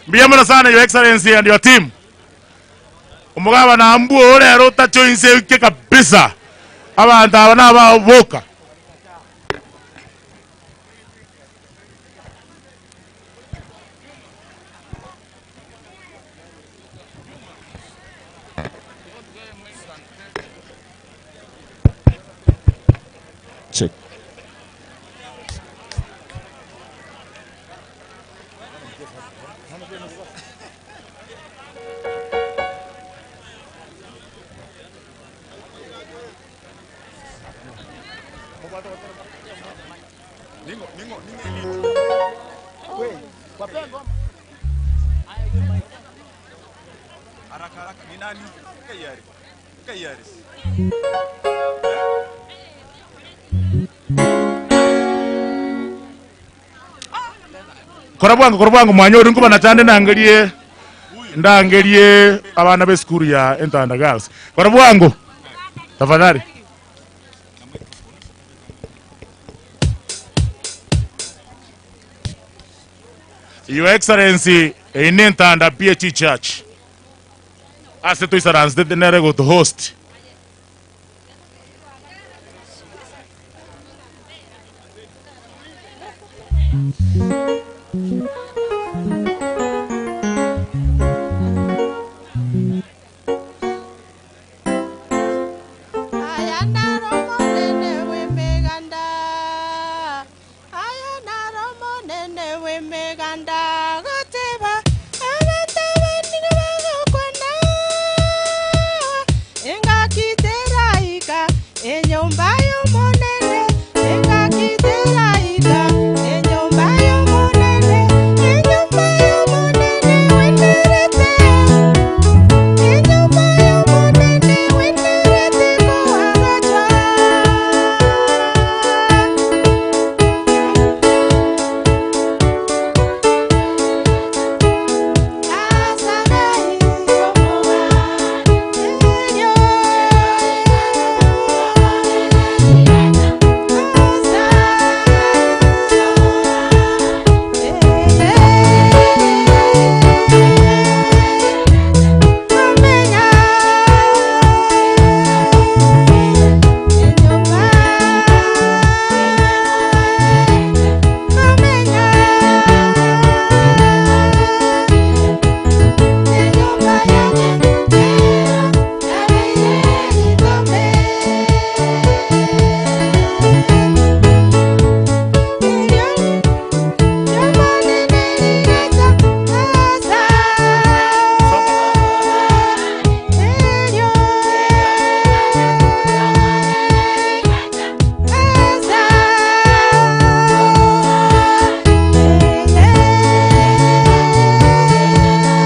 Mbiyamana sana Your Excellency and your team. Omugaba na mbuo rero tachoinse ke kabisa. Abantu abana baboka. Check. Korabwangu mwanyori nkuba nachande nangerie ndangerie abana be school ya Ntanda Girls. Korabwangu tafadhali. Your Excellency in Ntanda PH Church. Ase tuisaranze nere go to host.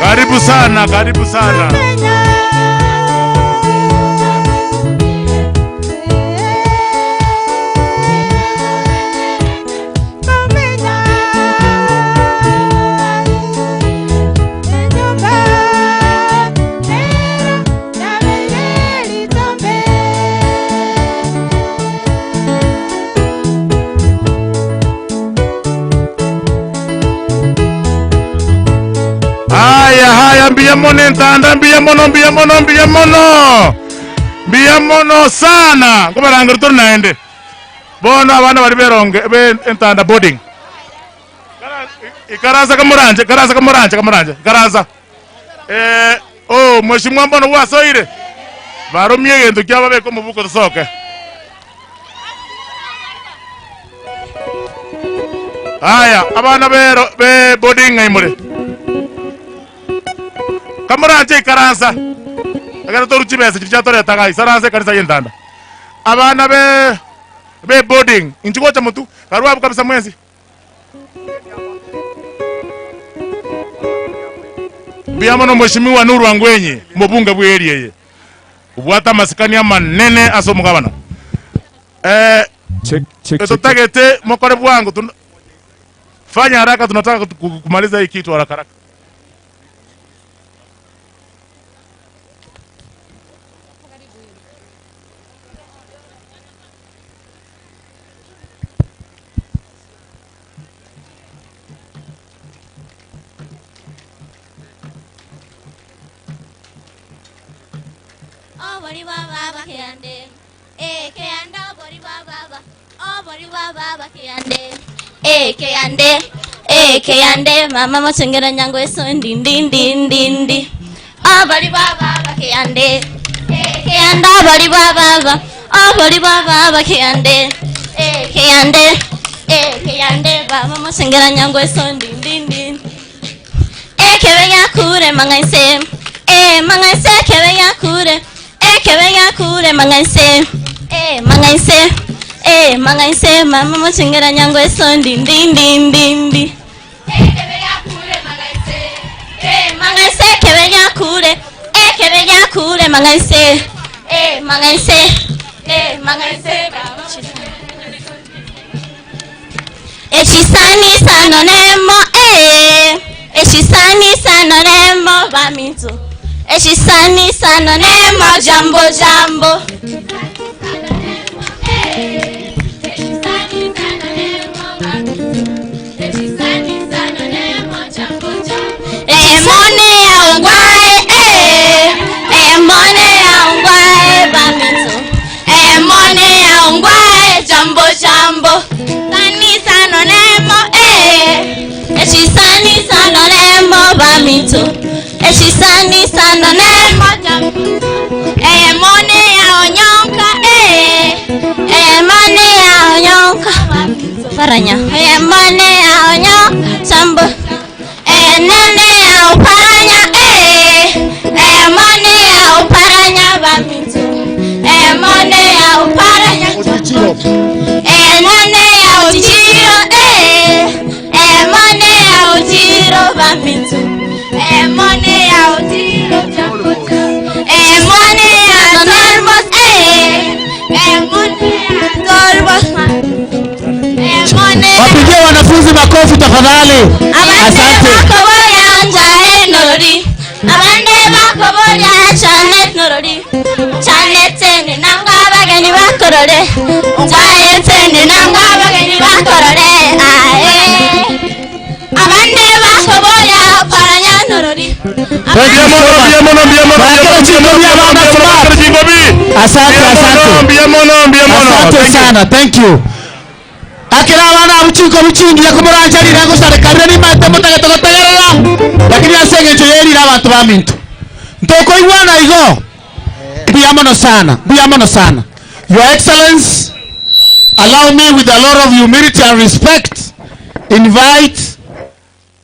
Karibu sana, karibu sana. Haya, mbia mono Ntanda, mbia mono, mbia mono, mbia mono. Mbia mono sana. Kuma rangi tu naende. Bono abana bali beronge be Ntanda boarding. Ikaraza kamuranje, karaza kamuranje, kamuranje, karaza. Oh, mheshimiwa mbono wasoire. Barumye gento kyaba beko mubuko tusoke. Haya, abana be boarding ngaimure. Kamuranje ikaransa. Agara toruchi besa chichatora tagai saranse kanisa yendanda. Abana be boarding inchikocha mutu karuwa kabisa mwezi. Biyamano mheshimiwa Nuru Angwenyi mbunge bweri yeye. Ubwata masikani manene aso mugabana. Check check. Tutagete mokore bwangu fanya haraka, tunataka kumaliza hii kitu haraka haraka. Obori wa baba kiande. Kiande obori wa baba. Obori wa baba kiande. Kiande. Kiande mama mochengera nyango eso ndi ndi ndi ndi ndi. Obori wa baba kiande. Kiande obori wa baba. Obori wa baba kiande. Kiande. Kiande mama mochengera nyango eso ndi ndi ndi. Kebe yakure mangaise. Mangaise kebe yakure. Kebe yakure mangaise. Mangaise. Mangaise mama mochengera nyango eso ndi ndi ndi ndi ndi. Kebe yakure mangaise. Mangaise kebe yakure. Kebe yakure mangaise. Mangaise. Mangaise mama. Echisani sano nemo. Echisani sano nemo baminto. Echisani sano nemo jambo jambo. Emone ya ungwae. Emone ya ungwae baminto. Emone ya ungwae jambo jambo. Sani sano nemo. Echisani sano nemo baminto. Echisani sano nemo jambo. Emone ya onyonka. Emone ya onyonka. Paranya. Emone ya onyonka jambo. Enene ya uparanya. Emone ya uparanya baminto. Emone ya uparanya jambo. Enene ya ujiro. Emone ya ujiro baminto. Emone ya ujiro jambo. Emone ya torbos. Emone ya torbos. Emone. Wapigie wanafunzi makofi tafadhali. Asante. Abande bakoboya norori. Abande bakoboya chane norori. Chane tene nanga abageni bakorore. Chane tene nanga abageni bakorore. Ae. Abande bakoboya paranya norori. Asante, asante. Asante sana. Thank you. Akira abana buchiko buchingi yakomoranjarira gosarekarira nimate mutagetogotegerera lakini asengecho yerira abantu baminto ntokoigwana igo mbuya sana, mbuya sana. Your Excellency, allow me with a lot of humility and respect invite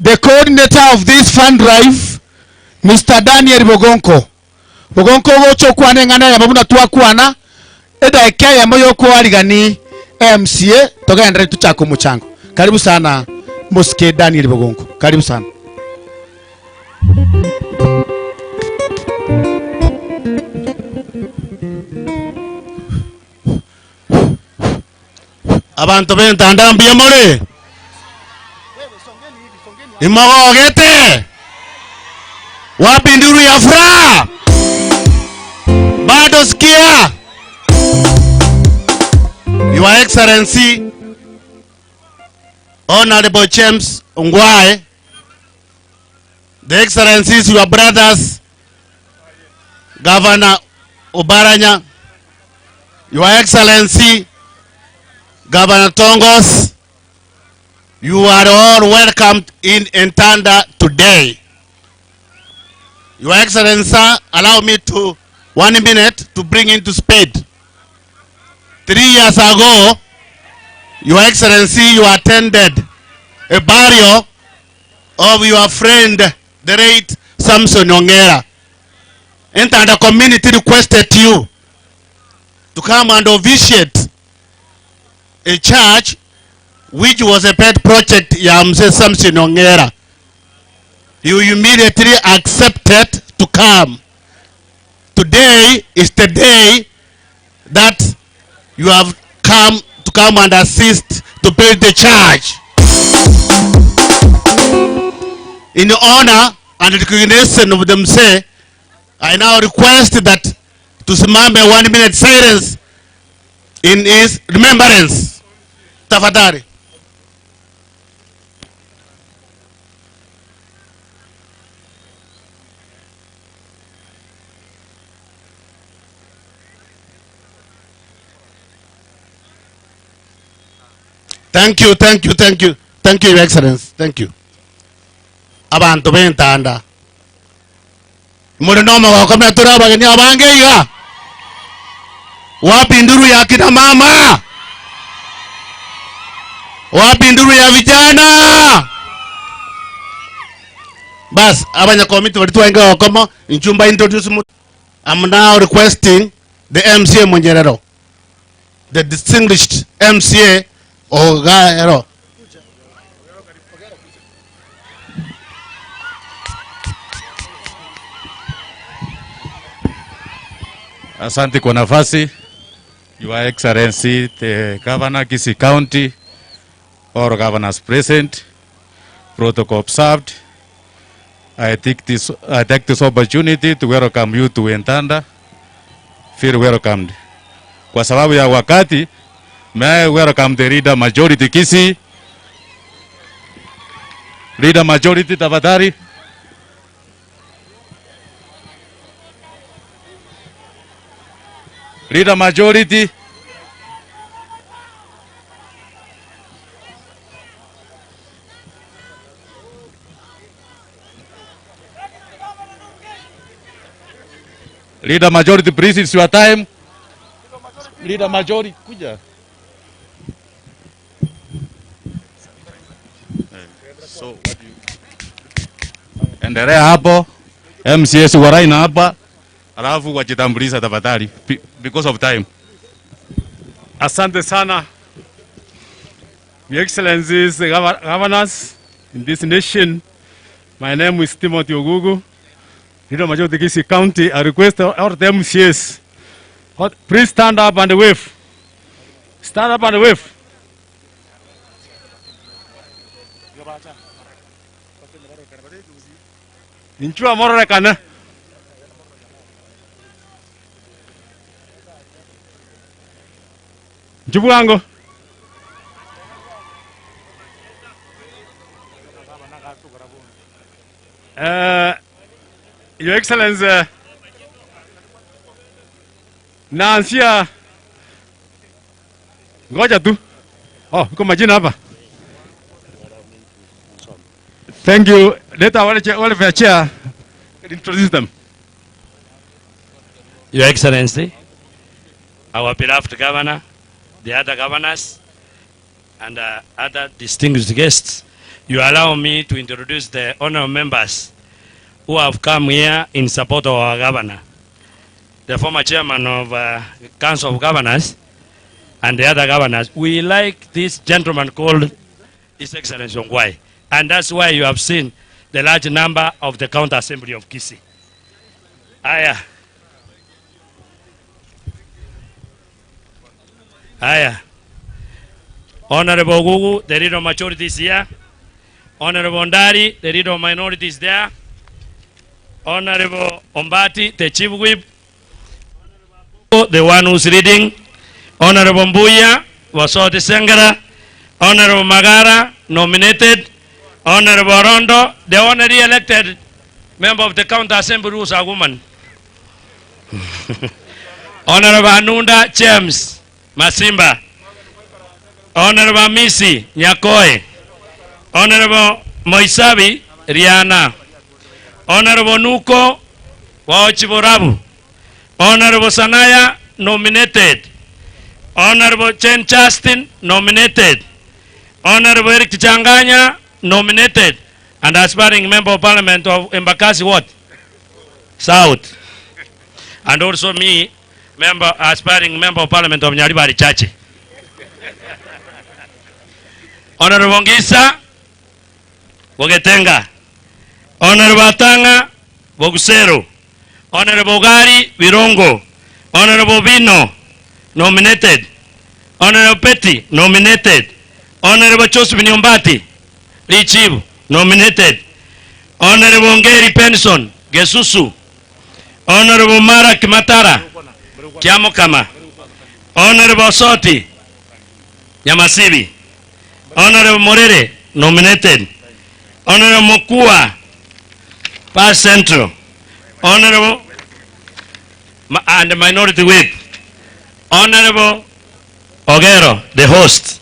the coordinator of this fund drive, Mr. Daniel Bogonko. Bogonko gocho kwane ngana ya mabuna tuakwana eda ekya moyo ko arigani MCA togaendere tuchako muchango. Karibu sana Mosque Daniel Bogonko. Karibu sana. Abantu bentanda mbia more. Imagogete. Wapi nduru ya furaha? Bado sikia. Your Excellency, Honorable James Ongwae, the Excellencies, your brothers, Governor Oparanya, Your Excellency, Governor Tongos, you are all welcomed in Ntanda today. Your Excellency, allow me to 1 minute to bring into speed. 3 years ago, Your Excellency, you attended a burial of your friend, the late Samson Ongera. Ntanda community requested you to come and officiate a church which was a pet project ya Mzee Samson Ongera. You immediately accepted to come. Today is the day that you have come to come and assist to build the church. In honor and recognition of the Mzee, I now request that tusimame 1 minute silence in his remembrance. Tafadhali. Thank you, thank you, thank you. Thank you, Your Excellency. Thank you. Abantu bentanda. Muri noma wakomea turaba geni abange iga. Wapi nduru ya kina mama? Wapi nduru ya vijana? Bas, abanya komiti walituwa wakomo, nchumba introduce mu. I'm now requesting the MCA Monyerero, the distinguished MCA Ogero. Asante kwa nafasi. Your Excellency, the Governor Kisii County, all governors present, protocol observed. I take this opportunity to welcome you to Entanda. Feel welcomed. Kwa sababu ya wakati, may I welcome the leader majority Kisii. Leader majority tafadhali. Leader majority. Leader majority, please, it's your time. Leader majority, kuja. So, what do you... Endelea hapo. MCS waraina hapa. Alafu wajitambulisha tafadhali because of time. Asante sana. Your Excellencies, the governors in this nation. My name is Timothy Ogugu, Leader Majority Kisii County. I request all the MCAs, please stand up and wave. Stand up and wave. Inchua mororekana. Njubuango. Your Excellency, naanzia ngoja tu. Oh, iko majina hapa. Thank you. Let our welfare chair introduce them. Your Excellency, our beloved governor, the other governors, and other distinguished guests, you allow me to introduce the honorable members who have come here in support of our governor, the former chairman of Council of Governors, and the other governors. We like this gentleman called His Excellency Ongwae, and that's why you have seen the large number of the County Assembly of Kisii. Aya. Aya. Honorable Gugu, the leader of majority is here. Honorable Ndari, the leader of minority is there. Honorable Ombati, the chief whip, the one who's leading. Honorable Mbuya, Wasoti Sengera. Honorable Magara, nominated. Honorable Rondo, the honorary elected member of the County Assembly, who's a woman. Honorable Anunda James Masimba. Honorable Misi Nyakoe. Honorable Moisabi Riana. Honorable Nuko Waochiborabu. Honorable Sanaya, nominated. Honorable Chen Justin, nominated. Honorable Eric Changanya, nominated. And aspiring member of parliament of Embakasi what? South. And also me, member, aspiring member of parliament of Nyaribari Chache. Honorable Ngisa Bogetenga. Honorable Atanga Bogusero. Honorable Gari Virongo. Honorable Vino, nominated. Honorable Petty, nominated. Honorable Joseph Nyombati, Lichibu, nominated. Honorable Ngeri Penson, Gesusu. Honorable Mara Kimatara, Kiamokama. Honorable Soti, Nyamasibi. Honorable Morere, nominated. Honorable Mokua, Pass Central. Honorable and Minority Whip. Honorable Ogero, the host.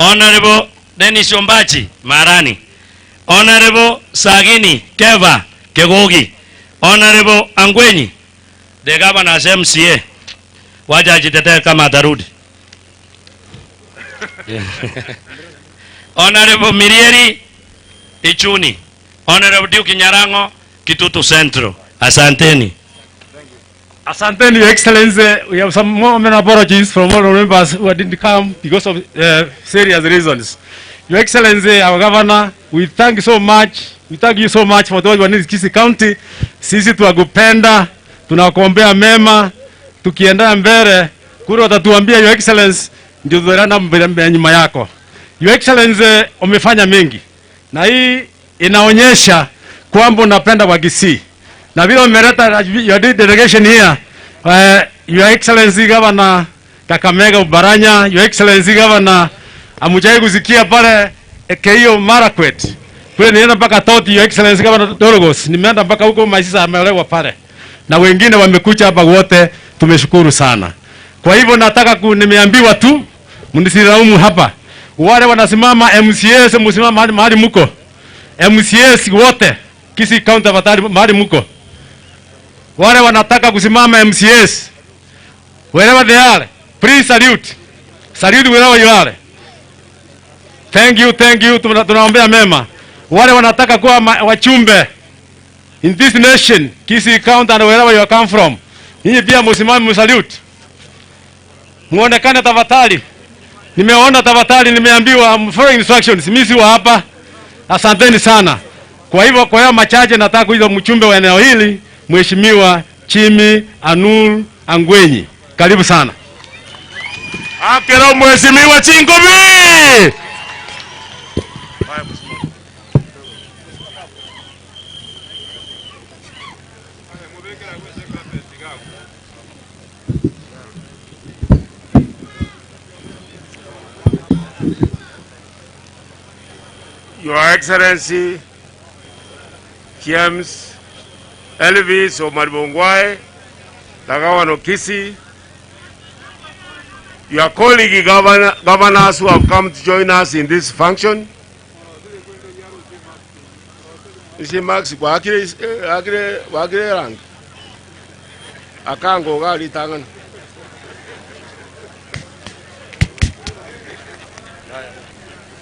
Honorable Dennis Ombachi, Marani. Honorable Sagini Keva, Kegogi. Honorable Angwenyi, the governor's MCA. Wacha ajitetee kama atarudi. Honorable Mirieri Ichuni. Honorable Duke Nyarango, Kitutu Central. Asanteni. Asanteni, Your Excellency. We have some more apologies from all the members who didn't come because of serious reasons. Your Excellency, our governor, we thank you so much. We thank you so much for what you did in Kisii County. Sisi tuwakupenda, tunakuombea mema, tukienda mbele, kule watatuambia Your Excellency, ndio tutaenda mbele nyuma yako. Your Excellency, umefanya mengi. Na hii inaonyesha kwamba unapenda wa Kisii. Na vile umeleta your delegation here, Your Excellency Governor Kakamega Oparanya, Your Excellency Governor amujai kusikia pale Keio Marakwet. Kule nienda mpaka Toti, Your Excellency Governor Dorogos, nimeenda mpaka huko Maisisa ameolewa pale. Na wengine wamekuja hapa wote, tumeshukuru sana. Kwa hivyo nataka nimeambiwa tu mnisilaumu hapa. Wale wanasimama MCAs msimama mahali mko. MCAs wote Kisii County avatari mahali mko. Wale wanataka kusimama MCAs, wherever they are, please salute. Salute wherever you are. Thank you, thank you. Tunaombea mema. Wale wanataka kuwa wachumbe in this nation, Kisii County and wherever you come from, nyinyi pia msimame msalute. Muonekane tafadhali. Nimeona tafadhali, nimeambiwa I'm following instructions. Mimi si wa hapa. Asanteni sana. Kwa hivyo kwa hayo machache nataka kuita mchumbe wa eneo hili, Mheshimiwa Chimi Anul Angwenyi. Karibu sana. Akero Mheshimiwa Chingobi. Your Excellency, James Elvis Omariba Ongwae, the Governor of Kisii, your colleague governors who have come to join us in this function. You see, Max, wakire rank. Akango gali tangan.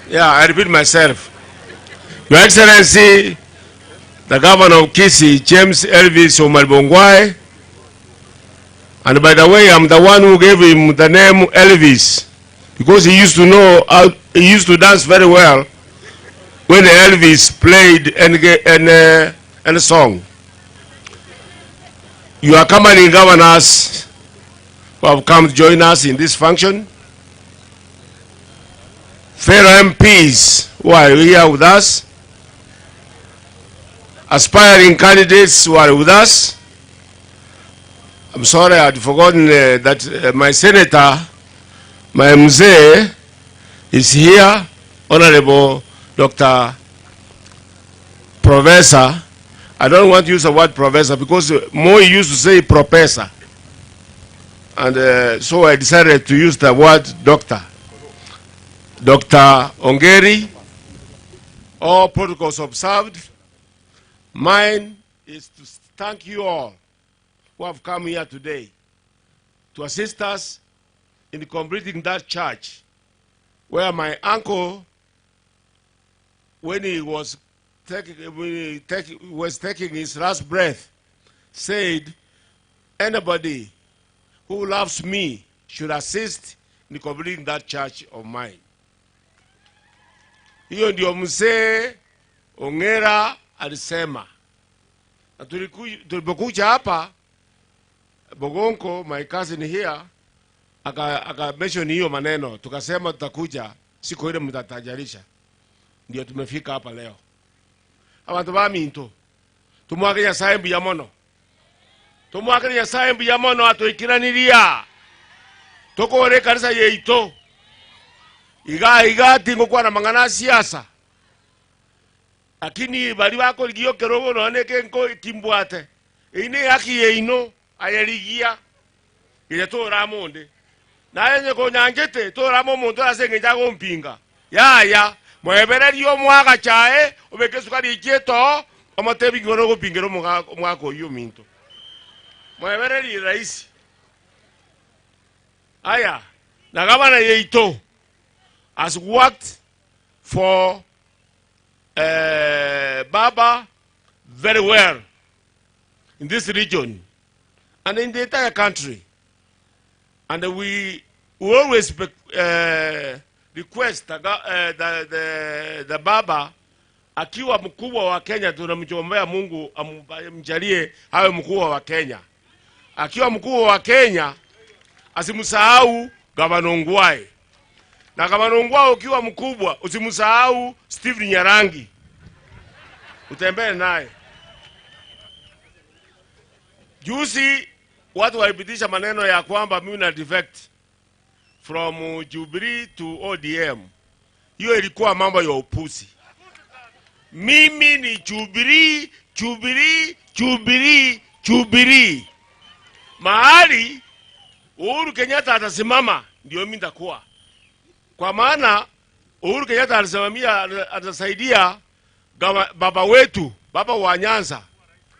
Yeah, I repeat myself. Your Excellency, the Governor of Kisii, James Elvis Omariba Ongwae, and by the way, I'm the one who gave him the name Elvis, because he used to know how, he used to dance very well when Elvis played any song. You are accompanying governors who have come to join us in this function, fellow MPs who are here with us, aspiring candidates who are with us. I'm sorry, I'd forgotten that my senator, my mzee, is here, Honorable Dr. Professor. I don't want to use the word professor because more used to say professor. And so I decided to use the word doctor. Dr. Ongeri, all protocols observed. Mine is to thank you all who have come here today to assist us in completing that church where my uncle, when he was taking his last breath, said, anybody who loves me should assist in completing that church of mine. Hiyo ndio mzee Ongera alisema. Na tulipokuja hapa Bogonko, my cousin here, aka mention hiyo maneno, tukasema tutakuja siku ile mtatajarisha. Ndio tumefika hapa leo. Abantu baminto tumwake Nyasaye mbuya mono, tumwake Nyasaye mbuya mono atuikiraniria tukore kanisa yeito iga iga tingokwana mang'ana siasa, lakini bali bako ligio kerogo none kenko kimbwate ine haki yeino ayerigia ile tora monde naye nyeko nyanjete tora mo muntu asengeja gompinga. Yaya mwebererio mwaga chae obeke sukari ichieto omotebi ngoro gopingera omwaka oyo minto. Mwebereri rais. Aya na gavana yeito has worked for Baba very well in this region and in the entire country. And we always request the Baba akiwa mkubwa wa Kenya, tunamchombea Mungu amjalie awe mkubwa wa Kenya. Akiwa mkubwa wa Kenya asimsahau Gavana Ongwae. Na Gavana Ongwae ukiwa mkubwa usimsahau Stephen Nyarangi. Utembee naye. Juzi watu walipitisha maneno ya kwamba mimi na defect from Jubilee to ODM. Hiyo ilikuwa mambo ya upuzi. Mimi ni Jubilee, Jubilee, Jubilee, Jubilee. Mahali Uhuru Kenyatta atasimama ndio mimi nitakuwa. Kwa maana Uhuru Kenyatta alisimamia, atasaidia baba wetu, baba wa Nyanza,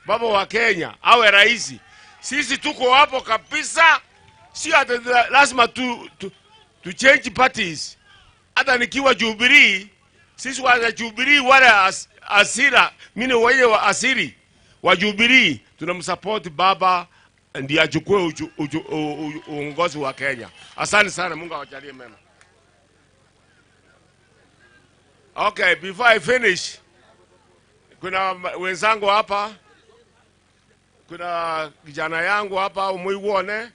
baba wa Kenya, awe rais. Sisi tuko hapo kabisa. Sio lazima tu change parties. Hata nikiwa Jubilee, sisi wa Jubilee wale asira, mimi wale wa asiri wa Jubilee tunamsupport baba ndiye achukue uongozi wa Kenya. Asante sana, Mungu awajalie mema. Okay, before I finish, kuna wenzangu hapa, kuna kijana yangu hapa umuione,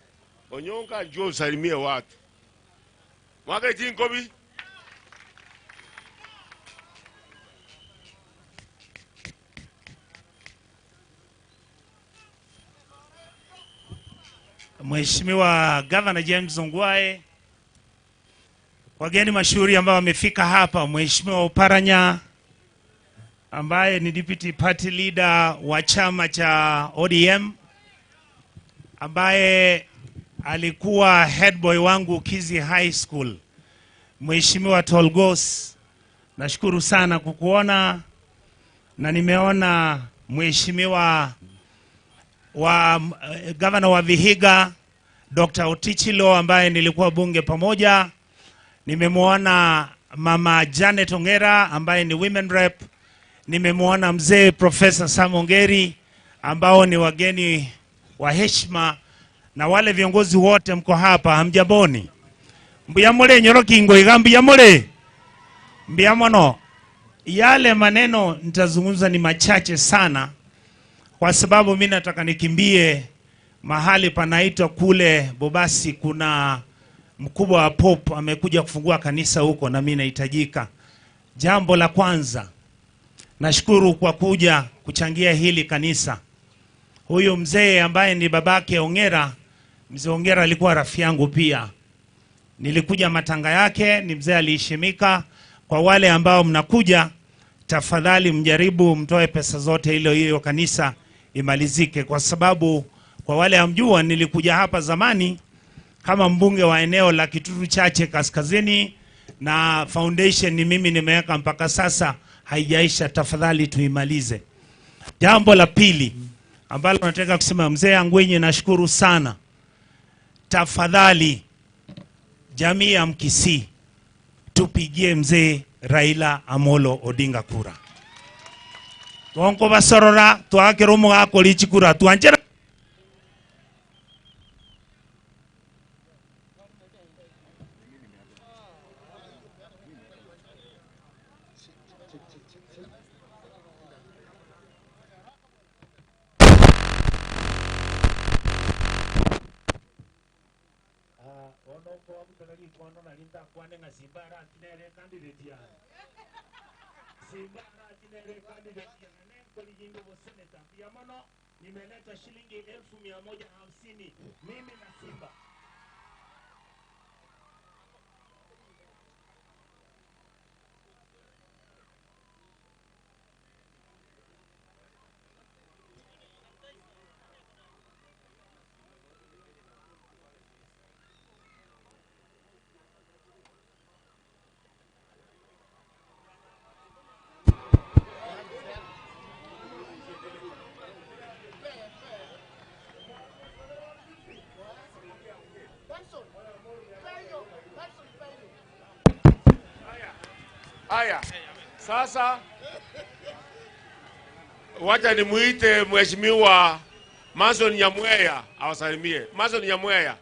Onyonka, njoo usalimie watu. Mwaka Jinkobi. Mheshimiwa Governor James Ongwae, wageni mashuhuri ambao wamefika hapa, Mheshimiwa Oparanya ambaye ni Deputy Party Leader wa chama cha ODM, ambaye alikuwa head boy wangu Kisii High School, Mheshimiwa Tolgos, nashukuru sana kukuona, na nimeona Mheshimiwa wa Governor wa Vihiga Dr. Otichilo ambaye nilikuwa bunge pamoja. Nimemwona Mama Janet Ongera ambaye ni women rep. Nimemwona mzee Professor Sam Ongeri ambao ni wageni wa heshima, na wale viongozi wote mko hapa, hamjamboni? Mbuyamole nyorokingo igambuyamole. Mbiamono. Yale maneno nitazungumza ni machache sana, kwa sababu mimi nataka nikimbie mahali panaitwa kule Bobasi, kuna mkubwa wa Pop amekuja kufungua kanisa huko na mimi nahitajika. Jambo la kwanza, nashukuru kwa kuja kuchangia hili kanisa. Huyu mzee ambaye ni babake Ongera, mzee Ongera alikuwa rafiki yangu pia. Nilikuja matanga yake, ni mzee aliheshimika. Kwa wale ambao mnakuja, tafadhali mjaribu mtoe pesa zote ile hiyo kanisa imalizike, kwa sababu kwa wale hamjua, nilikuja hapa zamani kama mbunge wa eneo la Kitutu Chache Kaskazini, na foundation ni mimi nimeweka mpaka sasa haijaisha. Tafadhali tuimalize. Jambo la pili ambalo nataka kusema, mzee Angwenye, nashukuru sana. Tafadhali jamii ya Mkisii tupigie mzee Raila Amolo Odinga kura. Tuonko basorora tuakero mugako lichikura tuanjera. Nimeleta shilingi 150,000 mimi na Simba. Haya. Sasa wacha nimuite Mheshimiwa Mason Nyamweya awasalimie. Mason Nyamweya.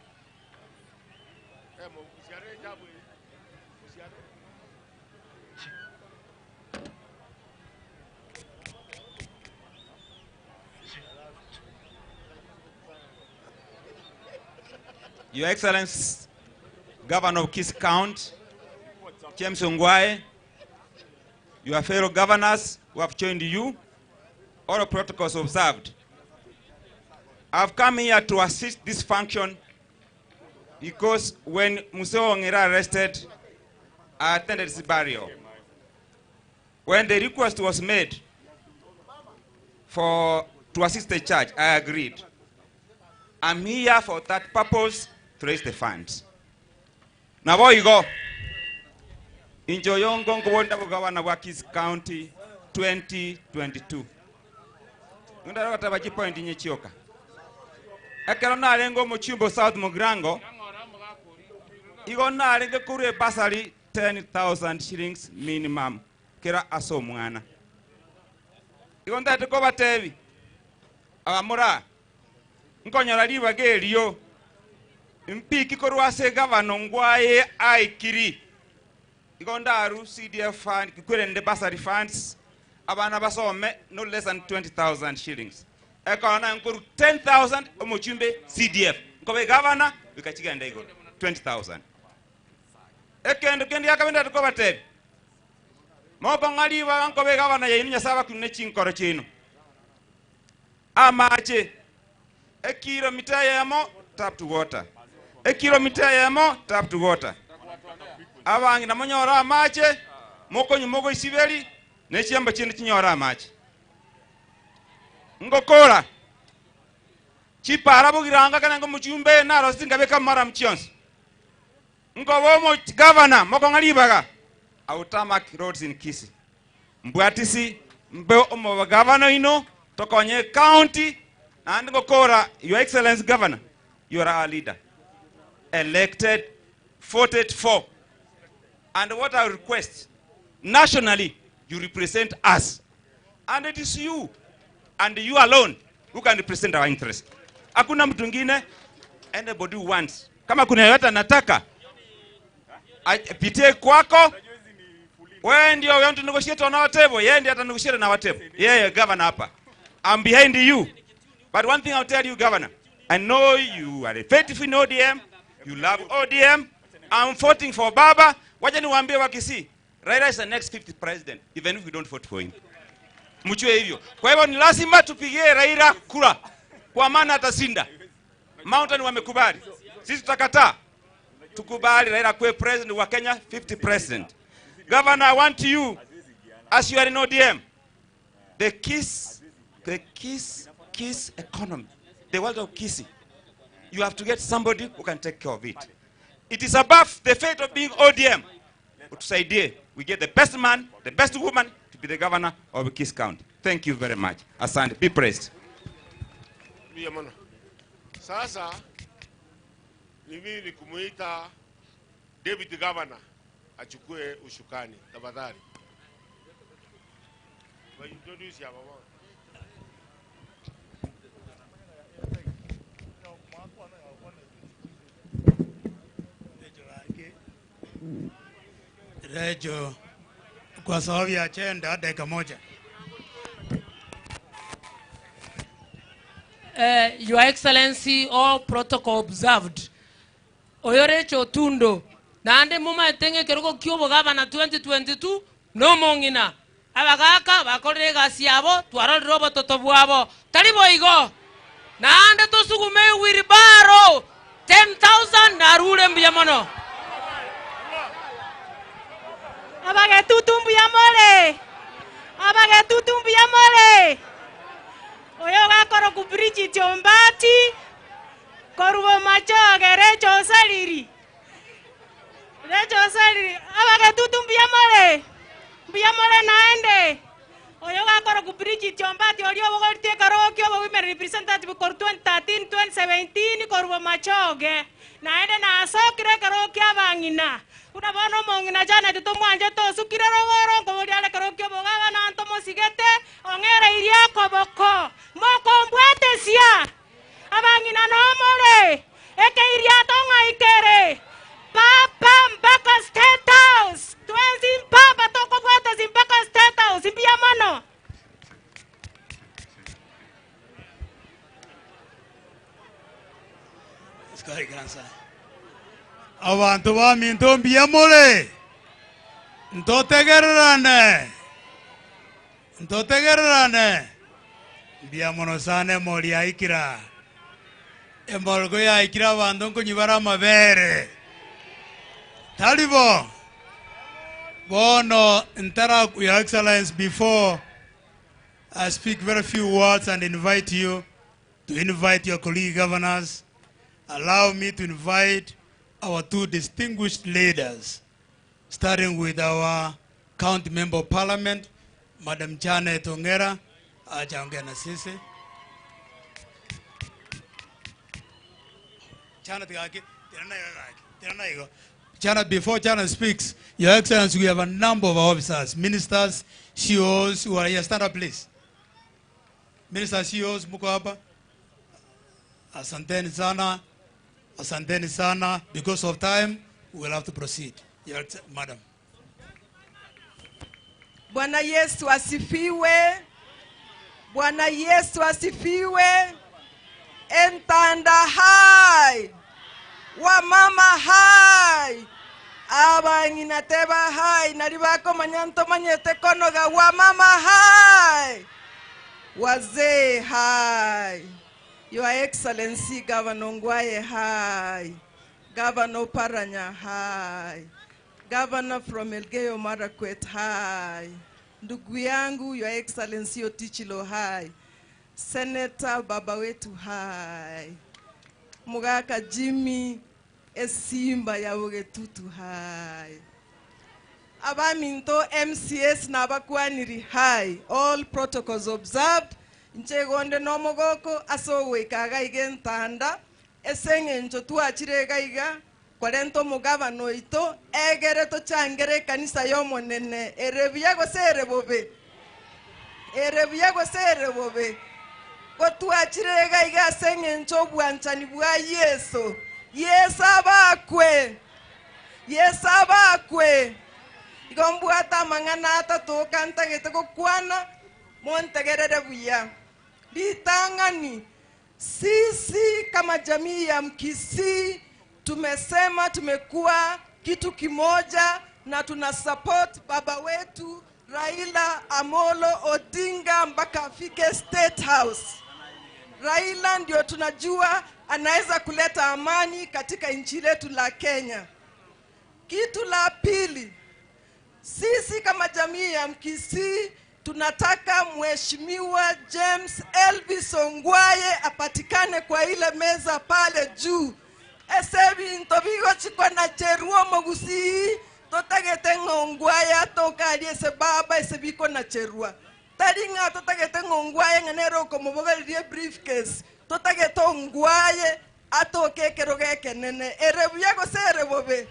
Your Excellency, Governor of Kisii County, James Ongwae, your fellow governors who have joined you, all protocols observed. I've come here to assist this function because when Museo Ongera arrested, I attended his burial. When the request was made to assist the church, I agreed. I'm here for that purpose, to raise the funds. Now, where you go? Injoyongo Ngwonda Governor wa Kisii County 2022. Ngundaro katabaji point nyechioka. Ekero narengo Muchimbo South Mugrango. Igo narenge kure basari 10,000 shillings minimum. Kera aso mwana. Igo ndate ko batebi. Abamura nkonyora ribaga erio mpiki korwase governor Ngwae aikiri igo ndaru CDF fund kikwerende basari funds abana basome no less than 20,000 shillings ekona nkoru 10,000 omuchumbe CDF nkobe governor bikachigenda igo 20,000 ekendo kendi yakabenda tukobatebe moko ngaliba nkobe governor yainu nyasaba kunne chinkoro chino amache ekilomita yamo tap to water. Ekilomita yamo tap to water. Abangi namonyora amache moko nyumogo isibeli nechiamba chindi chinyora amache. Ngokora chipara bugiranga kana ngo muchumbe naro singabeka mara mchionso. Ngobomo governor moko ngalibaga autamak roads in Kisii. Mbwatisi mbe omo governor ino tokonye county. And Ngokora, Your Excellency Governor, you are our leader. Elected, voted for. And what I request, nationally, you represent us. And it is you, and you alone, who can represent our interest. Hakuna mtu mwingine, anybody who wants. Kama kuna yote anataka, apitie kwako. Wewe ndio want to negotiate on our table. Yeye ndiye atanegotiate na our table. Yeye governor hapa. I'm behind you. But one thing I'll tell you, Governor, I know you are effective in ODM, you love ODM, I'm voting for Baba. Wacha niwaambie wa Kisii, Raila is the next 50th president, even if we don't vote for him. Mjue hivyo. Kwa hivyo ni lazima tupigie Raila kura, kwa maana atashinda. Mountain wamekubali. Sisi tutakataa. Tukubali Raila kuwe president wa Kenya, 50 president. Governor, I want you, as you are in ODM, the Kisii economy, the world of Kisii, you have to get somebody who can take care of it. It is above the fate of being ODM. Utusaidie, we get the best man, the best woman to be the governor of Kisii County. Thank you very much. Asante. Be praised. Sasa, ni mimi kumuita Deputy Governor achukue ushukani. Tafadhali. Introduce ya mama. Rejo, kwa sababu ya agenda dakika moja. Your Excellency, all protocol observed. Oyorecho Tundo. Naande muma etenge kerugo kiobo gavana 2022 no mongina. Abagaka bakorere gasi yabo twarorire obototo bwabo. Tari boigo. Naande tosugume wiribaro 10,000 narure mbuya mono. Abagetutu mbuya more. Abagetutu mbuya more. Oyo gakoro ku Bridget Ombati korubo machoge Recho Saliri. Recho Saliri. Abagetutu mbuya more. Mbuya more naende. Oyo gakoro ku Bridget Ombati orio bogortie karokio bo women representative kor 2013 2017 korbo machoge. Naende nasokire karokio abang'ina. Kuna bono mong'ina jana tutomwanje tosukire rogoro nkoboria are karokio bogabana ntomosigete ong'ere iria koboko. Mokombwatesia. Abang'ina nomore. Eke iria tong'aikere. Papa mpaka State House. Twenzi mpapa tokobwata mpaka State House. Mbia mono. Skari kansa. Abantu baminto mbia more. Ntotegererane. Ntotegererane. Mbia mono sane mori aikira. Embolgo ya aikira abantu nkunyibara mabere. Talibo. Bono Ntara, Your Excellency, before I speak very few words and invite you to invite your colleague governors, allow me to invite our two distinguished leaders, starting with our county member of parliament, Madam Janet Ongera, ajaongea na sisi. Janet, before Janet speaks, Your Excellency, we have a number of officers, ministers, CEOs who are here. Stand up, please. Minister, CEOs, muko hapa. Asanteni sana. Asanteni sana. Because of time, we will have to proceed. Your Excellency, Madam. Bwana Yesu asifiwe. Bwana Yesu asifiwe. Entanda hai. Wamama hai. Abang'ina teba hai. Naribako manyanto manyete konoga. Wamama hai. Wazee hai. Your Excellency Governor Ongwae hai. Governor Paranya hai. Governor from Elgeyo Marakwet hai. Ndugu yangu Your Excellency Otichilo hai. Senator baba wetu hai. Mugaka Jimmy Esimba ya Ogetutu hai. Abaminto MCS na abakwaniri hai. All protocols observed. Nchegonde nomogoko asowe kaga igentanda. Esenge ncho tuachire gaiga. Kwarento mugabano ito egere tochangere kanisa yomonene. Erebia gose erebobe. Erebia gose erebobe. Gotuachire gaiga asenge ncho bwanchani bwa Yesu. Yesu abakwe. Yesu abakwe. Igombwata mang'ana atatu kantagete gokwana montegerere buya. Litang'ani sisi kama jamii ya Mkisii tumesema tumekuwa kitu kimoja na tuna support baba wetu Raila Amolo Odinga mpaka afike State House. Raila ndio tunajua anaweza kuleta amani katika nchi letu la Kenya. Kitu la pili, sisi kama jamii ya Mkisii tunataka Mheshimiwa James Elvis Ongwae apatikane kwa ile meza pale juu. Esebi ntobigo chikwa na cheruo mogusi totagete Ongwae atoka ese baba esebiko na cherua. Taringa totagete Ongwae nganero komobogerie briefcase. Totagete Ongwae atoke keroge kenene. Erebuya gose erebobe.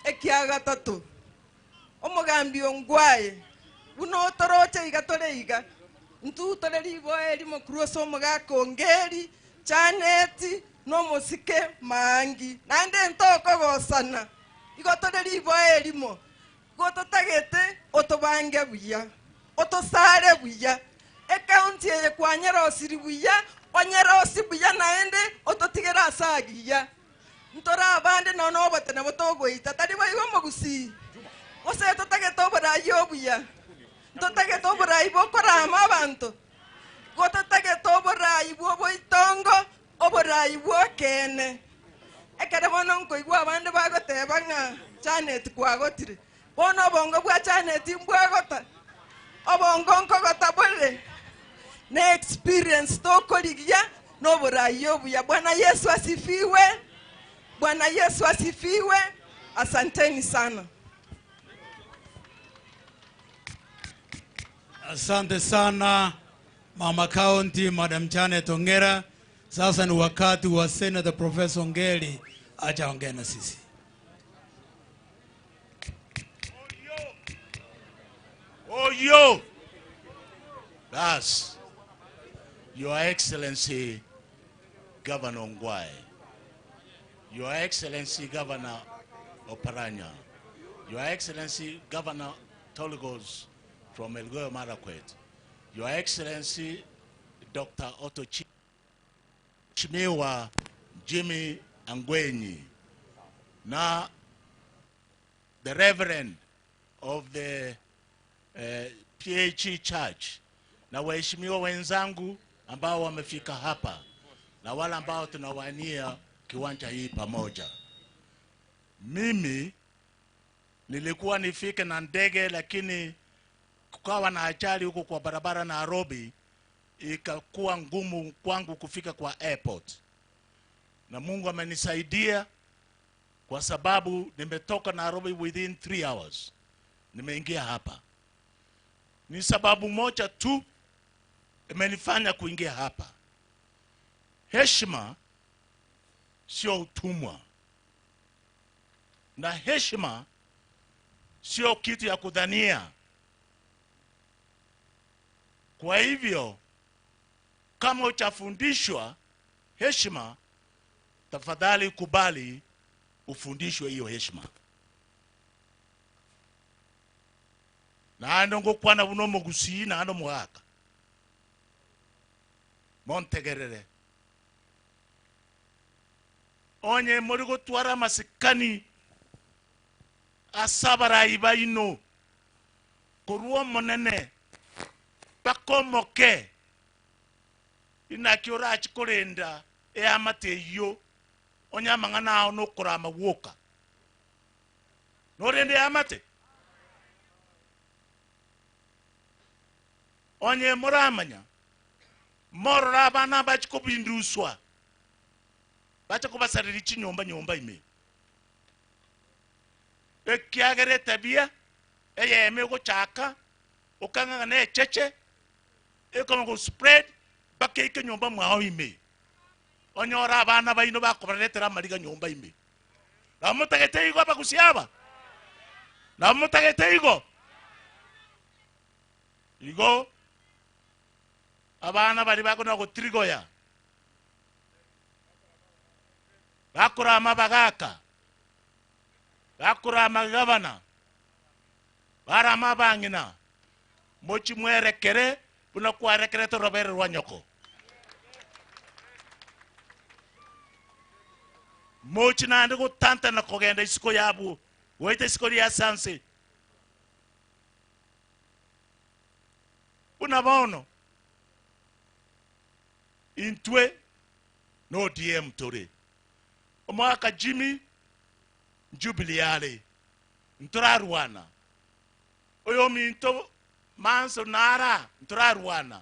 Ekiaga tatu. Omogambi Ongwae uno toroche iga tore iga. Ntu tore riboe rimo kruoso omogaka Ongeri Chaneti no mosike maangi. Naende ntoko gosana. Igo tore riboe rimo. Gototagete otobange buya. Otosare buya. Ekaunti eye kwanyera osiri buya. Onyera osi buya naende ototigera asagiya. Ntora abande nono obatene botogoita. Tari baigo mogusi. Ose totagete oborai obuya. Totagete oborai bokorama abanto. Gototagete oborai bwoboitongo. Oborai bwokene. Ekere bono nkoigwa abande bagoteba ng'a Janet kwagotire. Bono obongo bwa Janet mbwagota. Obongo nkogota bore. Ne experience tokorigia noborai obuya. Bwana Yesu asifiwe. Bwana Yesu asifiwe. Asanteni sana. Asante sana Mama County, Madam Janet Ongera. Sasa ni wakati wa Senator Professor Ongeri acha ongea na sisi. Oyo! That's Your Excellency Governor Ongwae, Your Excellency Governor Oparanya, Your Excellency Governor Tolgos from Elgeyo Marakwet, Your Excellency Dr. Otto Mheshimiwa Jimmy Angwenyi, na the Reverend of the PHE Church, na waheshimiwa wenzangu ambao wamefika hapa na wale ambao tunawania kiwanja hii pamoja. Mimi nilikuwa nifike na ndege, lakini kukawa na ajali huko kwa barabara Nairobi, ikakuwa ngumu kwangu kufika kwa airport. Na Mungu amenisaidia kwa sababu nimetoka Nairobi within 3 hours. Nimeingia hapa. Ni sababu moja tu imenifanya kuingia hapa. Heshima sio utumwa. Na heshima sio kitu ya kudhania. Kwa hivyo, kama hujafundishwa heshima, tafadhali kubali ufundishwe hiyo heshima. Na ando ngokwana buno mugusi na ando muhaka. Montegerere. Onye muri gotwara masikani asabara ibaino koruo monene bakomoke inakiora achikorenda eamate iyo onye amang'ana ao nokorama woka norende eamate onye moramanya morora abana bachikobinduswa bachakobasarira chinyomba nyomba ime ekiagere tabia eyeme gochaka okang'ang'a na echeche ekoma go spread bakeike nyomba mwao ime onyora abana baino bakobaretera amariga nyomba ime namotagete igo abagusiaba namotagete igo igo abana bari bakona gotirigoya bakurama bagaka bakurama gavana barama bangina mochi mwerekere buna kwarekere torobere rwa nyoko mochi nande gotanta na kogenda isiko yabu goita isiko ya sanse buna bono intwe no DM tore omwaka Jimmy Jubilee nturarwana oyo minto manso nara nturarwana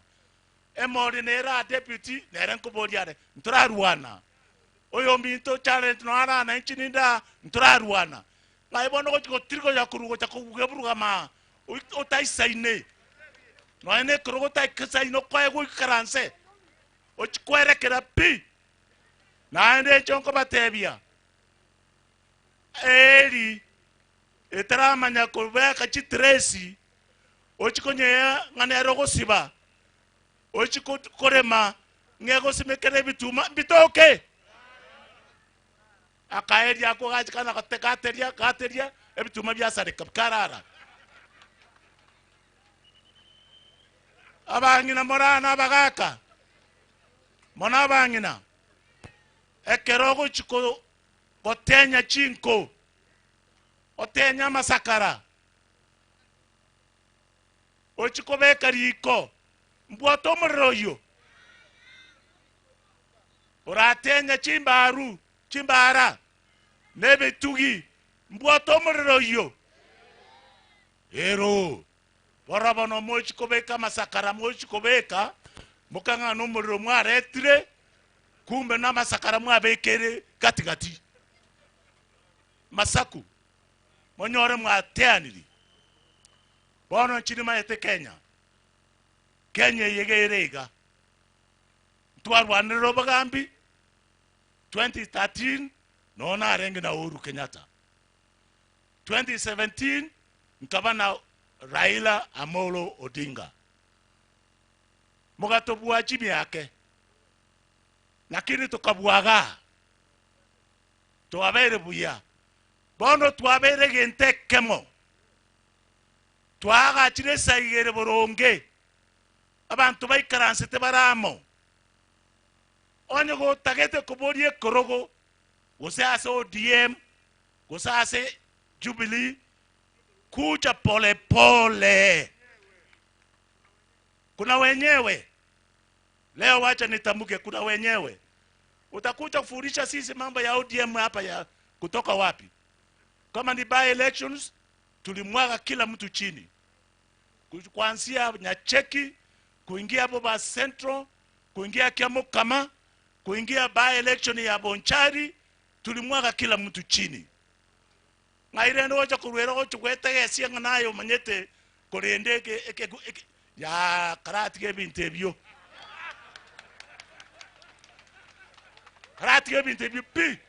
emori nera deputy nere nkoboriare nturarwana oyo minto challenge nara na nchininda nturarwana ngaibono gotiriko yakurugo chakugeburuga ma otaisaine noene kurugo taisaine kwae goikaranse ochikwerekera pi naende chonko batebia eri etaramanya kubeka chitresi ochikonyeya ng'anero gosiba ochikorema ng'egosimekere bituma bitoke akaeria ako gachikana gotekateria gateria ebituma biasareka bikarara abang'ina morana abagaka mona abang'ina ekero gochiko gotenya chinko otenya masakara ochikobeka riko mbwato omorero oyo oratenya chimbaru chimbara nebetugi mbwato omorero oyo ero borobono mochikobeka masakara mochikobeka mukang'ana omorero mwaretire kumbe na masakara mwabekere katikati masaku monyore mwateaniri bono nchiri maete Kenya Kenya yegere iga twarwanire obogambi 2013 nona arenge na Uhuru Kenyatta 2017 nkaba na Raila Amolo Odinga mugatobua chimi yake lakini tukabwaga twabere buya bono twabere gente kemo twagachire saigere boronge abantu baikaransete baramo onye gotagete koborie korogo gose ase ODM gose ase Jubilee kuja pole pole. Kuna wenyewe leo, wacha nitamke, kuna wenyewe utakuja kufurisha sisi mambo ya ODM hapa ya kutoka wapi? Kama ni by elections tulimwaga kila mtu chini, kuanzia Nyacheki kuingia hapo ba Central, kuingia Kiamokama, kuingia by election ya Bonchari, tulimwaga kila mtu chini. Ngaire ndo kurwera ocho gwetege nayo manyete korende ya karati ke bintebyo. Karati ke bintebyo pi.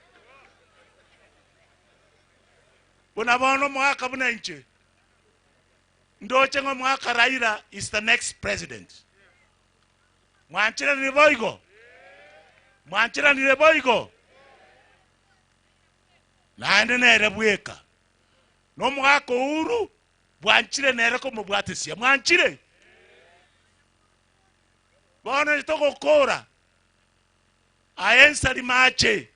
Bona bono mwaka buna nche. Ndoche ngo mwaka Raila is the next president. Mwanchira ni boigo. Mwanchira ni boigo. Naende nere bweka. No mwaka Uhuru bwanchire nere ko mubwatisia. Mwanchire. Bona nitokokora. Ayensa limache.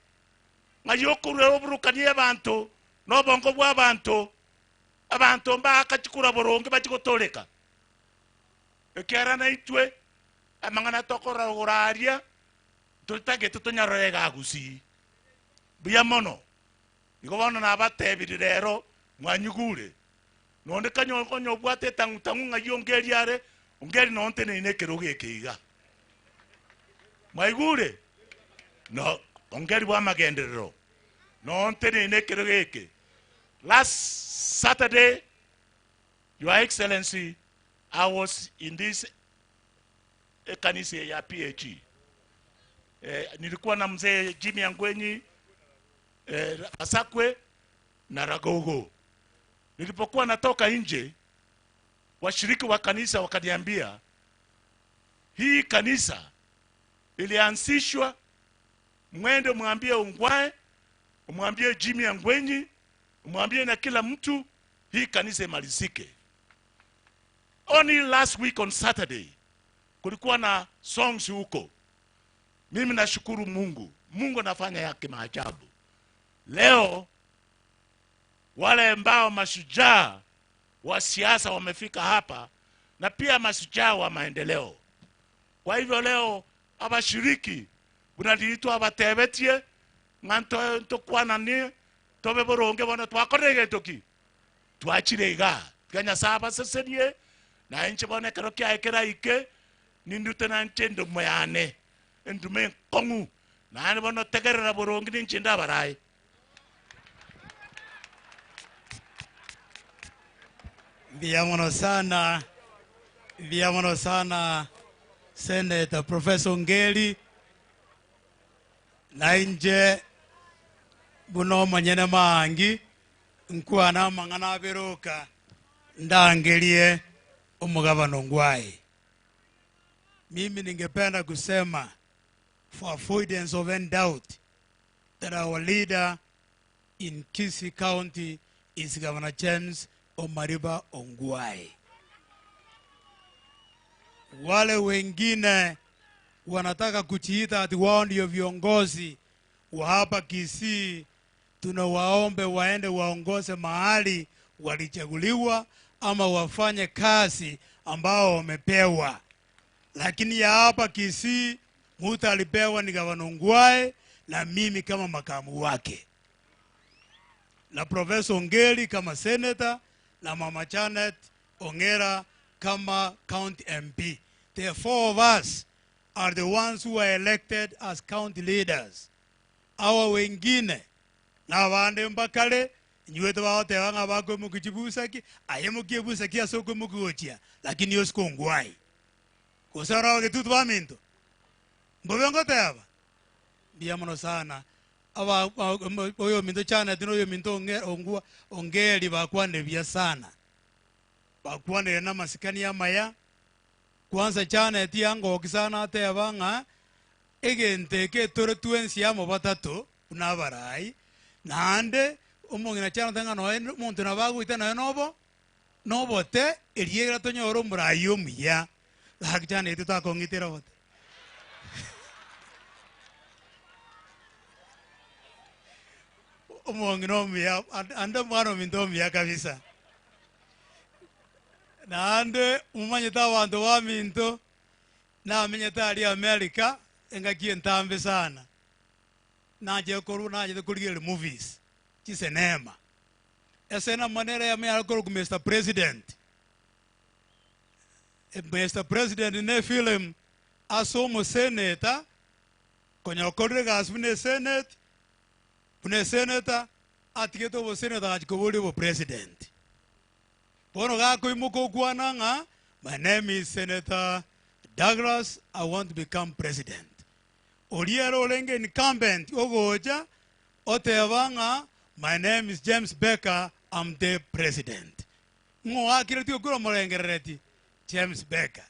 Ngayokure oburukanie abantu no bongo bwa abantu. Abantu mbakachikura boronge bachigotoleka. Ekera na itwe amangana tokora goraria tutagete tunyarorega gusi. Buya mono. Igo bono nabatebiri rero mwanyugure. Nonde kanyo konyo bwate tangu tangu ngayongeri are ongeri nonte ne keroge keiga. Mwaigure? No, ongeri bwa magenderero. Nonte ne keroge ke. Last Saturday, Your Excellency, I was in this kanisa ya PAG. Nilikuwa na mzee Jimmy Angwenyi, Asakwe na Ragogo. Nilipokuwa natoka nje, washiriki wa kanisa wakaniambia, hii kanisa ilianzishwa, mwende mwambie Ongwae, mwambie Jimmy Angwenyi, mwambie na kila mtu, hii kanisa imalizike. Only last week on Saturday, kulikuwa na songs huko. Mimi nashukuru Mungu. Mungu anafanya yake maajabu. Leo wale ambao mashujaa wa siasa wamefika hapa na pia mashujaa wa maendeleo. Kwa hivyo leo abashiriki bunaliitwa abatebetie nganto ntokwana nani tobe boronge bona twakorege toki twachire iga kanya saba seserie na inche bona kero kya ekera ike nindute na nchendo moyane ndume kongu na bona tegerera boronge ninche ndabarai. Ndiamono sana Senator Professor Ongeri na inje buno manyene mangi nkuana mangana biruka ndangelie omugabano Ongwae. Mimi ningependa kusema for avoidance of any doubt that our leader in Kisii County is Governor James Omariba Ongwae. Wale wengine wanataka kuchiita ati wao ndio viongozi wa hapa Kisii, tunawaombe waende waongoze mahali walichaguliwa ama wafanye kazi ambao wamepewa. Lakini ya hapa Kisii mtu alipewa ni Gavana Ongwae na mimi kama makamu wake, na Professor Ongeri kama senator, na Mama Janet Ongera kama county MP. The four of us are the ones who are elected as county leaders. Awa wengine na wande mbakale nyuwe tuwaote wanga wako mukijibusaki aye mukibusaki asoko mukuochia, lakini yosko Ongwae. Gosara gitutu baminto. Mbobe ngoteba. Biamono sana. Aba oyo minto chana tino oyo minto ongua ongeri bakwane bia sana. Bakwane na masikani ya maya. Kwanza chana eti yango kisana ateba nga egente ke tore tuensi amo batatu unabarai. Nande omongina chana tanga no omonto nabaguita nayo nobo nobote eriegera tonyora omorai omuya. Laki chana eti takong'itera bote. Omongina omuya ande mwana ominto omuya kabisa. Naande umanyete abanto baminto namenyete ari America engaki entambe sana. Naje koru naje kurigira movies chisenema. Esena manera ya mea koru Mr. President. Mr. President ne film asomo senator konyokorre gas bune senate bune senator atiketo bo senator achikobori bo president. Bono gako imuko kwana nga my name is Senator Douglas, I want to become president. Oliero olenge incumbent ogoja otebanga my name is James Baker, I'm the president. Ngo akire ti okuro morengerereti James Baker.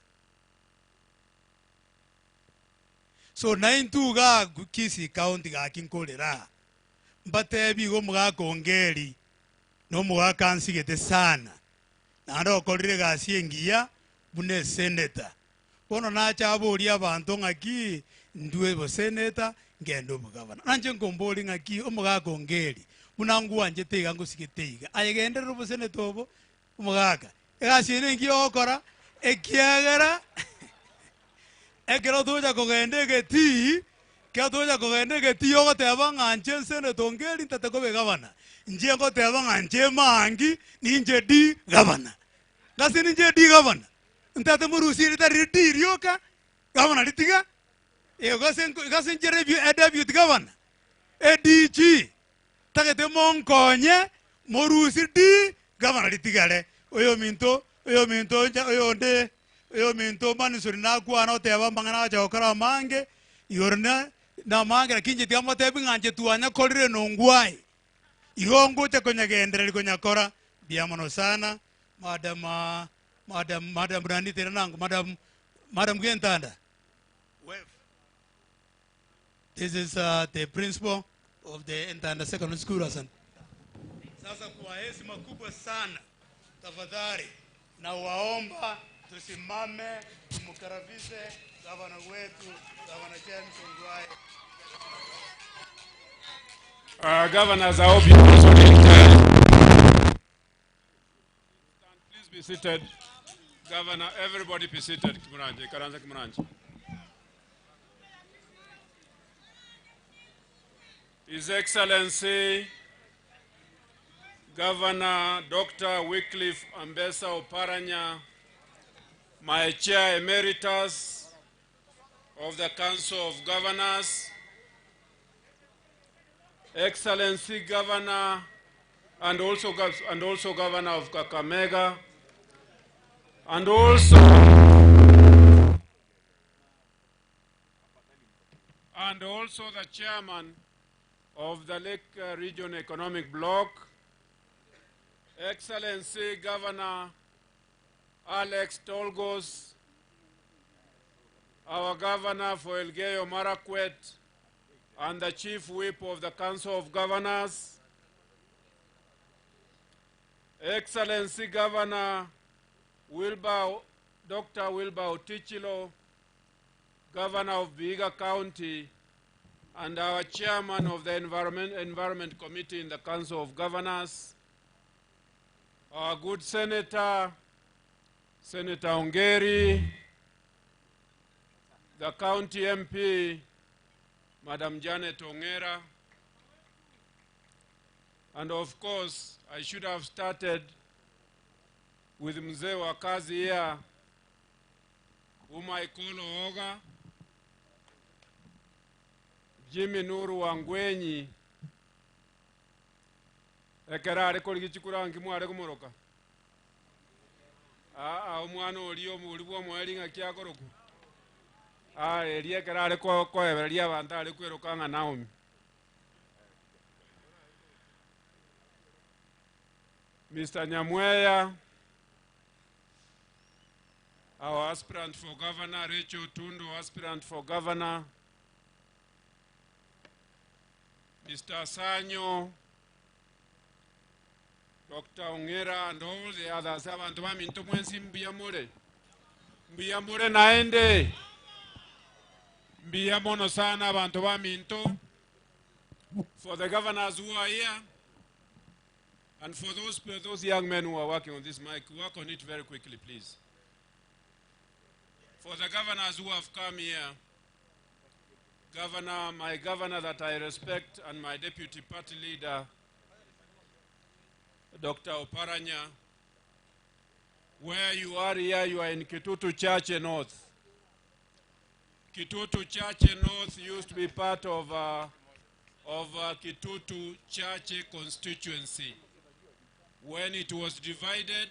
So 92 ga Kisii County ga kinkolera. Mbatebi go mugako ngeri no mugaka nsigete sana. Nando okorire gasi engiya bune senator. Bono nacha abori abantu ngaki ndwe bo senator ngendo bugavana. Nanje ngombori ngaki omugaka ngeri. Munangu wanje tega ngusigete iga. Ayegenderera bo senator obo omugaka. Egasi engiya okora ekiagera ekero toja kogende geti kero toja kogende geti ogoteba ng'anche senator ngeri ntate kobe gavana. Nje ngoteba ng'anche mangi ninje di gavana. Gasi ninje di gavana. Ntate murusiri tari di rioka gavana litiga. E gasi nje review deputy gavana. ADG takete monkonye morusi di gavana litigare. Oyo minto oyo nde oyo minto manisuri nakwana oteba mangana chokora mange yorna na mange kinje tiamotebi ng'anche tuanya korire nongwai. Igongo cha konyagendera konyakora biamono sana madam madam madam Rani Teranang madam madam Gentanda. This is the principal of the Entanda Secondary School. Sasa kwa heshima kubwa sana tafadhali na waomba tusimame tumkaribishe gavana wetu Gavana James Ongwae. Governors, I hope you also need, please be seated. Governor, everybody be seated. Kimuranje, Karanza Kimuranje. His Excellency, Governor Dr. Wycliffe Ambesa Oparanya, my Chair Emeritus of the Council of Governors, Excellency Governor and also Governor of Kakamega, and also the Chairman of the Lake Region Economic Bloc, Excellency Governor Alex Tolgos, our Governor for Elgeyo Marakwet, and the Chief Whip of the Council of Governors, Excellency Governor Wilbur, Dr. Wilbur Ottichilo, Governor of Vihiga County, and our Chairman of the Environment Committee in the Council of Governors, our good Senator, Senator Ongeri, the County MP, Madam Janet Ongera, and of course, I should have started with Mzee Wakazi here, whom I call Oga, Jimmy Nuru Wangwenyi, ekera are korigichikura nkimu are kumoroka. Omwana oli omuli bwa mwali nga kyakoroku. Eria ekero are koebereria abanto are kweroka ng'a Naomi. Mr. Nyamweya, our aspirant for governor, Rachel Tundu, aspirant for governor, Mr. Sanyo, Dr. Ongera, and all the others. Abantu baminto mwensi mbiyamure. Mbiyamure naende. Mbiyamono sana abantu baminto. For the governors who are here, and for those young men who are working on this mic, work on it very quickly, please. For the governors who have come here, Governor, my governor that I respect, and my deputy party leader, Dr. Oparanya, where you are here, you are in Kitutu Chache North. Kitutu Chache North used to be part of Kitutu Chache constituency. When it was divided,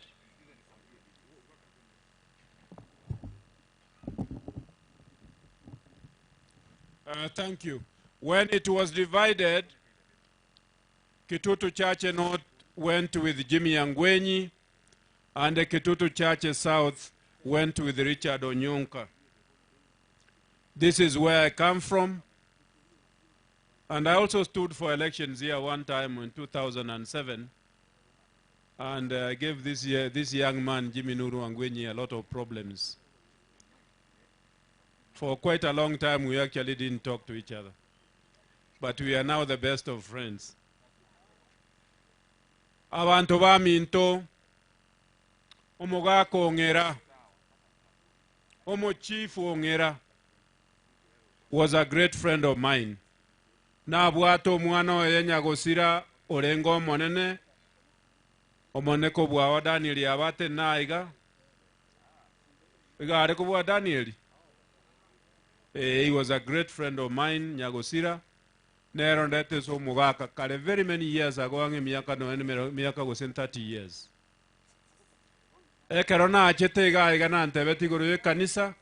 thank you. When it was divided, Kitutu Chache North went with Jimmy Angwenyi, and the Kitutu Chache South went with Richard Onyonka. This is where I come from. And I also stood for elections here one time in 2007. And I gave this young man, Jimmy Nuru Angwenyi, a lot of problems. For quite a long time, we actually didn't talk to each other. But we are now the best of friends. Abantu baminto, omogaka Ongera, omo chief Ongera, was a great friend of mine. Nabwata omwana oye Nyagosira orengo omonene, omoneko bwawa Daniel abate naiga. Iga areko bwa Daniel. He was a great friend of mine, Nyagosira. Nero ndete so mugaka kare very many years ago, ange miaka no ene miaka gose 30 years. Ekero nachete iga iga nantebeti igoro ye kanisa,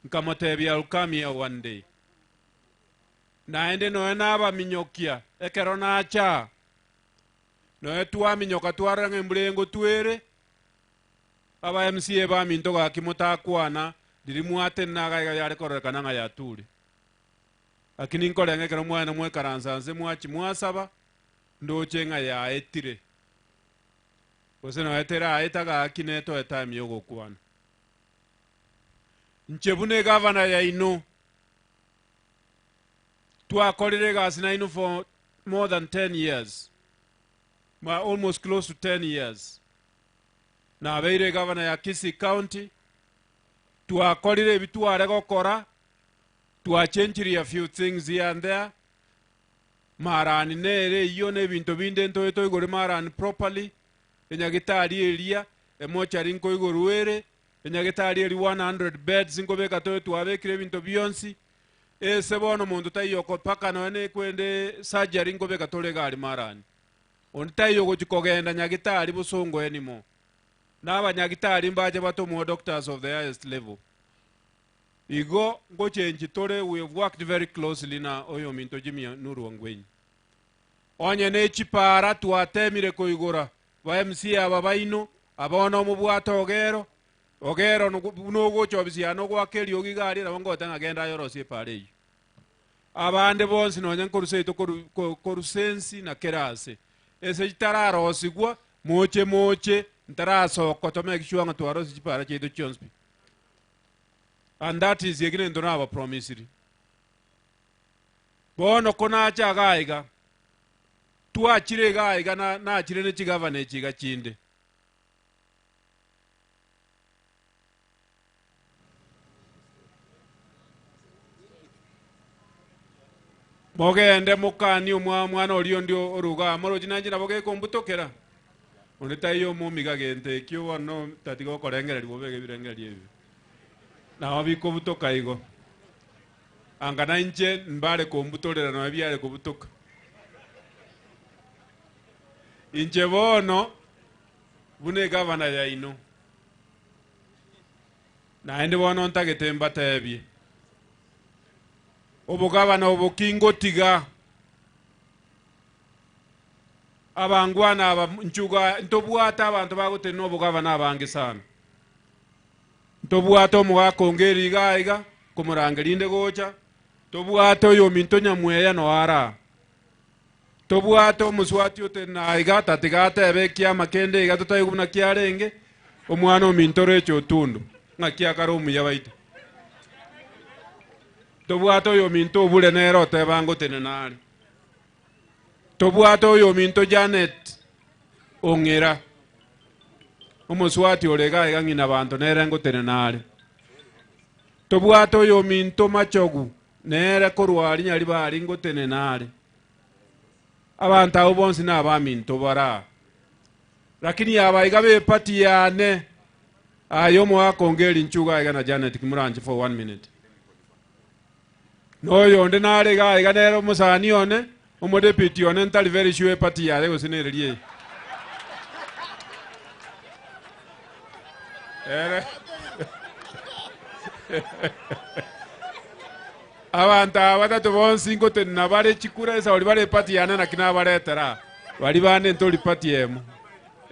nkamotebia I'll come here one day. Naende noe nabaminyokia, ekero nacha. Noe twaminyoka twaranga emburengo twere. Aba MCA baminto gakimotakwana, ndirimwate naga iga yare kororekana ng'a yature. Lakini nkorenge ekero mwana mwekaransa nse mwachi mwasaba, ndoche ng'a yaetire. Gose noetera aeta gaki netoe time yogokwana. Nche bune gavana yaino. Twakorire gasi naino for more than 10 years. Almost close to 10 years. Na abeire gavana ya Kisii County. Twakorire bitware gokora. Twachenjirie a few things here and there. Marani nere iyo nebinto binde ntoeto igore marani properly. Enyagitari eria emochari nko igoruere. Enyagitari eri 100 beds nkobeka toe twabekire ebinto bionsi. Ese bono omonto taiyoko paka noene kwende surgery nkobeka tore gari marani. Onde taiyo gochi kogenda nyagitari bosongo anymore. Na abanyagitari mbache batomo doctors of the highest level. Igo ngochenji tore, we have worked very closely na oyo minto Jimmy Nuru Angwenyi. Onye ne chipara twatemire koigora ba MC aba baino abona omobwata Ogero Ogero nogocha obisia nogwakeri ogigari nabo ngotanga agenda yorosie pare eyo. Abande bonsi nonya nkoruseito korusensi na kerase. Ese chitararosigwa moche moche ntarasoko to make sure ng'atwarosi chipara cheito chionsi. And that is yegine ndo naba promisiri. Bono konacha gaiga. Twachire gaiga na nachire ne chigavana chiga chinde. Mogende mukani omwana orio ndio oruga moroji nanje nabo gekombutokera. Onde taiyo momiga gente ekio bono tatiga okorengereria bobege birengereria ebi. Nabo bikobutoka igo. Anga nainche mbare kombutorera na biare kobutoka. Inche bono bune gavana yaino. Naende bono ntagete mbatebie. Obugabana obukingo tiga abangwana aba nchuga ntobwata abantu bagotena obugabana abange sana. Ntobwata omugakongeri iga iga kumurangerinde gocha. Tobwata oyo minto nyamweya no ara. Tobwata omuswati otena iga tatigate ebekia makende iga totayiguna kiarenge omwana ominto recho otundu ng'aki akara omuya baito. Tobwata oyo minto obure nero otebango tenenari. Tobwata oyo minto Janet ong'era omuswati orega iga ng'ina banto nere ngotenenari. Tobwata oyo minto Machogu nere korwari nyari bari ngotenenari. Abantu abo bonsi n'abaminto bara. Lakini abaiga be party yane ayo mwakongeri nchuga iga na Janet Kimuranchi for 1 minute. Noyo onde narega iga nero musani one omodepiti one ntali very sure party yare gosinererie. Ere abantu abatatu bonsi ngotenena bare chikura esa ori bare party yane nakina baretera bari bane ntori party emo.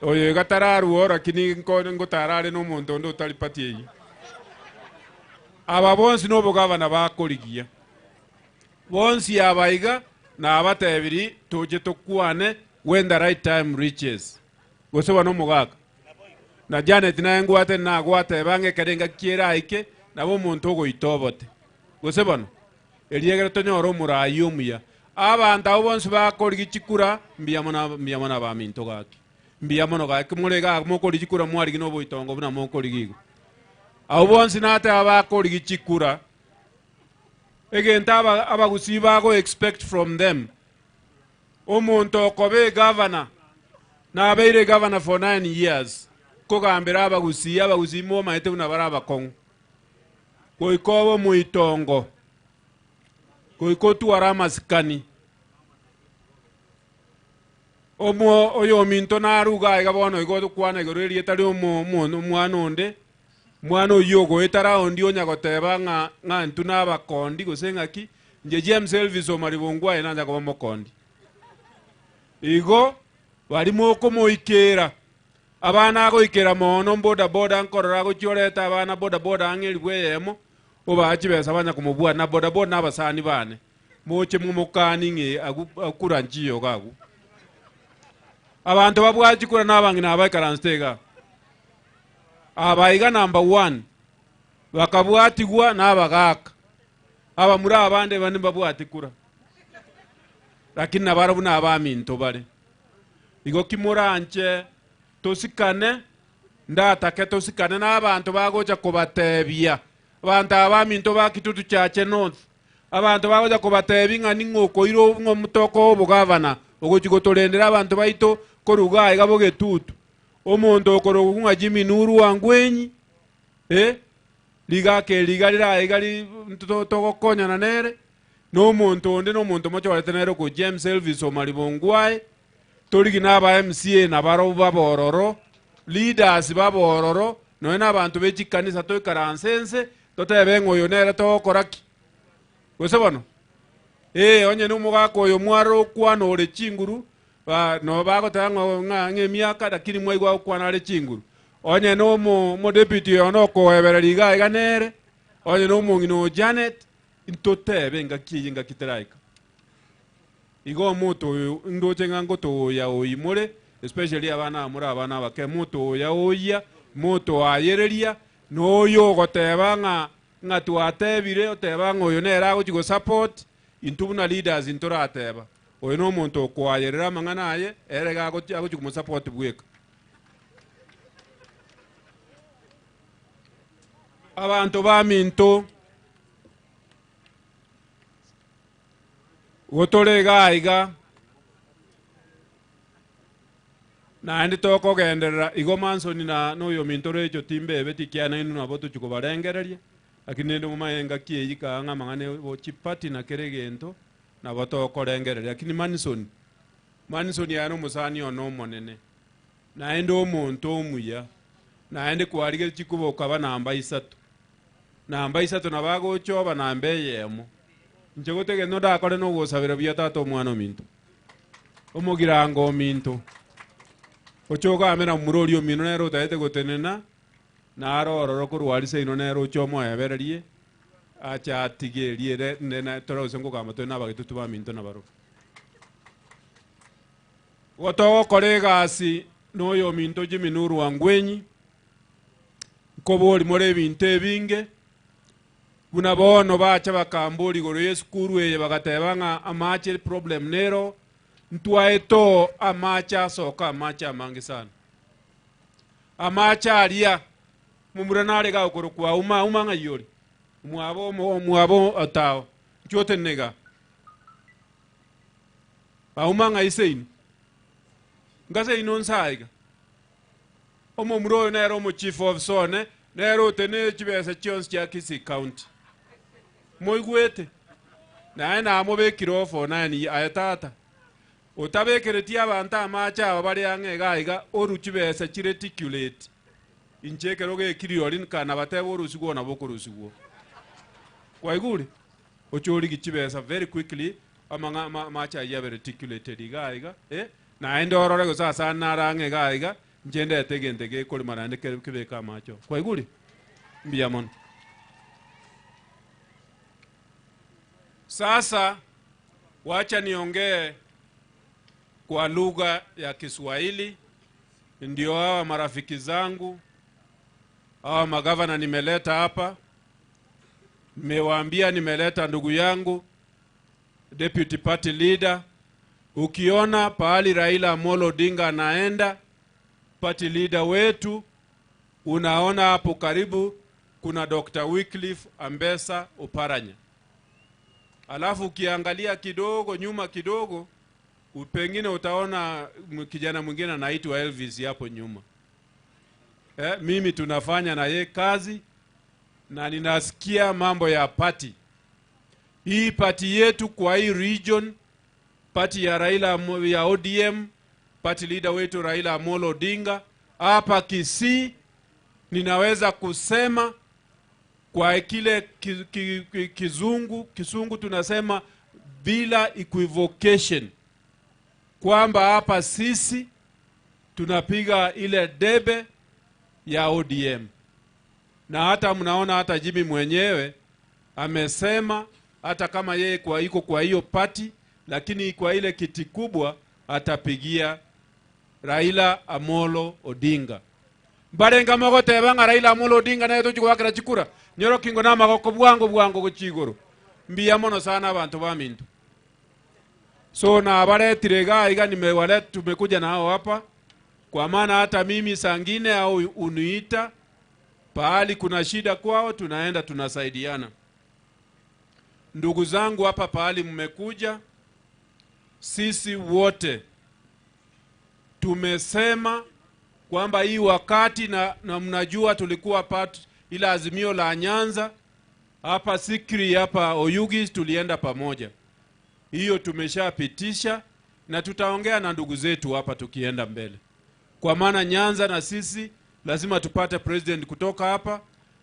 Oyo gatararuo lakini ngotarare n'omonto onde otari party eyi. Aba bonsi n'obugabana bakorigia. Bonsi abaiga na abatebiri tuje tukwane when the right time reaches. Gose bano mugaka. Na Janet naye ngwate na gwate bange kerenga kiera ike nabo omonto ogoitobote. Gose bano eriegere tonyora omurayi omuya. Abantu abo bonsi bakorigi chikura mbiyamona baminto gaki. Mbiyamona gaki murega mokori chikura mwarigi noboitongo buna mokorigigo. Abo bonsi nate abakorigi chikura egento abagusi bago expect from them. Omonto okobe governor na abeire governor for 9 years kogambira abagusi abagusi mo maete buna bara abakongo. Goikobo muitongo. Goiko tuara masikani. Omo oyo minto naruga iga bono igo kwana igoro erieta rio omwana onde. Mwana oyo goetara ondi onya goteba ng'a ng'a ntu nabakondi gose ng'aki nje James Elvis Omari Bongwae nanja koba mokondi. Igo barimo komoikera abana agoikera mono boda boda nkorora gochioreta abana boda boda ang'eri bweyemo obachi besa banya kumubwa na boda boda nabasani bane moche mumokani ng'e akura nchiyo gagu. Abantu babwachikura nabang'ina abaikaranstega. Abaiga number 1 bakabwatigwa n'abagaka. Abamura abande bane babwatikura. Lakini nabarabu n'abaminto bare. Igo kimuranche tosikane ndatake tosikane n'abantu bagocha kubatebia. Abantu abaminto bakitutu chache north. Abantu bagocha kubatebia ng'a ning'okoiro ng'omutoko obugavana ogochigotorendera abantu baito koruga iga bogetutu. Omonto okorogunga Jimmy Nuru wangwenyi liga ke liga lira igali togokonyana nere n'omonto onde n'omonto mochorete nere ko James Elvis Omari Bongwae torigi n'aba MCA nabaro babororo leaders babororo noe n'abantu b'echikanisa toikaransense totebe ng'oyo nere togokoraki gose bono onye n'omogaka oyo mwaro okwana ore chinguru ba no bagotanga ng'a ng'emiaka lakini mwaigwa okwana are chinguru onye no mo deputy ono koebera liga iga nere onye no mong'ina Janet intotebe ngaki ngakiteraika igo moto ndoche ngango ya oimore especially abana muri abana bake moto ya oya moto ayereria noyo goteba ng'a ng'a twatebire oteba ng'oyo nera agochi support intubuna leaders intorateba oyo no omonto okwayerera amang'ana aye ere agochi kumusupport bweka. Abantu baminto gotorega iga naende tokogenderera igo Mansoni na noyo minto recho timbebe tikiana inu nabo tuchikobarengereria lakini nende mumayenga kieyi kaanga mang'ane bochipati na keregento nabo tokorengereria lakini Mansoni yano musani ono monene naende omonto omuya naende kwarige chikuboka ba namba 3 namba 3 nabagochoba namba eyemo Inche gotege no ndakore no gusabira bia tata omwana ominto. Omogirango ominto. Ochoka amena murori omino nero otaete gotenena na arororo korwarisa ino nero oche omoebererie acha atigerie nena torose ngokama tore nabagetutu baminto nabaro. Gotogokora egasi noyo ominto Jimmy Nuru Wangwenyi nkobori more ebinto ebinge buna bono bacha bakambori igoro ya esukuru eye bagateba ng'a amache problem nero ntwaeto amache asoka amache amange sana amache aria mumura nare gakoro kwa uma uma ng'ayori mwabo mwabo atao nchotenega auma ng'aiseini ngase ino nsaiga omo muro nero omo chief officer ne nero tene chibesa chionsi chia Kisii County moigwete naye namobekire ofo nani aya tata otabekeretie abantu amache aba bari ang'e iga iga oru chibesa chireticulate inche ekero gekiriori nkana bateba orusigwo nabo okorusigwo kwaigure ochorigi chibesa very quickly amang'a amache ayia abe reticulated iga iga naende orore gose ase narang'e iga iga inche ndete egento gekorima naende kebeka amache oo kwaigure mbuya mono. Sasa wacha niongee kwa lugha ya Kiswahili, ndio hawa marafiki zangu hawa magavana nimeleta hapa. Nimewaambia nimeleta ndugu yangu deputy party leader. Ukiona pahali Raila Amolo Odinga anaenda, party leader wetu, unaona hapo karibu kuna Dr. Wycliffe Ambesa Oparanya. Alafu ukiangalia kidogo nyuma kidogo, pengine utaona kijana mwingine anaitwa Elvis hapo nyuma. Mimi tunafanya na ye kazi na ninasikia mambo ya party. Hii party yetu kwa hii region, party ya Raila ya ODM, party leader wetu Raila Amolo Odinga, hapa Kisii ninaweza kusema kwa kile kizungu tunasema bila equivocation kwamba hapa sisi tunapiga ile debe ya ODM. Na hata mnaona hata Jimmy mwenyewe amesema hata kama yeye kwa iko kwa hiyo party, lakini kwa ile kiti kubwa atapigia Raila Amolo Odinga. Mbarenga mogoteba ng'a Raila Amolo Odinga naye tochigwakera chikura nyoro kingo na magoko bwango bwango gochigoro mbiya mono sana abantu baminto. So na abaretire iga iga nimewaleta, tumekuja nao hapa kwa maana hata mimi sangine au uniita pahali kuna shida kwao tunaenda tunasaidiana. Ndugu zangu hapa pahali mmekuja, sisi wote tumesema kwamba hii wakati na mnajua tulikuwa part ila azimio la Nyanza hapa Sikri hapa Oyugis tulienda pamoja. Hiyo tumeshapitisha na tutaongea na ndugu zetu hapa tukienda mbele. Kwa maana Nyanza na sisi lazima tupate president kutoka hapa,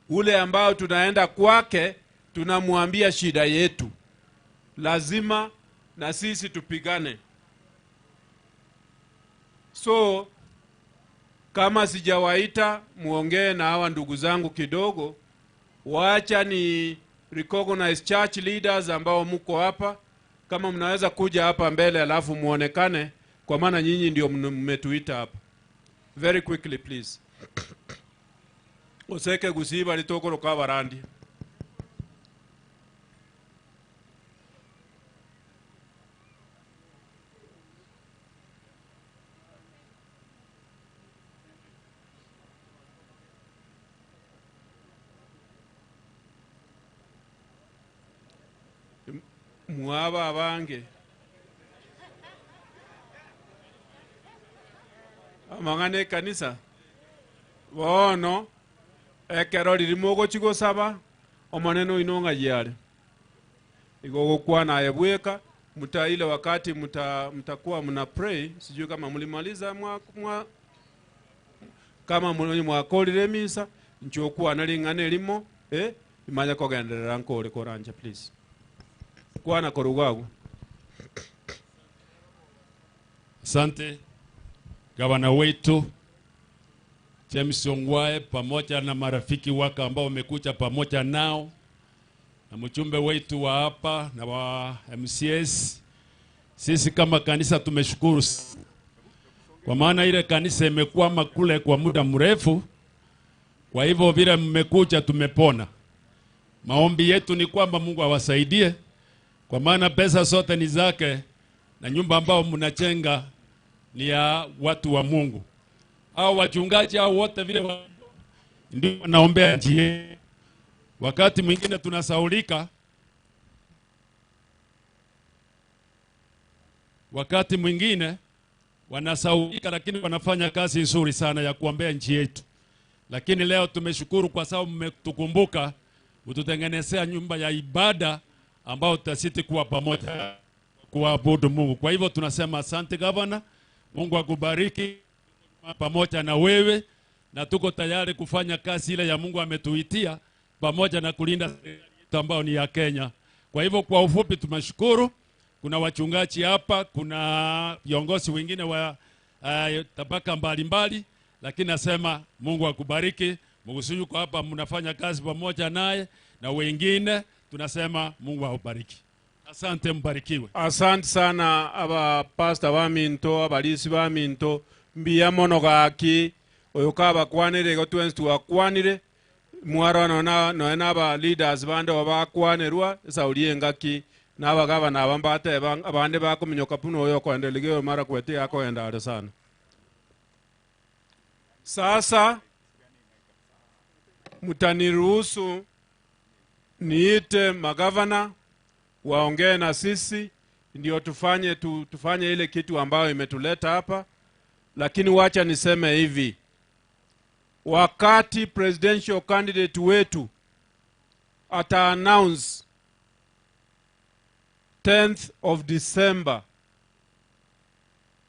ule ambao tunaenda kwake tunamwambia shida yetu. Lazima na sisi tupigane. So kama sijawaita muongee na hawa ndugu zangu kidogo, waacha ni recognize church leaders ambao mko hapa. Kama mnaweza kuja hapa mbele alafu muonekane, kwa maana nyinyi ndio mmetuita hapa. Very quickly please. Oseke gusiba litokoro kabarandi. Mwaba abange amang'ana ekanisa bono ekero ririmo ogochigosaba omonene oino ng'ayiare igo gokwana aye bweka muta ile wakati mtakuwa mna pray, sijui kama mlimaliza mwa kama mwakorire misa nchokwana ring'ana erimo imanya kogenderera nkore koranja please. Kwana korugagu. Asante gavana wetu James Ongwae pamoja na marafiki wake ambao wamekuja pamoja nao na mjumbe wetu wa hapa na wa MCS. Sisi kama kanisa tumeshukuru kwa maana ile kanisa imekwama kule kwa muda mrefu. Kwa hivyo vile mmekuja tumepona. Maombi yetu ni kwamba Mungu awasaidie, kwa maana pesa zote ni zake na nyumba ambao mnajenga ni ya watu wa Mungu. Hao wachungaji hao wote vile ndio wanaombea nchi yetu. Wakati mwingine tunasaulika, wakati mwingine wanasaulika, lakini wanafanya kazi nzuri sana ya kuombea nchi yetu. Lakini leo tumeshukuru kwa sababu mmetukumbuka, mtutengenezea nyumba ya ibada ambao tutasiti kuwa pamoja kuabudu Mungu. Kwa hivyo tunasema asante gavana, Mungu akubariki pamoja na wewe, na tuko tayari kufanya kazi ile ya Mungu ametuitia pamoja na kulinda serikali yetu ambayo ni ya Kenya. Kwa hivyo kwa ufupi tumeshukuru. Kuna wachungaji hapa, kuna viongozi wengine wa tabaka mbalimbali, lakini nasema Mungu akubariki. Mungu yuko hapa, mnafanya kazi pamoja naye na wengine, tunasema Mungu akubariki. Asante, mbarikiwe. Asante sana aba pastor ba minto, abalisi ba minto, mbiya mono gaki oyo kabakwanire igo twensi twakwanire mwarano na noe naba leaders bande bakwanerwa esauri engaki nabagabana aba mbateba abande bakominyoka puno oyo koendeligeo mara kwete akoenda are sana. Sasa mutaniruhusu niite magavana waongee na sisi ndio tufanye tufanye ile kitu ambayo imetuleta hapa. Lakini wacha niseme hivi, wakati presidential candidate wetu ata announce 10th of December,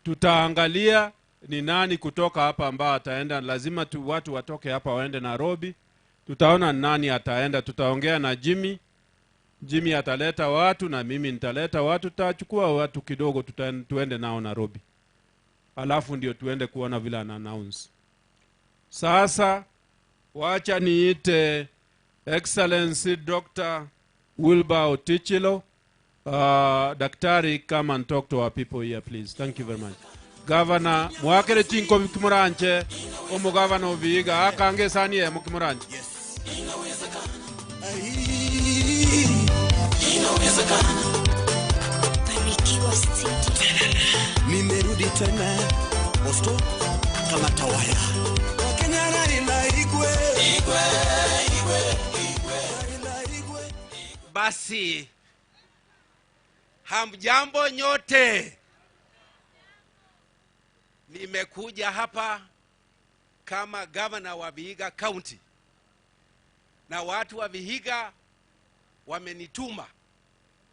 tutaangalia ni nani kutoka hapa ambao ataenda. Lazima watu watoke hapa waende Nairobi. Tutaona nani ataenda. Tutaongea na Jimmy. Jimmy ataleta watu na mimi nitaleta watu. Tutachukua watu kidogo tuende nao Nairobi. Alafu ndio tuende kuona vile ana announce. Sasa wacha niite Excellency Dr. Wilbur Otichilo. Daktari, come and talk to our people here, please. Thank you very much. Governor, mwakere chinko kimuranche, omu governor Vihiga, akange sani ya mukimuranche. Yes. Inawezekana. Nimerudi tena Moscow kama tawaya. Wakenya na igwe. Igwe, igwe, igwe. Basi hamjambo nyote. Nimekuja hapa kama governor wa Vihiga County, na watu wa Vihiga wamenituma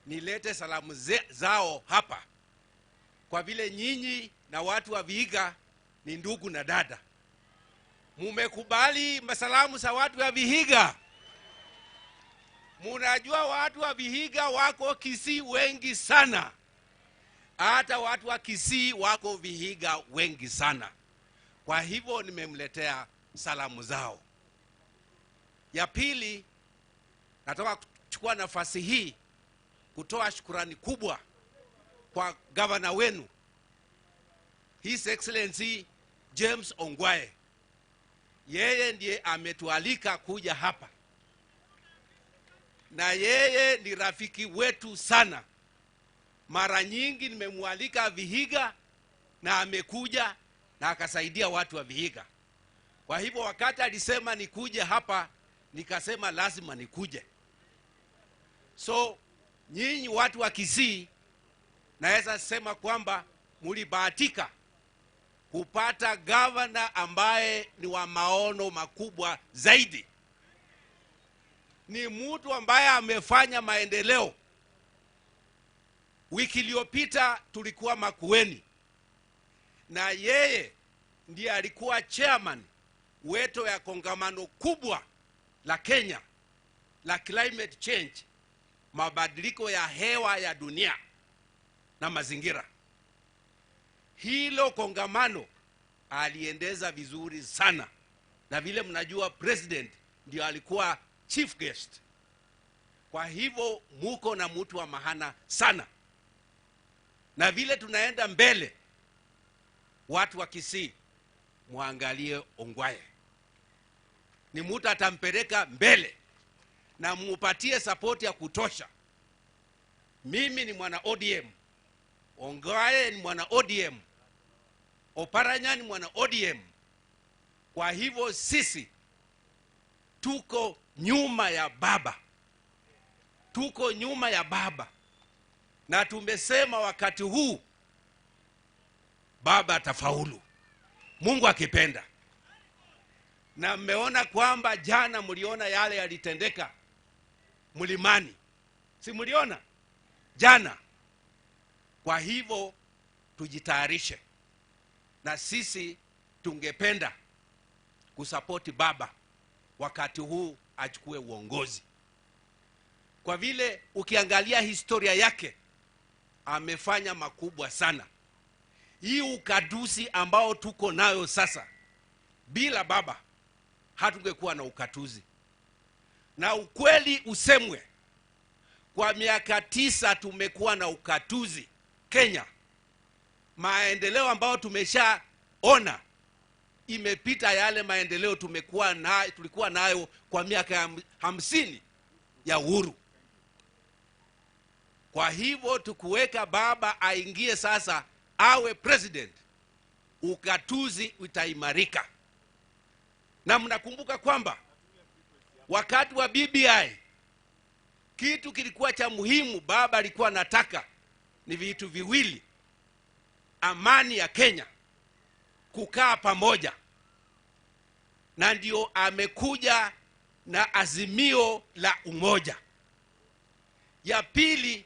nilete salamu zao hapa, kwa vile nyinyi na watu wa Vihiga ni ndugu na dada. Mumekubali masalamu za watu wa Vihiga? Munajua watu wa Vihiga wako Kisii wengi sana. Hata watu wa Kisii wako Vihiga wengi sana. Kwa hivyo nimemletea salamu zao. Ya pili, nataka kuchukua nafasi hii kutoa shukrani kubwa kwa governor wenu, His Excellency James Ongwae. Yeye ndiye ametualika kuja hapa, na yeye ni rafiki wetu sana. Mara nyingi nimemwalika Vihiga na amekuja na akasaidia watu wa Vihiga. Kwa hivyo wakati alisema nikuje hapa, nikasema lazima nikuje. So nyinyi watu wa Kisii, naweza sema kwamba mlibahatika kupata governor ambaye ni wa maono makubwa zaidi. Ni mtu ambaye amefanya maendeleo. Wiki iliyopita tulikuwa Makueni, na yeye ndiye alikuwa chairman wetu ya kongamano kubwa la Kenya la climate change. mabadiliko ya hewa ya dunia na mazingira. Hilo kongamano aliendeza vizuri sana, na vile mnajua president ndio alikuwa chief guest. Kwa hivyo muko na mtu wa maana sana, na vile tunaenda mbele, watu wa Kisii muangalie Ongwae, ni mtu atampeleka mbele na mupatie support ya kutosha. Mimi ni mwana ODM, Ongwae ni mwana ODM, Oparanya ni mwana ODM. Kwa hivyo sisi tuko nyuma ya baba, tuko nyuma ya baba, na tumesema wakati huu baba atafaulu, Mungu akipenda. Na mmeona kwamba jana mliona yale yalitendeka mlimani, si mliona jana? Kwa hivyo tujitayarishe, na sisi tungependa kusapoti baba wakati huu achukue uongozi, kwa vile ukiangalia historia yake amefanya makubwa sana. Hii ukadusi ambao tuko nayo sasa, bila baba hatungekuwa na ukatuzi. Na ukweli usemwe, kwa miaka 9 tumekuwa na ukatuzi Kenya. Maendeleo ambao tumeshaona imepita yale maendeleo tumekuwa na tulikuwa nayo kwa miaka 50 ya uhuru. Kwa hivyo tukuweka baba aingie sasa awe president, ukatuzi utaimarika. Na mnakumbuka kwamba wakati wa BBI kitu kilikuwa cha muhimu baba alikuwa anataka ni vitu viwili: amani ya Kenya, kukaa pamoja. Na ndio amekuja na azimio la umoja. Ya pili,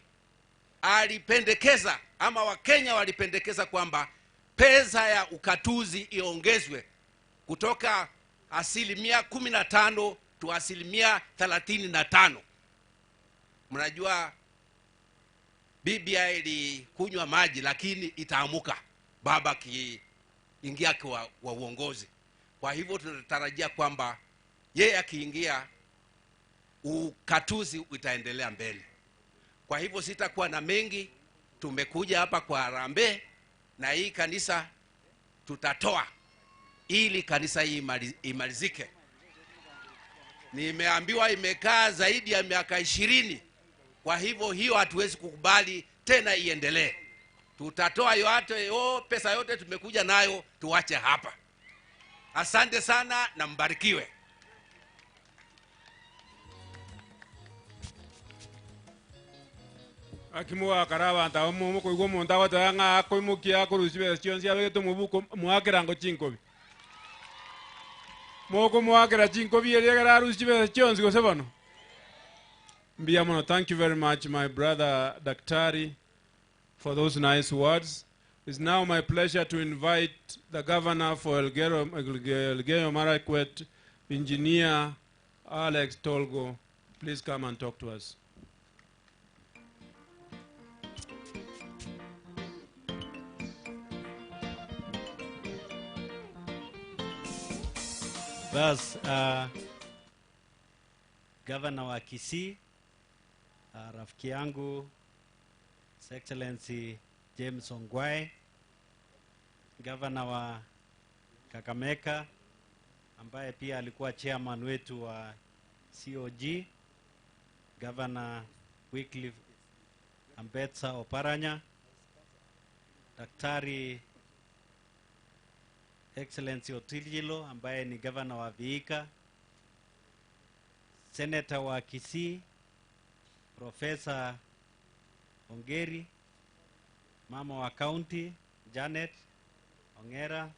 alipendekeza ama Wakenya walipendekeza kwamba pesa ya ukatuzi iongezwe kutoka 15% to 35%. Mnajua BBI ilikunywa maji, lakini itaamuka baba akiingia kwa uongozi. Kwa hivyo tunatarajia kwamba yeye akiingia ukatuzi utaendelea mbele. Kwa hivyo sitakuwa na mengi. Tumekuja hapa kwa harambee, na hii kanisa tutatoa ili kanisa hii imalizike. Nimeambiwa imekaa zaidi ya miaka 20. Kwa hivyo hiyo hatuwezi kukubali tena iendelee. Tutatoa yote, pesa yote tumekuja nayo tuache hapa. Asante sana na mbarikiwe. Akimuwa karaba nta omu koigo monta gotanga koimukia korusibe sionsi abeto mubuko muakerango chinkobi. Moko muakera chinkobi eriagara rusibe sionsi gosebono. Mbiamono, thank you very much, my brother Daktari, for those nice words. It's now my pleasure to invite the governor for Elgeyo Marakwet, Engineer Alex Tolgo. Please come and talk to us. Bas, Governor wa Kisii, rafiki yangu His Excellency James Ongwae, Governor wa Kakamega ambaye pia alikuwa chairman wetu wa COG, Governor Wycliffe Ambetsa Oparanya, Daktari Excellency Otiljilo ambaye ni Governor wa Vihiga, Senator wa Kisii Professor Ongeri, Mama wa County Janet Ongera,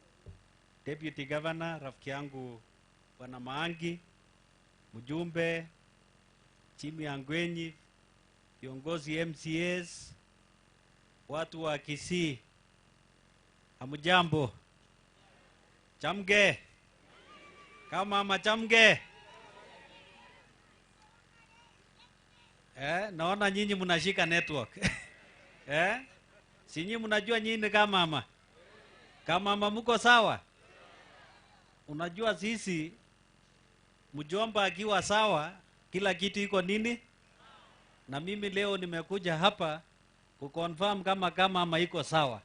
Deputy Governor rafiki yangu Bwana Maangi, mjumbe Jimmy Angwenyi, viongozi MCAs, watu wa Kisii, hamujambo? Chamge kama machamge. Naona nyinyi mnashika network. Si nyinyi mnajua nyinyi ni kama mama. Kama mama mko sawa? Unajua sisi mjomba akiwa sawa kila kitu iko nini? Na mimi leo nimekuja hapa kuconfirm kama mama iko sawa.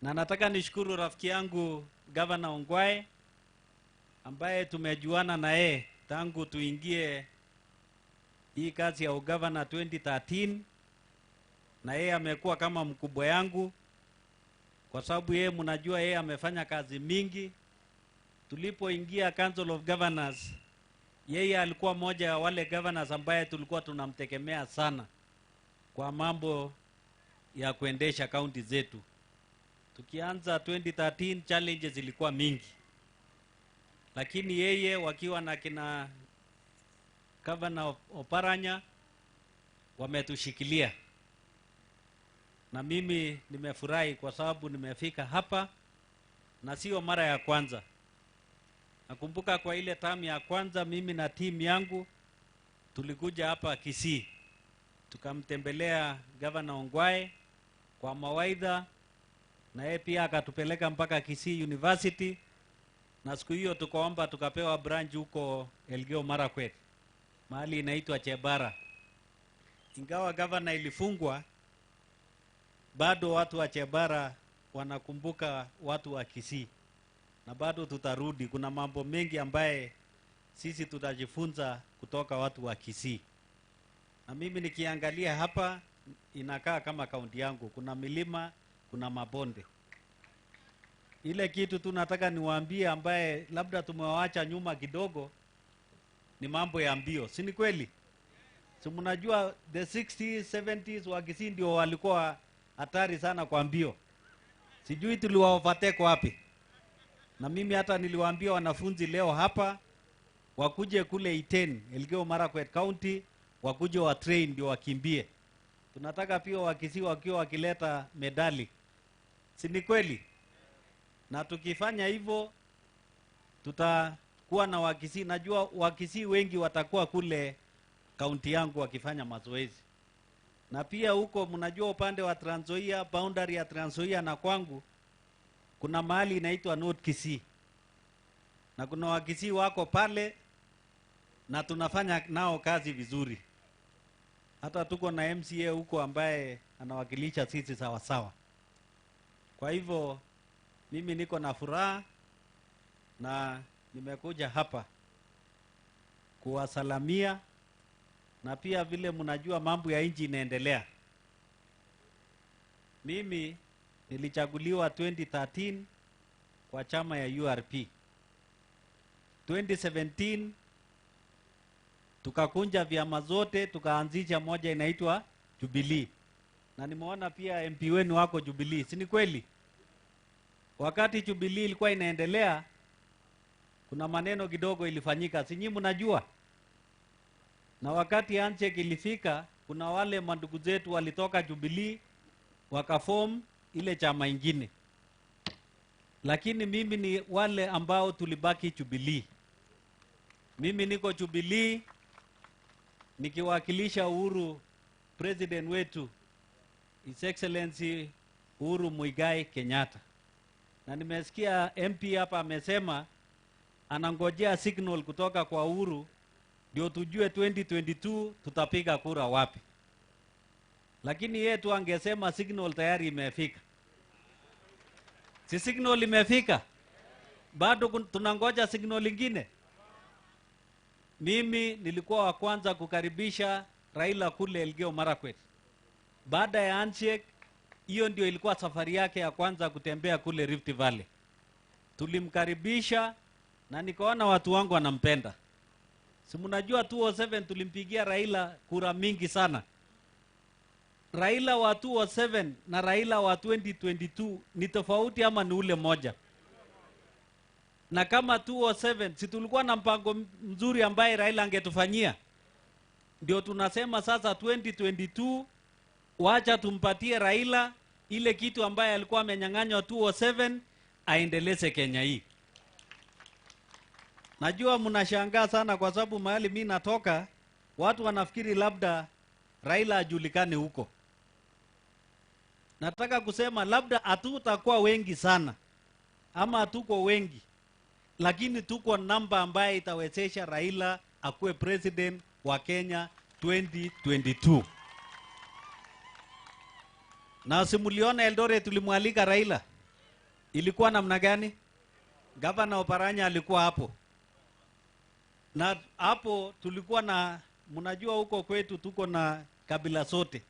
Na nataka nishukuru rafiki yangu Governor Ongwae ambaye tumejuana na yeye tangu tuingie hii kazi ya ugavana 2013, na yeye amekuwa kama mkubwa yangu kwa sababu yeye mnajua yeye amefanya kazi mingi. Tulipoingia Council of Governors, yeye alikuwa moja ya wale governors ambaye tulikuwa tunamtegemea sana kwa mambo ya kuendesha kaunti zetu. Tukianza 2013 challenges zilikuwa mingi, lakini yeye wakiwa na kina Governor Oparanya wametushikilia. Na mimi nimefurahi kwa sababu nimefika hapa na sio mara ya kwanza. Nakumbuka kwa ile term ya kwanza mimi na team yangu tulikuja hapa Kisii, tukamtembelea Governor Ongwae kwa mawaidha, na yeye pia akatupeleka mpaka Kisii University, na siku hiyo tukaomba tukapewa branch huko Elgeyo Marakwet, mahali inaitwa Chebara. Ingawa governor ilifungwa, bado watu wa Chebara wanakumbuka watu wa Kisii, na bado tutarudi. Kuna mambo mengi ambaye sisi tutajifunza kutoka watu wa Kisii. Na mimi nikiangalia hapa inakaa kama kaunti yangu, kuna milima, kuna mabonde. Ile kitu tunataka niwaambie ambaye labda tumewaacha nyuma kidogo ni mambo ya mbio, si ni kweli? Si mnajua the 60s, 70s wa Kisii ndio walikuwa hatari sana kwa mbio. Sijui tuliwa overtake wapi. Na mimi hata niliwaambia wanafunzi leo hapa wakuje kule Iten, Elgeyo Marakwet County, wakuje wa train ndio wakimbie. Tunataka pia wa Kisii wakiwa wakileta medali. Si ni kweli? Na tukifanya hivyo tutakuwa na Wakisii. Najua Wakisii wengi watakuwa kule kaunti yangu wakifanya mazoezi. Na pia huko mnajua upande wa Trans Nzoia, boundary ya Trans Nzoia na kwangu kuna mahali inaitwa North Kisii. Na kuna Wakisii wako pale na tunafanya nao kazi vizuri. Hata tuko na MCA huko ambaye anawakilisha sisi sawa sawa. Kwa hivyo mimi niko na furaha na nimekuja hapa kuwasalamia, na pia vile mnajua mambo ya nchi inaendelea. Mimi nilichaguliwa 2013 kwa chama ya URP. 2017 tukakunja vyama zote tukaanzisha moja inaitwa Jubilee. Na nimeona pia MP wenu wako Jubilee, si ni kweli? Wakati Jubilee ilikuwa inaendelea kuna maneno kidogo ilifanyika, si nyinyi mnajua? Na wakati handshake ilifika, kuna wale mandugu zetu walitoka Jubilee wakaform ile chama ingine. Lakini mimi ni wale ambao tulibaki Jubilee. Mimi niko Jubilee nikiwakilisha Uhuru, president wetu His Excellency Uhuru Muigai Kenyatta. Na nimesikia MP hapa amesema anangojea signal kutoka kwa Uhuru ndio tujue 2022 tutapiga kura wapi. Lakini yeye tu angesema signal tayari imefika. Si signal imefika? Bado tunangoja signal lingine. Mimi nilikuwa wa kwanza kukaribisha Raila kule Elgeyo Marakwet. Baada ya handshake, hiyo ndio ilikuwa safari yake ya kwanza kutembea kule Rift Valley. Tulimkaribisha na nikaona watu wangu wanampenda. Si mnajua 2007 tulimpigia Raila kura mingi sana. Raila wa 2007 na Raila wa 2022 ni tofauti ama ni ule moja? Na kama 2007 si tulikuwa na mpango mzuri ambaye Raila angetufanyia? Ndio tunasema sasa 2022 wacha tumpatie Raila ile kitu ambaye alikuwa amenyang'anywa 2007 aendeleze Kenya hii. Najua mnashangaa sana kwa sababu mahali mimi natoka Watu wanafikiri labda Raila hajulikani huko. Nataka kusema labda hatutakuwa wengi sana ama hatuko wengi, lakini tuko namba ambaye itawezesha Raila akuwe president wa Kenya 2022. Na simuliona Eldoret tulimwalika Raila. Ilikuwa namna gani? Gavana Oparanya alikuwa hapo. Na hapo tulikuwa na, mnajua huko kwetu tuko na kabila zote.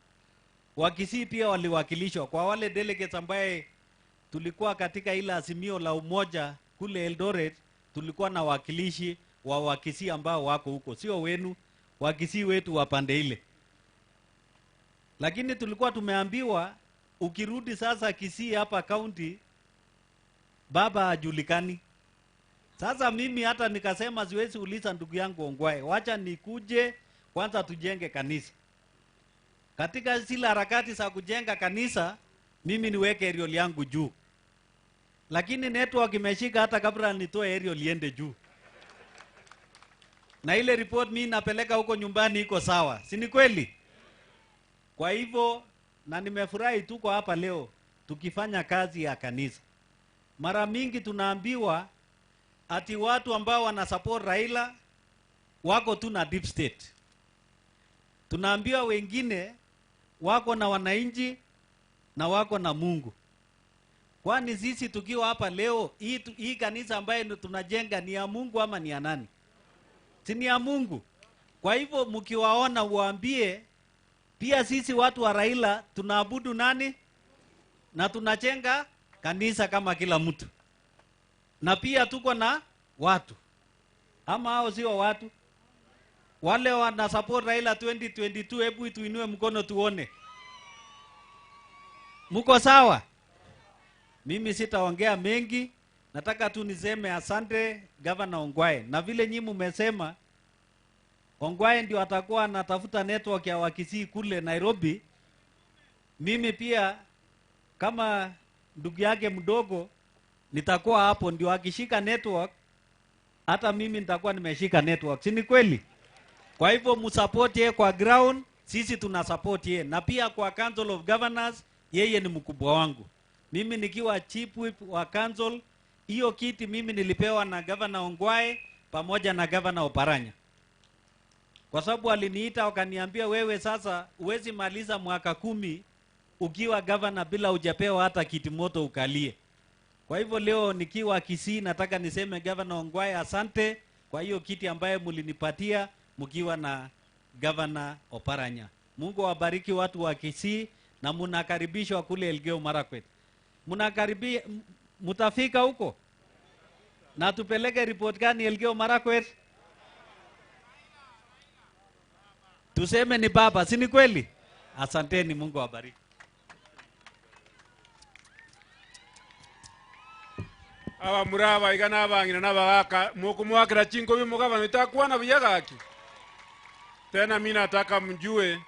Wakisii pia waliwakilishwa. Kwa wale delegates ambaye tulikuwa katika ile azimio la umoja kule Eldoret, tulikuwa na wakilishi wa Wakisii ambao wako huko, sio wenu, Wakisii wetu wa pande ile. Lakini tulikuwa tumeambiwa ukirudi sasa Kisii hapa county, baba hajulikani. Sasa mimi hata nikasema siwezi uliza ndugu yangu Ongwae, wacha nikuje kwanza tujenge kanisa. Katika zile harakati za kujenga kanisa, mimi niweke aerial yangu juu. Lakini network imeshika hata kabla nitoe aerial iende juu. Na ile report mimi napeleka huko nyumbani iko sawa, si ni kweli? Kwa hivyo, na nimefurahi tuko hapa leo tukifanya kazi ya kanisa. Mara mingi tunaambiwa ati watu ambao wana support Raila wako tu na deep state. Tunaambiwa wengine wako na wananchi na wako na Mungu. Kwani sisi tukiwa hapa leo, hii kanisa ambayo tunajenga ni ya Mungu ama ni ya nani? Si ni ya Mungu. Kwa hivyo mkiwaona waambie pia sisi watu wa Raila tunaabudu nani? Na tunajenga kanisa kama kila mtu. Na pia tuko na watu. Ama hao sio watu? Wale wana support Raila 2022, hebu tuinue mkono tuone. Muko sawa? Mimi sitaongea mengi, nataka tu niseme asante Governor Ongwae. Na vile nyinyi mmesema Ongwae ndio atakuwa anatafuta network ya Wakisii kule Nairobi. Mimi pia kama ndugu yake mdogo nitakuwa hapo, ndio akishika network hata mimi nitakuwa nimeshika network. Si ni kweli? Kwa hivyo msupport yeye kwa ground, sisi tuna support yeye. Na pia kwa Council of Governors, yeye ni mkubwa wangu. Mimi nikiwa chief whip wa council, hiyo kiti mimi nilipewa na Governor Ongwae pamoja na Governor Oparanya. Kwa sababu aliniita wakaniambia, wewe sasa huwezi maliza mwaka 10 ukiwa governor bila hujapewa hata kiti moto ukalie. Kwa hivyo leo nikiwa Kisii nataka niseme Governor Ongwae asante kwa hiyo kiti ambaye mlinipatia mkiwa na Governor Oparanya. Mungu awabariki watu wa Kisii na mnakaribishwa kule Elgeyo Marakwet. Mutafika huko? Na tupeleke report gani Elgeyo Marakwet? Tuseme ni baba, si ni kweli? Asanteni, Mungu awabariki. Aba muraba igana abangina nabagaka mukumwakira chinko bimugabano itakuwa na buyagaki. Tena mimi nataka mjue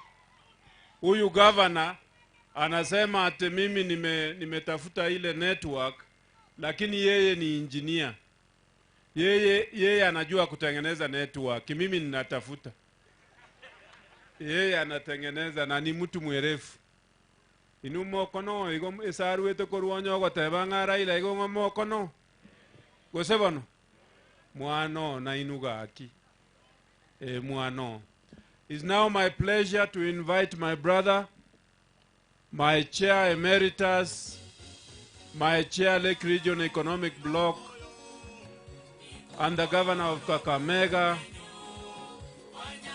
huyu governor anasema ati mimi nimetafuta ile network, lakini yeye ni engineer. Yeye anajua kutengeneza network, mimi ninatafuta. Yeye anatengeneza na ni mtu mwerefu. Inu mokono igo esarwete korwonyo goteba ng'a Raila igo ng'o mokono gose bono mwano na inugaki mwano. It's now my pleasure to invite my brother, my chair emeritus, my chair Lake Region Economic Bloc, and the governor of Kakamega,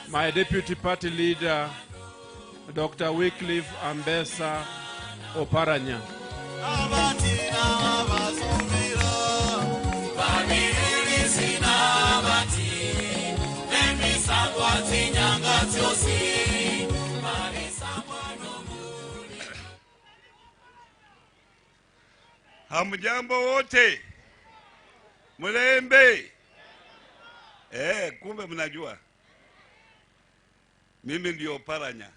my deputy party leader, Dr. Wycliffe Ambesa Oparanya. Hamjambo wote, mlembe. Kumbe mnajua mimi ndio Oparanya,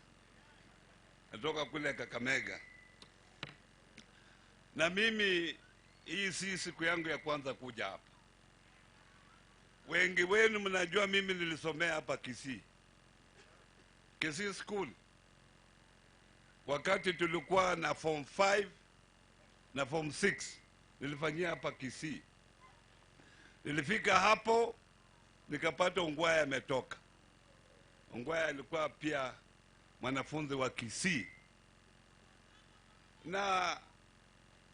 natoka kule Kakamega. Na mimi hii si siku yangu ya kwanza kuja hapa. Wengi wenu mnajua mimi nilisomea hapa Kisii. Kisii School wakati tulikuwa na form 5 na form 6, nilifanyia hapa Kisii. Nilifika hapo nikapata Ongwae ametoka. Ongwae alikuwa pia mwanafunzi wa Kisii, na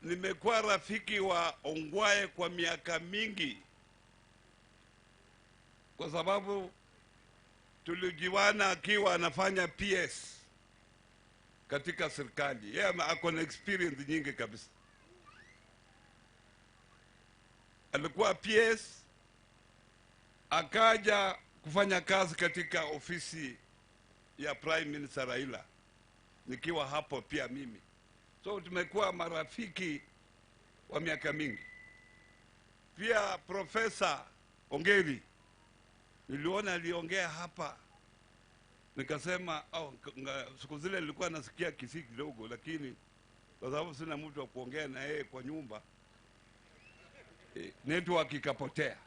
nimekuwa rafiki wa Ongwae kwa miaka mingi, kwa sababu tulijuana akiwa anafanya PS katika serikali. Yeye ako na experience nyingi kabisa. Alikuwa PS, akaja kufanya kazi katika ofisi ya Prime Minister Raila, nikiwa hapo pia mimi. So tumekuwa marafiki wa miaka mingi. Pia Profesa Ongeri niliona aliongea hapa, nikasema oh, siku zile nilikuwa nasikia Kisii kidogo, lakini kwa sababu sina mtu wa kuongea na yeye kwa nyumba, network ikapotea.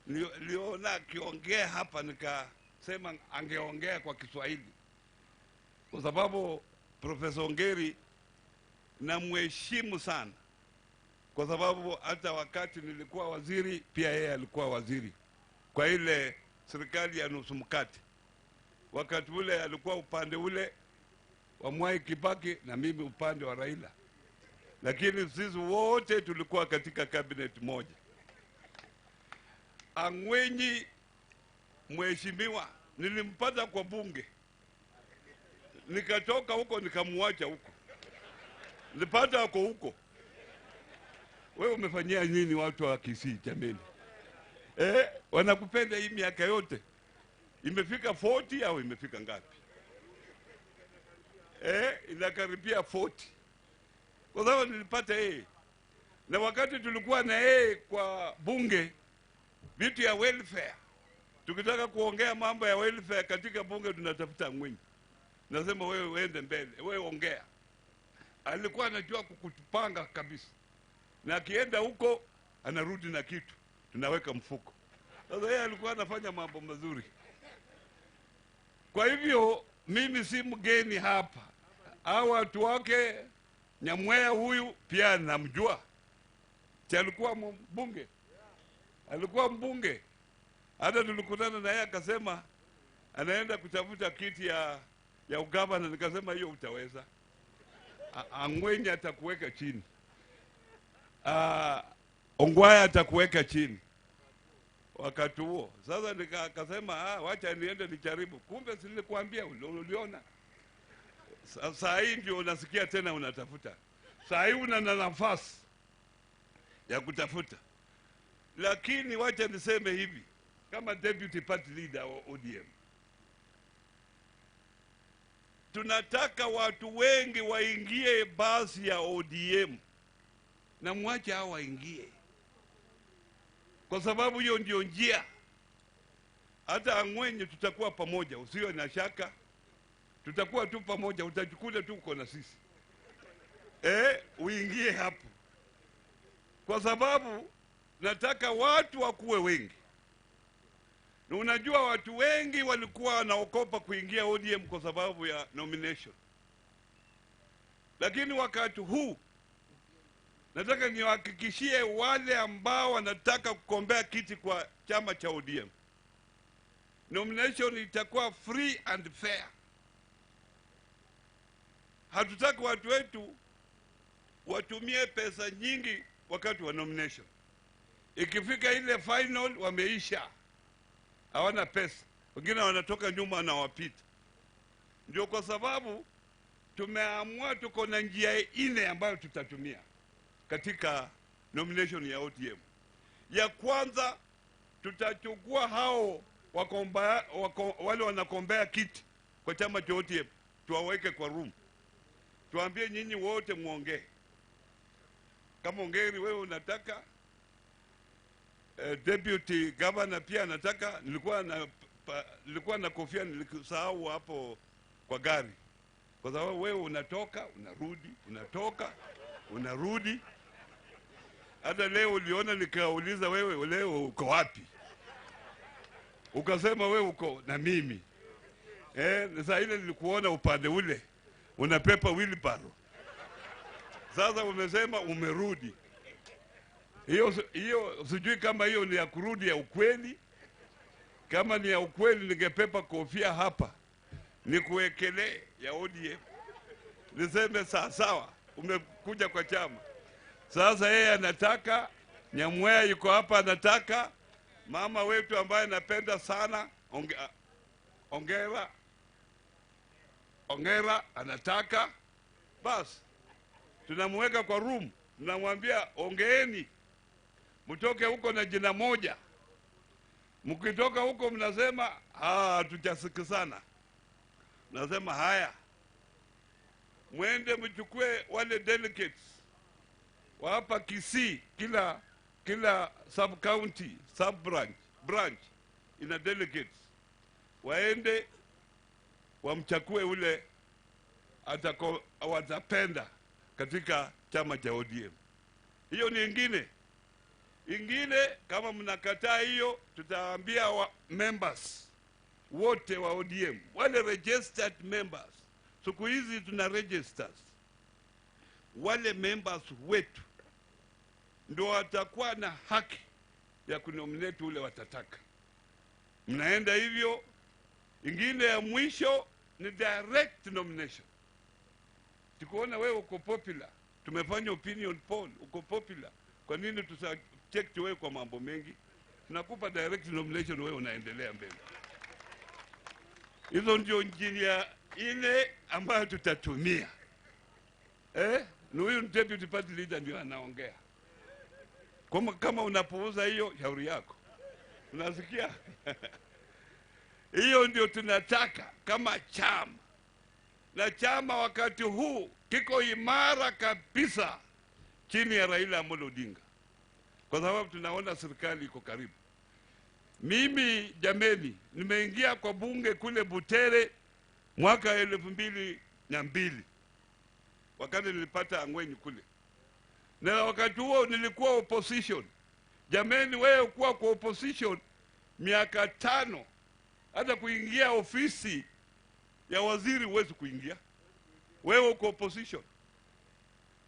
Niliona akiongea hapa nikasema angeongea kwa Kiswahili, kwa sababu Profesa Ongeri namheshimu sana, kwa sababu hata wakati nilikuwa waziri pia yeye alikuwa waziri kwa ile serikali ya nusu mkate. Wakati ule alikuwa upande ule wa Mwai Kibaki na mimi upande wa Raila, lakini sisi wote tulikuwa katika cabinet moja. Angwenyi mheshimiwa nilimpata kwa bunge, nikatoka huko nikamwacha huko, nilipata huko huko. Wewe umefanyia nini watu wa Kisii jameni? Wanakupenda hii miaka yote. Imefika 40 au imefika ngapi? Inakaribia 40. Kwa sababu nilipata yeye. Na wakati tulikuwa na yeye kwa bunge, vitu ya welfare, tukitaka kuongea mambo ya welfare katika bunge tunatafuta Angwenyi. Nasema wewe uende mbele, wewe ongea. Alikuwa anajua kukutupanga kabisa. Na akienda huko anarudi na kitu, tunaweka mfuko. Sasa yeye alikuwa anafanya mambo mazuri. Kwa hivyo mimi si mgeni hapa. Hawa watu wake Nyamwea huyu pia namjua. Alikuwa mbunge. Alikuwa mbunge. Hata tulikutana na yeye akasema anaenda kutafuta kiti ya ugavana. Nikasema hiyo utaweza. Angwenyi atakuweka chini. Ongwae atakuweka chini wakati huo. Sasa nikasema wacha niende nijaribu. Kumbe si nilikuambia, uliona. Saa hii ndio unasikia tena unatafuta. Saa hii una nafasi ya kutafuta. Lakini wacha niseme hivi, kama deputy party leader wa ODM, tunataka watu wengi waingie basi ya ODM, na mwache hao waingie, kwa sababu hiyo ndio njia. Hata Angwenyi tutakuwa pamoja, usiwe na shaka. Tutakuwa tu pamoja, utajikuta tu uko na sisi. Uingie hapo, kwa sababu nataka watu wakuwe wengi. Na unajua watu wengi walikuwa wanaogopa kuingia ODM kwa sababu ya nomination. Lakini wakati huu nataka niwahakikishie wale ambao wanataka kugombea kiti kwa chama cha ODM, nomination itakuwa free and fair. Hatutaki watu wetu watumie pesa nyingi wakati wa nomination. Ikifika ile final wameisha, hawana pesa, wengine wanatoka nyuma na wapita. Ndio kwa sababu tumeamua tuko na njia nne ambayo tutatumia katika nomination ya ODM. Ya kwanza, tutachukua hao wale wanakombea kiti kwa chama cha ODM, tuwaweke kwa room, tuambie nyinyi wote muongee. Kama Ongeri wewe unataka, deputy governor pia anataka. Nilikuwa na kofia nilisahau hapo kwa gari, kwa sababu wewe unatoka unarudi, unatoka unarudi. Hata leo uliona nikauliza wewe leo uko wapi, ukasema wewe uko na mimi. Saa ile nilikuona upande ule unapepa wheelbarrow. Sasa umesema umerudi. Hiyo sijui kama hiyo ni ya kurudi ya ukweli. Kama ni ya ukweli ningepepa kofia hapa nikuwekelee ya ODM. Niseme sawa sawa, umekuja kwa chama. Sasa yeye anataka, Nyamweya yuko hapa anataka mama wetu ambaye anapenda sana Ongera anataka. Bas tunamweka kwa room, tunamwambia ongeeni, mtoke huko na jina moja. Mkitoka huko mnasema hatujasikizana. Nasema haya, mwende mchukue wale delegates wa hapa Kisii, kila sub county, sub branch ina delegates, waende wamchakue ule watapenda katika chama cha ODM. Hiyo ni ingine. Ingine kama mnakataa hiyo, tutaambia wa members wote wa ODM, wale registered members. Siku hizi tuna registers. Wale members wetu ndio watakuwa na haki ya kunominate ule watataka. Mnaenda hivyo. Ingine ya mwisho ni direct nomination. Tukiona wewe uko popular, tumefanya opinion poll, uko popular, kwa nini tucheck wewe kwa mambo mengi? Tunakupa direct nomination, wewe unaendelea mbele. Hizo ndio njia ile ambayo tutatumia. Ni huyu deputy party leader ndio anaongea. Kama unapuuza hiyo, shauri yako. Unasikia? Hiyo ndio tunataka kama chama. Na chama wakati huu kiko imara kabisa chini ya Raila Amolo Odinga, kwa sababu tunaona serikali iko karibu. Mimi jameni, nimeingia kwa bunge kule Butere mwaka 2002 wakati nilipata Angwenyi kule. Na wakati huo nilikuwa opposition. Jameni, wewe kuwa kwa opposition miaka 5, hata kuingia ofisi ya waziri huwezi kuingia. Wewe uko opposition.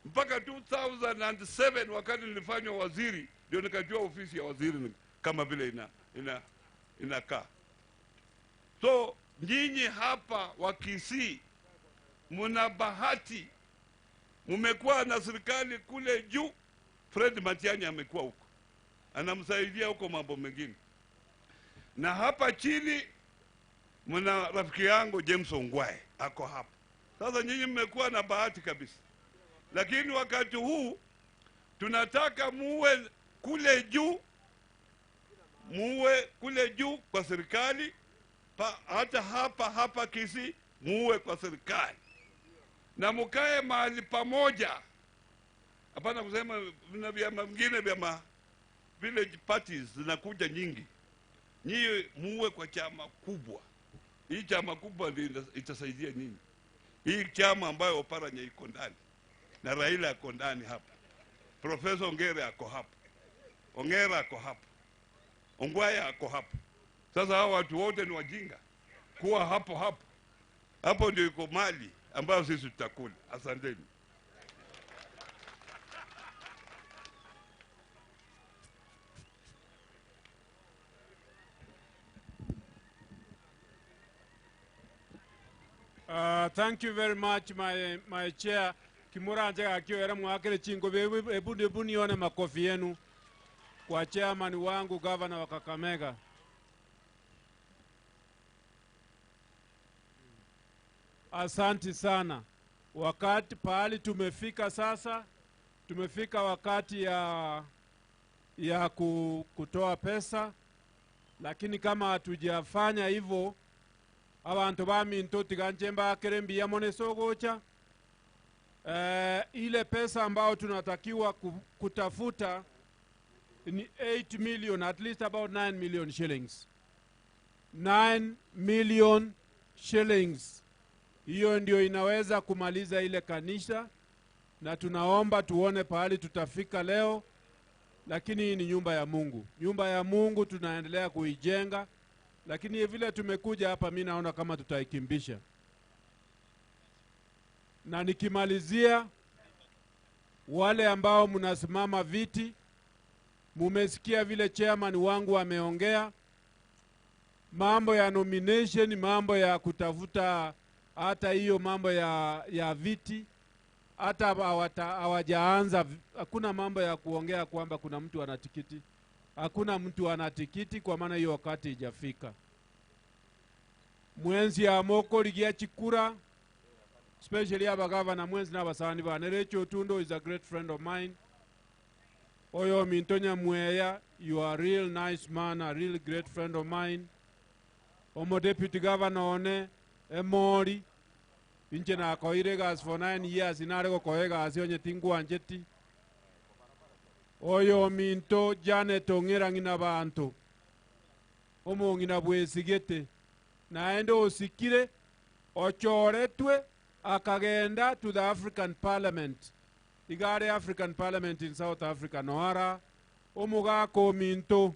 Mpaka 2007 wakati nilifanywa waziri ndio nikajua ofisi ya waziri kama vile inakaa. So nyinyi hapa wa Kisii mna bahati, mmekuwa na serikali kule juu. Fred Matiang'i amekuwa huko, anamsaidia huko mambo mengine. Na hapa chini mna rafiki yangu James Ongwae ako hapa. Sasa nyinyi mmekuwa na bahati kabisa. Lakini wakati huu tunataka muwe kule juu, muwe kule juu kwa serikali, hata hapa Kisii muwe kwa serikali. Na mkae mahali pamoja. Hapana kusema na vyama vingine, vyama village parties zinakuja nyingi. Nyinyi muwe kwa chama kubwa. Hii chama kubwa ndio itasaidia nyinyi. Hii chama ambayo Oparanya iko ndani na Raila ako ndani hapa, Professor Ongera ako hapa, Ongera ako hapa, Ongwae ako hapa. Sasa hao watu wote ni wajinga kuwa hapo hapo. Hapo ndio iko mali ambayo sisi tutakula. Asanteni. Thank you very much, my chair. Kimura akiwera mwakele chingo ebu nione makofi yenu kwa chairman wangu governor wa Kakamega. Asante sana. Wakati pahali tumefika sasa, tumefika wakati ya kutoa pesa, lakini kama hatujafanya hivyo abantu baminto tiganjemba akerembi mone sogocha. Ile pesa ambayo tunatakiwa kutafuta ni 8 million, at least about 9 million shillings. 9 million shillings. Hiyo ndio inaweza kumaliza ile kanisa, na tunaomba tuone pahali tutafika leo. Lakini hii ni nyumba ya Mungu. Nyumba ya Mungu tunaendelea kuijenga. Lakini vile tumekuja hapa, mimi naona kama tutaikimbisha. Na nikimalizia, wale ambao mnasimama viti, mumesikia vile chairman wangu ameongea mambo ya nomination, mambo ya kutafuta hata hiyo mambo ya viti, hata hawajaanza. Hakuna mambo ya kuongea kwamba kuna mtu ana tikiti. Hakuna mtu ana tikiti, kwa maana hiyo wakati haijafika. Mwenzi ya moko ligia chikura, especially aba governor mwenzi na basani ba Nerecho Otundo is a great friend of mine. Oyo Mintonya Mweya, you are a real nice man, a real great friend of mine. Omo deputy governor one Emori inche na koire gas for 9 years inare go koega asionye tingwanjeti. Oyo Minto Janet Ongera ngina bantu omo ngina bwesigete naende osikire ochoretwe akagenda to the African Parliament, igare African Parliament in South Africa noara omugako Minto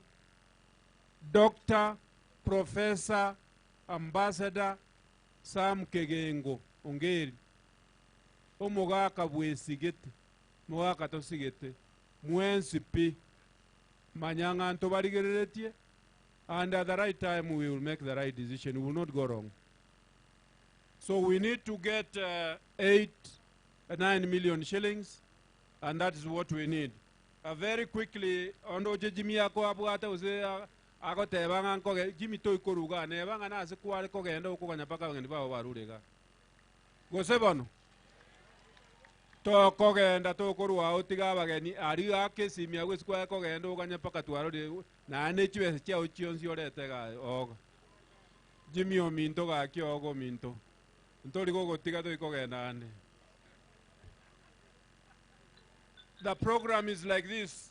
Dr. Professor Ambassador Sam Kegengo Ongeri omugaka bwesigete mugaka tosigete mwensi pi manyanga nto baligereretie, and at the right time we will make the right decision. We will not go wrong. So we need to get 8, 9 million shillings, and that is what we need. Very quickly, ondo Jimmy ako abwata use agoteba nganko Jimmy to ikoruga neba ngana ase kware kogenda okoganya paka ngeni bawo barurega. Gose bono tokogenda tokorwa otiga abageni ari akesimia gwesi kwae kogenda oganya paka twarore na ne chibese chiao chionsi oretega oga. Jimmy ominto gaki ogo minto. Ntori gogotiga toikogenda ande. The program is like this.